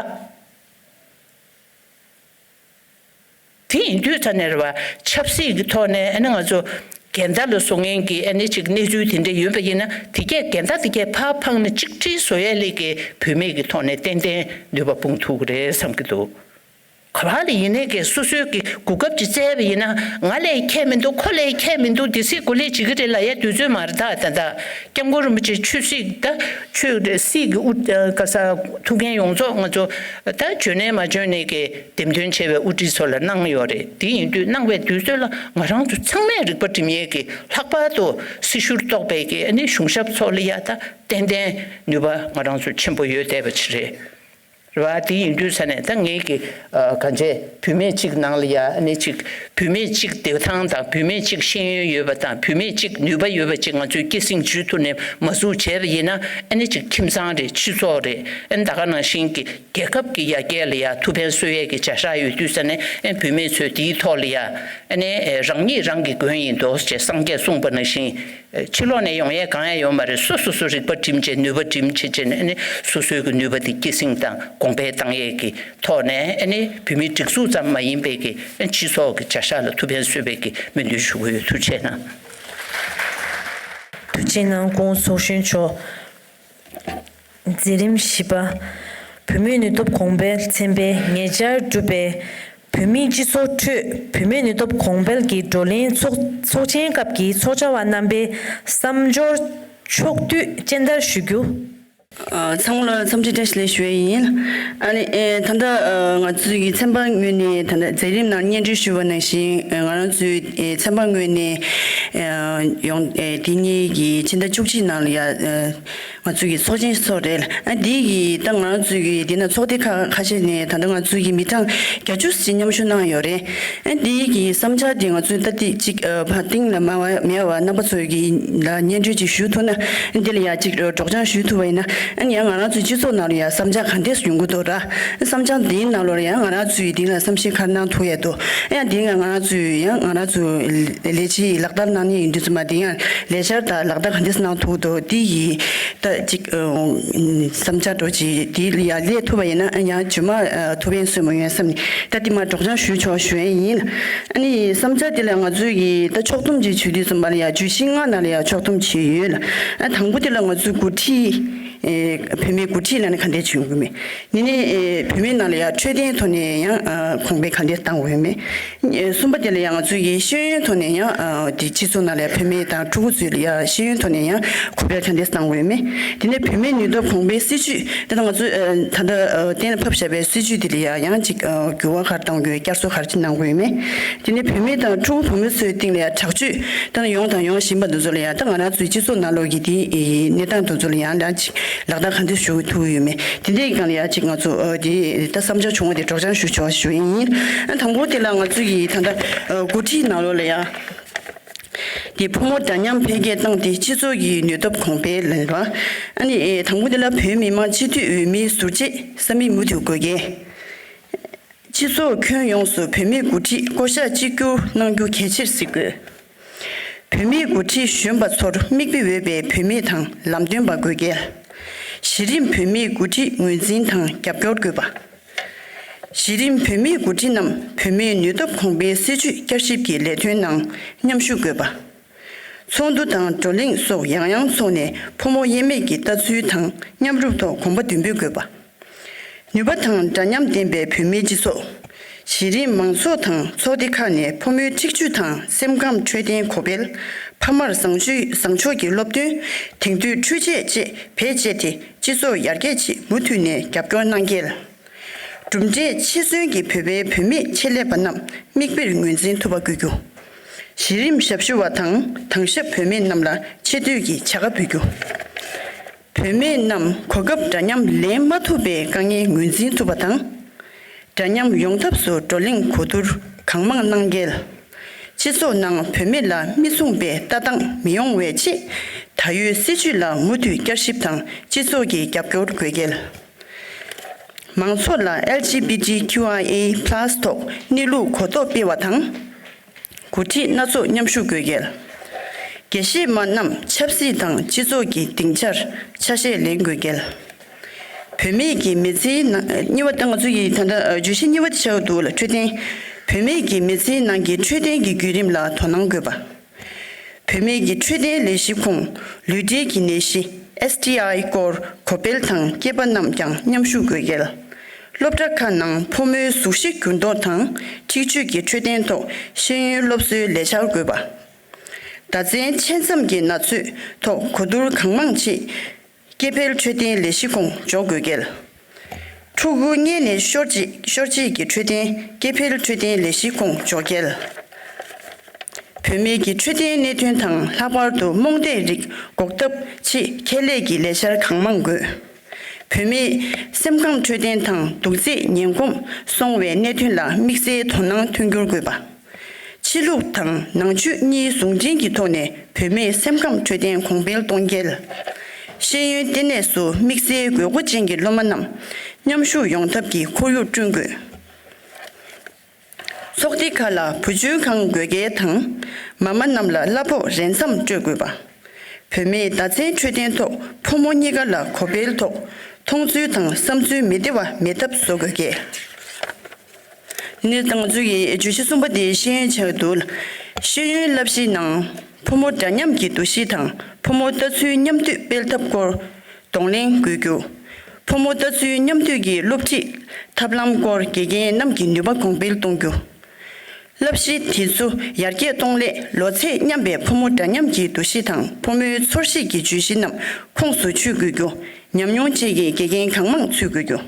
དེ་ཡིན་དུས་ས་ནས་རེད་བ། ཆབ་སྲིད་ཀྱི་ཐོག་ནས་ཨ་ནི་ང་ཚོ་འགལ་ཟླ་ལ་བཟོ་མཁན་གྱི་ཨ་ནི་ཅིག་གནས་ཚུལ་དེ་འདྲ་ཡོད་པ་ཡིན་ན་དེ་གས་འགལ་ཟླ་དེ་གས་ཕར་འཕངས་ནས་གཅིག་སྒྲིལ་བཟོ་ཡས་ལས་ཀྱི་བུད་མེད་ཀྱི་ཐོག་ནས་ཏན་ཏན་ནུས་པ་སྤུངས་ཐུབ་ཀྱི་རེད་བསམ་གྱི་འདུག་ག་བ་ལ་ཡིན་ནའི་ཀྱི་སོ་སོའི་གི་གོ་སྐབས་ཅིག་བཙལ་བ་ཡིན་ན་ང་ལས་ཁྱད་མི་འདུག་ཁོ་ལས་ཁྱད་མི་འདུག་འདི་སྲིད་གོ་ལས་བྱེད་ཀྱི་རེད་ལབ་ཡ་དུས་ཚོད་མ་རེད་ད། ད་ལྟ་སྐྱབས་མགོན་རིན་པོ་ཆེ་ཆོས་སྲིད་ད་ཆོས་རེད་སྲིད་ཀྱི་དབུ་ག་ས་ཐུགས་འགན་ཡོངས་རྫོགས་ང་ཚོ་ད་འཇོན་ནའི་མ་འཇོན་ནའི་ཀྱི་འདེམས་ཐོན་ཆེ་བའི་དབུ་ཁྲིད་ཚོ་ལ་གནང་ཡོད་རེད། དེ་ཡིན་དུས་གནང་བའི་དུས་ཚོད་ལ་ང་རང་ཚོ་ཚང་མས་རིག་པ་སྒྲིམ་ཡས་ཀྱི་ལྷག་པར་དུ་སྲི་ཞུར་གཏོགས་པའི་ཀྱི་ཨ་ནི་གཞུང་ཞབས་ཚོ་ལ་ཡ་ད་ཏན་ཏན་ནུས་པ་ང་རང་ཚོ་ཆེན་པོ་ཡོད་བསྡད་པ་ཅིག་རེད། རེད་བ། དེ་ཡིན་དུས་ས་ནས་ད་ངས་ཀྱི་གང་བྱས་བུད་མེད་གཅིག་ནང་ལ་ཡ་ཨ་ནི་གཅིག་བུད་མེད་གཅིག་བདེ་ཐང་དང་བུད་མེད་གཅིག་ཤེས་ཡོན་ཡོད་པ་དང་བུད་མེད་གཅིག་ནུས་པ་ཡོད་པ་གཅིག་ང་ཚོས་སྐྱེད་སྲིང་བྱེད་ཐུབ་ནས་མ་བཟོ་བྱས་པ་ཡིན་ན་ཨ་ནི་གཅིག་ཁྱིམ་ཚང་རེད། སྤྱི་ཚོགས་རེད། ཨ་ནི་ད་ག་ནང་བཞིན་གྱི་རྒྱལ་ཁབ་ཀྱི་ཡར་རྒྱས་ལ་ཡ་ཐུགས་ཕན་གསོས་ཡས་ཀྱི་བྱ་བཞག་ཡོད་དུས་ས་ནས་ཨ་ནི་བུད་མེད་ཚོས་དེའི་ཐོག་ལ་ཡ་ཨ་ནི་རང་ཉིད་རང་གི་མགོན་ཡིན་འདུག་ཅེས་སངས་རྒྱས་གསུངས་པ་ནང་བཞིན། ཕྱི་ལོགས་ནས་ཡོང་ཡས་གང་ཡང་ཡོད་མ་རེད། སོ་སོ་སོ་རིག་པ་སྒྲིམ་བྱས་ནུས་པ་སྒྲིམ་བྱས་བྱས་ནས་ཨ་ནི་སོ་སོའི་གི་ནུས་པ་དེ་སྐྱེད་སྲིང་དང་གོང་འཕེལ་བཏང་ཡས་ཀྱི་ཐོག་ནས་ཨ་ནི་བོད་མིའི་སྒྲིག་འཛུགས་ཙམ་མ་ཡིན་པའི་གི་ཨ་ནི་སྤྱི་ཚོགས་ཀྱི་བྱ་གཞག་ལ་ཐུགས་ཕན་གསོས་པའི་གི་སྨོན་འདུན་ཞུ་གི་ཡོད། ཐུགས་རྗེ་གནང་། ཐུགས་རྗེ་གནང་། སྐུ་ངོ་ཚོགས་གཞོན་མཆོག་མཛད་རིམ་བཞི་པ། བུད་མེད་ནུས་སྟོབས་གོང་འཕེལ་ཚན་པས་ཉེ་ཆར་བསྒྲུབས་པའི་བུད་མེད་སྤྱི་ཚོགས་ཁྲོད་བུད་མེད་ནུས་སྟོབས་གོང་འཕེལ་གྱི་བགྲོ་གླེང་ཚོགས་ཚོགས་ཆེན་སྐབས་ཀྱི་ཚོགས་བཅར་བ་རྣམ་པའི་བསམ་སྦྱོར་ཕྱོགས་བསྡུས་སྤྱན་བསྟར་ཞུ་རྒྱུ། ཨ། ཚང་མ་ལ་འཚམས་འདྲི་བཀྲ་ཤིས་བདེ་ལེགས་ཞུ་ཡས་ཡིན། ཨ་ནི་ཨེ་ད་ལྟ་ཨ་ང་ཚོའི་གི་ཚན་པ་ངོས་ནས་ད་ལྟ་མཛད་རིམ་ནང་སྙན་སྒྲོན་ཞུས་པ་ནང་བཞིན་ཨེ་ང་རང་ཚོའི་ཨེ་ཚན་པ་ངོས་ནས་ཨེ་ཡོང་ཨེ་དེ་ཉིད་ཀྱི་ཕྱི་ཟླ་བཅུ་གཅིག་ནང་ལ་ཡ་ཨེ་ང་ཚོའི་གི་ཚོགས་ཆེན་ཚོགས་རེད། ཨ་འདི་གི་ད་ང་རང་ཚོའི་གི་འདི་ན་ཚོགས་སྡེ་ཁག་ཁ་ཤས་ནས་ད་ལྟ་ང་ཚོའི་གི་མི་གྲངས་བརྒྱད་ཅུ་ཙམ་མཉམ་ཞུགས་གནང་ཡོད་རེད། ཨ་འདི་གི་བསམ་འཆར་དེ་ང་ཚོས་ད་ལྟ་ཅིག་ཨ་ཕར་སྟེང་ལ་མར་མར་བ་རྣམ་པ་ཚོའི་གི་ལ་སྙན་སྒྲོན་ཅིག་ཞུ་ཐུབ་ན། འདི་ལ་ཡ་ཅིག་སྒྲོག་སྦྱང་ཞུ་ཐུབ་པ་ཡིན་ན། ཨ་ནི་ཡང་ང་རང་ཚོའི་སྤྱི་ཚོགས་ནང་ལ་ཡ་བསམ་འཆར་ག་འདྲས་ཡོང་གི་འདུག་ར། བསམ་འཆར་འདིའི་ནང་ལོགས་ལ་ཡང་ང་རང་ཚོའི་འདི་ལ་བསམ་ཤེས་ག་རེ་གནང་ཐུབ་ཡ་འདུག་ཡང་འདི་ང་ང་རང་ཚོའི་ཡང་ང་རང་ཚོའི་ལས་བྱེད་ལག་བསྟར་གནང་མཁན་ཡིན་དུས་ཙམ་པ་འདི་ཡང་ལས་འཆར་དང་ལག་བསྟར་ག་འདྲས་གནང་ཐུབ་འདུག་འདི་ཡི་ད་ཅིག་བསམ་འཆར་འདྲ་ཅིག་འདི་ལ་ཡ་སླེབས་ཐུབ་པ་ཡིན་ན། ཨ་ཡང་རྗེས་མ་ཐུགས་ཕན་གསོས་མ་ཡོང་བསམ་ནས་ད་འདི་མ་སྒྲོག་སྦྱང་ཞུས་ཆོག་ཞུ་ཡ་ཡིན། ཨ་ནི་བསམ་འཆར་འདི་ལ་ང་ཚོའི་གི་ད་ཕྱོགས་བསྡོམས་ཅིག་བྱེད་དུས་ཙམ་པ་ལ་ཡ་བརྗོད་གཞི་ལྔ་ནང་ལ་ཡ་ཕྱོགས་བསྡོམས་བྱས་ཡོད་ལ། ཨ་དང་པོ་དེ་ལ་ང་ཚོའི་འགོ་ཁྲིད་ཨེ་བུད་མེད་འགོ་ཁྲིད་ལ་ནི་ག་འདྲས་བྱུང་གི་མེད། ནི་ནི་ཨེ་བུད་མེད་ནང་ལ་ཡ་འཕྲོད་བསྟེན་ཐོག་ནས་ཡང་ཨ་གོང་འཕེལ་ག་འདྲས་བཏང་དགོས་མེད། ཨེ་གསུམ་པ་དེ་ལ་ཡང་ང་ཚོའི་གི་ཤེས་ཡོན་ཐོག་ནས་ཡང་ཨ་དེ་སྤྱི་ཚོགས་ནང་ལ་ཡ་བུད་མེད་དང་ཕྲུ་གུ་ཚོའི་ལ་ཡ་ཤེས་ཡོན་ཐོག་ནས་ཡང་གོང་འཕེལ་ག་འདྲས་བཏང་དགོས་མེད། དེ་ནས་བུད་མེད་ནུས་སྟོབས་གོང་འཕེལ་སྲིད་ཇུས་དེ་ད་ང་ཚོས་ཨ་ད་ལྟ་ཨ་གཏན་ལ་ཕབ་བཞག་པའི་སྲིད་ཇུས་དེ་ལ་ཡ་ཡང་ཅིག་ཨ་འགྱུར་བ་ག་རེ་གཏོང་དགོས། བསྐྱར་གསོ་ག་རེ་ཅིག་གནང་དགོས་ཡོད་མེད། དེ་ནས་བུད་མེད་དང་ཕྲུ་གུ་བུ་མོ་ཚོའི་སྟེང་ལ་ཡང་དྲག་སྤྱོད་ད་ནི་ཡོང་དང་ཡོང་བཞིན་པ་འདི་ཚོ་ལ་ཡང་ད་ང་རང་ཚོའི་སྤྱི་ཚོགས་ནང་ལོགས་ཀྱི་དེ་གནས་སྟངས་འདི་ཚོ་ལ་ཡང་ཡང་ཅིག་ལག་བསྟར་ག་འདྲ་ཞུ་ཐུབ་ཡོད་མེད། དེ་འདྲའི་སྒང་ལ་ཡང་ཅིག་ང་ཚོ་ཨ་དེ་ད་བསམ་འཆར་བྱུང་བ་དེ་སྒྲོག་སྦྱང་ཞུ་ཆོག་ཞུ་ཡིན། ཨ་དང་པོ་དེ་ལ་ང་ཚོ་ཡི་ད་ལྟ་ཨ་འགོ་ཁྲིད་ནང་ལོགས་ལ་ཡང་དེ་ཕོ་མོ་འདྲ་མཉམ་འཕེལ་རྒྱས་བཏང་སྟེ་སྤྱི་ཚོགས་ཀྱི་ནུས་སྟོབས་གོང་འཕེལ་ལེན་པ། ཨ་ནི་ཨེ་དང་པོ་དེ་ལ་བོད་མི་མང་སྤྱི་འཐུས་འོས་མིའི་ཟུར་བཅད་ས་མིག་མུ་མཐུད་དགོས་གལ། སྤྱི་ཚོགས་ཁྱོན་ཡོངས་སུ་བུད་མེད་འགོ་ཁྲིད་བསྐོ་གཞག་གཅིག་གྱུར་གནང་རྒྱུ་གལ་ཆེར་གཟིགས་དགོས། བུད་མེད་འགོ་ཁྲིད་གཞོན་པ་ཚོར་མིག་དཔེ་འོས་པའི་བུད་མེད་དང་ལམ་སྟོན་པ་དགོས་གལ། གཞི་རིམ་བུད་མེད་འགོ་ཁྲིད་ངོས་འཛིན་དང་རྒྱབ་སྐྱོར་དགོས་པ། གཞི་རིམ་བུད་མེད་འགོ་ཁྲིད་རྣམས་བུད་མེད་ནུས་སྟོབས་གོང་འཕེལ་སྲིད་ཇུས་བསྐྱར་ཞིབ་ཀྱི་ལས་དོན་ནང་མཉམ་ཞུགས་དགོས་པ། ཚོགས་འདུ་དང་བགྲོ་གླེང་སོགས་ཡང་ཡང་འཚོགས་ནས་ཕོ་མོ་དབྱེ་མེད་ཀྱི་ལྟ་ཚུལ་དང་མཉམ་རུབ་ཐོག་གོམ་པ་མདུན་སྤོས་དགོས་པ། ནུས་པ་དང་འདྲ་མཉམ་ལྡན་པའི་བུད་མེད་སྤྱི་ཚོགས། གཞི་རིམ་མང་ཚོགས་དང་ཚོགས་སྡེ་ཁག་ནས་ཕོ་མོའི་འཁྲིག་སྤྱོད་དང་སེམས་ཁམས་འཕྲོད་བསྟེན་གོང་འཕེལ། ཕ་མར་བཟང་སྤྱོད་བཟང་ཕྱོགས་ཀྱི་སློབ་སྟོན། དེང་དུས་འཕྲུལ་ཆས་བཅས་བེད་སྤྱད་དེ་སྤྱི་ཚོགས་ཡར་རྒྱས་ཆེད་མུ་མཐུད་ནས་རྒྱབ་སྐྱོར་གནང་གལ། གྲུབ་འབྲས་ཆེ་སོན་གྱི་བོད་པའི་བུད་མེད་ཆེད་ལས་པ་རྣམས་མིག་དཔེར་ངོས་འཛིན་ཐུབ་པ་དགོས་རྒྱུ། གཞི་རིམ་ཞབས་ཞུ་བ་དང་དྭང་ཞབས་བུད་མེད་རྣམས་ལ་ཆེ་བསྟོད་ཀྱི་བྱ་དགའ་འབུལ་རྒྱུ། བུད་མེད་རྣམས་གོ་སྐབས་འདྲ་མཉམ་ལེན་མ་ཐུབ་པའི་དཀའ་ངལ་ངོས་འཛིན་ཐུབ་པ་དང་། འདྲ་མཉམ་ཡོང་ཐབས་སུ་བགྲོ་གླེང་གོ་བསྡུར་གང་མང་གནང་གལ། སྤྱི་ཚོགས་ནང་བུད་མེད་ལ་མི་མཚུངས་པའི་ལྟ་སྟངས་མི་ཡོང་བའི་ཆེད། ད་ཡོད་སྲིད་ཇུས་ལ་མུ་མཐུད་བསྐྱར་ཞིབ་དང་སྤྱི་ཚོགས་ཀྱི་རྒྱབ་སྐྱོར་དགོས་གལ། མང་ཚོགས་ལ་ཨེལ་ཇི་བི་ཊི་ཀིའུ་ཨའི་ཨེ་པ་ལ་སི་ཐོག་གནས་ལུགས་གོ་རྟོགས་སྤེལ་བ་དང་། འགོ་ཁྲིད་སྣ་ཚོགས་མཉམ་ཞུགས་དགོས་གལ། དགེ་བཤེས་མ་རྣམས་ཆབ་སྲིད་དང་སྤྱི་ཚོགས་ཀྱི་སྡིངས་ཆར་ཆ་ཤས་ལེན་དགོས་གལ། བུད་མེད་ཀྱི་མི་ཚེའི་ནང་གཉིས་པ་དང་ང་ཚོ་ཡི་ད་ལྟ་བརྗོད་གཞི་གཉིས་པ་དེ་ཆགས་འདུག་ལ་འཕྲོད་བསྟེན། བུད་མེད་ཀྱི་མི་ཚེའི་ནང་གི་འཕྲོད་བསྟེན་གྱི་བརྒྱུད་རིམ་ལ་དོ་སྣང་དགོས་པ། བུད་མེད་ཀྱི་འཕྲོད་བསྟེན་ལས་གཞི་ཁོངས་ལུས་འབྲེལ་གྱི་ནད་གཞི་ཨེས་ཊི་ཨའི་སྐོར་གོ་སྤེལ་དང་སྐྱེས་པ་རྣམས་ཀྱང་མཉམ་ཞུགས་དགོས་གལ། སློབ་གྲྭ་ཁག་ནང་ཕོ་མོའི་གཟུགས་གཞི་འགྱུར་ལྡོག་དང་འཁྲིག་སྤྱོད་ཀྱི་འཕྲོད་བསྟེན་ཐོག་ཤེས་ཡོན་སློབ་གསོའི་ལས་འཆར་དགོས་པ། ཟླ་མཚན་ཆེ་མཚམས་ཀྱི་ན་ཚོད་ཐོག་གོ་བསྡུར་གང་མང་བྱེད། སྐྱེ་འཕེལ་འཕྲོད་བསྟེན་ལས་གཞི་ཁོངས་འཇོག་དགོས་གལ། ཕྲུ་གུ་མངལ་ནས་ཤོར་རྗེས་ཤོར་རྗེས་ཀྱི་འཕྲོད་བསྟེན་སྐྱེ་འཕེལ་འཕྲོད་བསྟེན་ལས་གཞི་ཁོངས་འཇོག་གལ། བུད་མེད་ཀྱི་འཕྲོད་བསྟེན་གནད་དོན་དང་ལྷག་པར་དུ་རྨོངས་དད་རིགས་འགོག་ཐབས་ཆེད་ཁྱད་ལས་ཀྱི་ལས་འཆར་གང་མང་དགོས། བུད་མེད་སེམས་ཁམས་འཕྲོད་བསྟེན་དང་གདུག་རྩེས་ངན་གོམས་སོང་བའི་གནད་དོན་ལ་དམིགས་བསལ་དོ་སྣང་མཐུན་འགྱུར་དགོས་པ། ཕྱི་ལུགས་དང་ནང་ཆོས་གཉིས་ཟུང་འབྲེལ་གྱི་ཐོག་ནས་བུད་མེད་སེམས་ཁམས་འཕྲོད་བསྟེན་གོང་འཕེལ་གཏོང་གལ། ཤེས་ཡོན་ལྟེ་གནས་སུ་དམིགས་བསལ་དགོས་མཁོ་ཅན་གྱི་སློབ་མ་རྣམས་མཉམ་ཞུགས་ཡོང་ཐབས་ཀྱི་ཁོར་ཡུག་བསྐྲུན་དགོས། ཚོགས་སྡེ་ཁག་ལ་བུ་བཅོལ་ཁང་དགོས་གལ་དང་། མ་མ་རྣམས་ལ་གླ་ཕོགས་རན་མཚམས་སྤྲོད་དགོས་པ། བུད་མེད་ཟླ་མཚན་འཕྲོད་བསྟེན་ཐོག་ཕོ་མོ་གཉིས་ཀ་ལ་གོ་སྤེལ་ཐོག་མཐོང་ཚུལ་དང་བསམ་ཚུལ་མི་བདེ་བ་མེད་ཐབས་བཟོ་དགོས་གལ། ནི་ད་ང་ཚོ་ཡི་བརྗོད་གཞི་གསུམ་པ་དེ་ཤེས་ཡོན་ཆགས་འདུག་ཤེས་ཡོན་བསླབ་གཞིའི་ནང་ཕོ་མོ་འདྲ་མཉམ་གྱི་འདུ་ཤེས་དང་ཕོ་མོ་ལྟ་ཚུལ་མཉམ་བསྡུས་སྤེལ་ཐབས་སྐོར་གདོང་ལེན་དགོས་རྒྱུ། ཕོ་མོ་ལྟ་ཚུལ་མཉམ་འདུས་ཀྱི་སློབ་ཁྲིད་ཐབས་ལམ་སྐོར་དགེ་རྒན་རྣམས་ཀྱི་ནུས་པ་གོང་འཕེལ་གཏོང་རྒྱུ། བསླབ་གཞི་དེ་ཚོ་ཡར་རྒྱས་གཏོང་སླད་ལོ་ཚད་མཉམ་པའི་ཕོ་མོ་འདྲ་མཉམ་གྱི་འདུ་ཤེས་དང་ཕོ་མོའི་ཚོར་ཤེས་ཀྱི་བརྗོད་གཞི་རྣམས་ཁོངས་སུ་ཆུད་དགོས་རྒྱུ། ཉམས་མྱོང་ཅན་གྱི་དགེ་རྒན་གང་མང་འཚོལ་དགོས་རྒྱུ།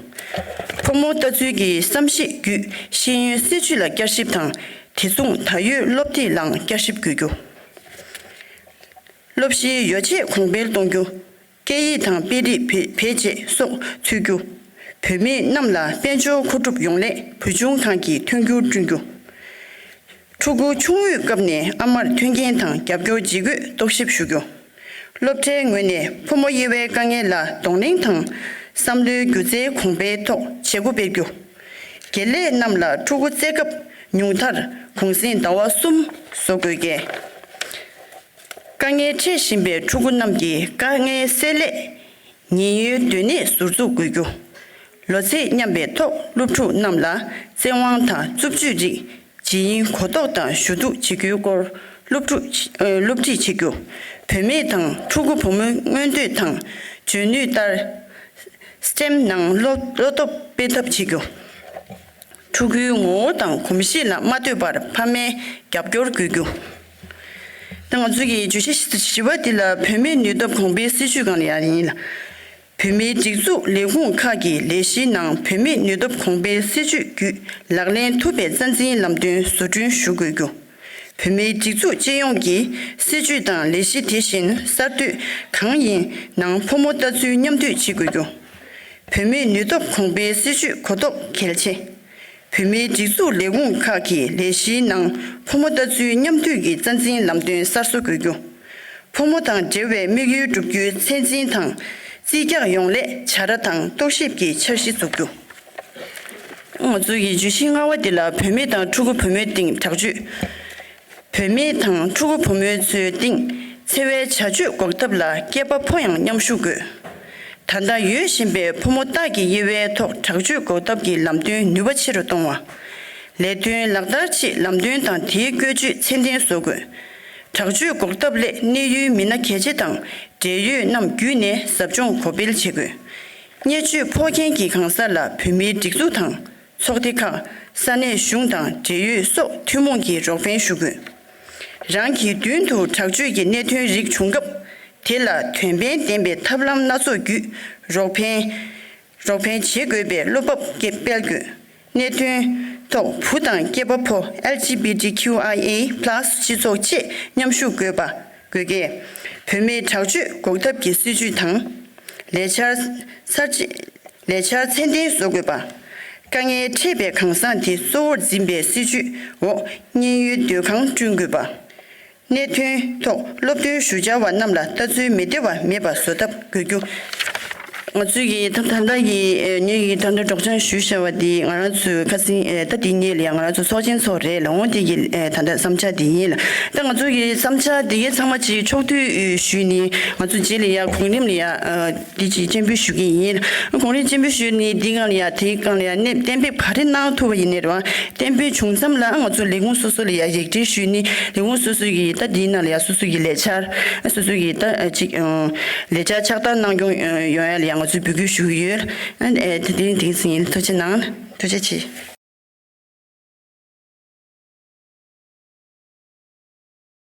ཕོ་མོ་ལྟ་ཚུལ་གྱི་བསམ་གཞིག་བརྒྱུད་ཤེས་ཡོན་སྲིད་བྱུས་ལ་བསྐྱར་ཞིབ་དང་། དེ་མཚུངས་ད་ཡོད་སློབ་དེབ་ལའང་བསྐྱར་ཞིབ་དགོས་རྒྱུ། སློབ་གཞིའི་ཡོ་བྱད་གོང་འཕེལ་གཏོང་རྒྱུ། སྐད་ཡིག་དང་དཔེ་རིས་བེད་བེད་སྤྱད་སོགས་འཚོལ་རྒྱུ། བུད་མེད་རྣམས་ལ་དཔལ་འབྱོར་མཁོ་སྒྲུབ་ཡོང་སླད་བུ་ཆུང་ཁང་གི་ཐོན་རྒྱུར་བསྐྲུན་རྒྱུ། ཕྲུ་གུ་ཆུང་ངུའི་སྐབས་ནས་ཨ་མར་མཐུན་རྐྱེན་དང་རྒྱབ་སྐྱོར་བྱེད་དགོས་རྟོག་ཞིབ་ཞུ་རྒྱུ། སློབ་གྲྭའི་ངོས་ནས་ཕོ་མོ་དབྱེ་བའི་དཀའ་ངལ་ལ་གདོང་ལེན་དང་། བསམ་བློའི་སྒྱུ་རྩལ་གོང་འཕེལ་ཐོག་བྱེད་སྒོ་སྤེལ་རྒྱུ། དགེ་ལས་རྣམས་ལ་ཕྲུ་གུ་བཙའ་སྐབས་ཉུང་མཐར་གུང་གསེང་ཟླ་བ་གསུམ་བཟོ་དགོས་གལ། དཀའ་ངལ་འཕྲད་བཞིན་པའི་ཕྲུ་གུ་རྣམས་ཀྱི་དཀའ་ངལ་སེལ་སླད། ཉེན་གཡོལ་སྡོད་གནས་ཟུར་འཛུགས་དགོས་རྒྱུ། ལོ་ཚད་མཉམ་པའི་ཐོག་སློབ་ཕྲུག་རྣམས་ལ་བཙན་དབང་དང་རྩུབ་སྤྱོད་རིགས་ཇི་ཡིན་གོ་རྟོགས་དང་ཞུ་གཏུག་བྱེད་རྒྱུའི་སྐོར་སློབ་ཕྲུག་སློབ་ཁྲིད་བྱེད་རྒྱུ། བུད་མེད་དང་ཕྲུ་གུ་བུ་མོའི་མངོན་འདོད་དང་འཇོན་ནུས་ལྟར། སི་ཊེམ་ནང་བློ་བློ་སྟོབས་སྤེལ་ཐབས་བྱེད་རྒྱུ། ཕྲུ་གུའི་ངོ་བོ་དང་གོམས་གཤིས་ལ་མ་ལྟོས་པར་ཕ་མའི་རྒྱབ་སྐྱོར་དགོས་རྒྱུ། ད་ང་ཚོ་གི་བརྗོད་གཞི་བཞི་པ་འདི་ལ་བུད་མེད་ནུས་སྟོབས་གོང་འཕེལ་སྲིད་ཇུས་སྒང་ལ་ཡང་ཡིན་ལ། བུད་མེད་སྒྲིག་འཛུགས་ལས་ཁུངས་ཁག་གི་ལས་གཞིའི་ནང་བུད་མེད་ནུས་སྟོབས་གོང་འཕེལ་སྲིད་ཇུས་བརྒྱུད་ལག་ལེན་ཐུབ་པའི་རྩ་འཛིན་ལམ་སྟོན་བཟོ་སྐྲུན་ཞུ་དགོས་རྒྱུ། བུད་མེད་སྒྲིག་འཛུགས་སྤྱི་ཡོངས་ཀྱི་སྲིད་ཇུས་དང་ལས་གཞི་དེ་བཞིན་གསར་གཏོད་གང་ཡིན་ནང་ཕོ་མོ་ལྟ་ཚུལ་མཉམ་འདུས་བྱེད་དགོས་རྒྱུ། བུད་མེད་ནུས་སྟོབས་གོང་འཕེལ་སྲིད་ཇུས་གོ་རྟོགས་གལ་ཆེ། བུད་མེད་སྒྲིག་འཛུགས་ལས་ཁུངས་ཁག་གི་ལས་གཞིའི་ནང་ཕོ་མོ་ལྟ་ཚུལ་མཉམ་འདུས་ཀྱི་རྩ་འཛིན་ལམ་སྟོན་གསར་བཟོ་དགོས་རྒྱུ། ཕོ་མོ་དང་འབྲེལ་བའི་དམིགས་ཡུལ་བསྒྲུབ་རྒྱུའི་ཚད་འཛིན་དང་རྩིས་རྒྱག་ཡོང་སླད་བྱ་དགའ་དང་རྟོག་ཞིབ་ཀྱི་འཆར་གཞི་འཛུགས་རྒྱུ། ང་ཚོ་ཡི་བརྗོད་གཞི་ལྔ་པ་འདི་ལ་བུད་མེད་དང་ཕྲུ་གུ་བུ་མོའི་སྟེང་དྲག་སྤྱོད། བུད་མེད་དང་ཕྲུ་གུ་བུ་མོའི་ཚོའི་སྟེང་འཚེ་བའི་བྱ་སྤྱོད་འགོག་ཐབས་ལ་སྐྱེས་པ་ཕོ་ཡང་མཉམ་ཞུགས་དགོས། ད་ལྟ་ཡོད་བཞིན་པའི་ཕོ་མོ་སྟག་གི་དབྱེ་བའི་ཐོག་དྲག་སྤྱོད་འགོག་ཐབས་ཀྱི་ལམ་སྟོན་ནུས་པ་ཆེ་རུ་གཏོང་བ། ལས་དོན་ལག་བསྟར་ཆེད་ལམ་སྟོན་དང་དེའི་བཀོལ་སྤྱོད་ཚད་ལྡན་བཟོ་དགོས། དྲག་སྤྱོད་འགོག་ཐབས་སླད་གནས་ཡུལ་མི་སྣ་གལ་ཆེ་དང་འབྲེལ་ཡོད་རྣམས་བརྒྱུད་ནས་ཟབ་སྦྱོང་གོ་སྤེལ་བྱེད་དགོས། བརྙས་བཅོས་ཕོག་མཁན་གྱི་གང་ཟག་ལ་བོད་མིའི་སྒྲིག་འཛུགས་དང་། ཚོགས་སྡེ་ཁག་ས་གནས་གཞུང་དང་འབྲེལ་ཡོད་སོགས་ཐུན་མོང་གི་རོགས་ཕན་ཞུ་དགོས། རང་གི་མདུན་དུ་དྲག་སྤྱོད་ཀྱི་གནད་དོན་རིགས་བྱུང་སྐབས། དེ་ལ་དོན་ཕན་ལྡན་པའི་ཐབས་ལམ་སྣ་ཚོགས་བརྒྱུད་རོགས་ཕན། རོགས་ཕན་བྱེད་དགོས་པའི་བློ་བབ་སྤེལ་དགོས། གནད་དོན་ཐོག་བུ་དང་སྐྱེས་པ་ཕོ། ཨེལ་ཇི་བི་ཊི་ཀིའུ་ཨའི་ཨེ་པ་ལ་སི་སྤྱི་ཚོགས་བཅས་མཉམ་ཞུགས་དགོས་པ། དགོས་གལ། བུད་མེད་དྲག་སྤྱོད་འགོག་ཐབས་ཀྱི་སྲིད་ཇུས་དང་། ལས་འཆར་གསར་བརྗེ། ལས་འཆར་ཚད་ལྡན་བཟོ་དགོས་པ། དཀའ་ངལ་འཕྲད་པའི་གང་ཟག་དེ་གཙོ་བོར་འཛིན་པའི་སྲིད་ཇུས་འོག་མཉན་ཡོད་སྡོད་ཁང་བསྐྲུན་དགོས་པ། གནད་དོན་ཐོག་སློབ་སྟོན་ཞུ་བྱ་བ་རྣམས་ལ་ལྟ་ཚུལ་མི་བདེ་བ་མེད་པ་བཟོ་ཐབས་དགོས་རྒྱུ། ང་ཚོས་ཀྱི་ད་ད་ལྟ་ཡི་ངེད་ཀྱི་ད་ལྟ་སྒྲོག་སྦྱང་ཞུས་བྱ་བ་འདི་ང་རང་ཚོའི་ཁ་སང་ད་འདི་ཉིད་ལ་ཡང་ང་རང་ཚོ་ཚོགས་ཆེན་ཚོགས་རེད་ལ་འོང་དེ་གི་ད་ལྟ་བསམ་འཆར་འདི་ཡིན་ལ། ད་ང་ཚོ་གི་བསམ་འཆར་འདི་གའི་ཚང་མ་ཅིག་ཕྱོགས་བསྡུས་ཞུས་ནས་ང་ཚོ་རྗེས་ལ་ཡ་གོང་རིམ་ལ་ཡ། འདི་ཅིག་སྤྱན་འབུལ་ཞུ་གི་ཡིན། གོང་རིམ་སྤྱན་འབུལ་ཞུས་ནས་འདི་སྒང་ལ་ཡ་དེའི་སྒང་ལ་ཡ་གནས་གཏན་འབེབས་ག་རེ་གནང་ཐུབ་པ་ཡིན་ནའི་རེད་བ། གཏན་འབེབས་བྱུང་མཚམས་ལ་ང་ཚོ་ལས་ཁུངས་སོ་སོ་ལ་ཡ་ཡིག་འབྲེལ་ཞུས་ནས་ལས་ཁུངས་སོ་སོ་གི་ད་འདིའི་ནང་ལ་ཡ་སོ་སོ་གི་ལས་འཆར་སོ་སོ་གི་ད་ཅིག་ལས་འཆར་ཕྱག་བསྟར་གནང་སྐྱོང་ཡོང་ཡ་ལ་ཡ་ང་ཚོས་འབོད་སྐུལ་ཞུ་གི་ཡོད། དེ་དེ་དེ་ཚིག་ཡིན། ཐུགས་རྗེ་གནང་། ཐུགས་རྗེ་ཆེ།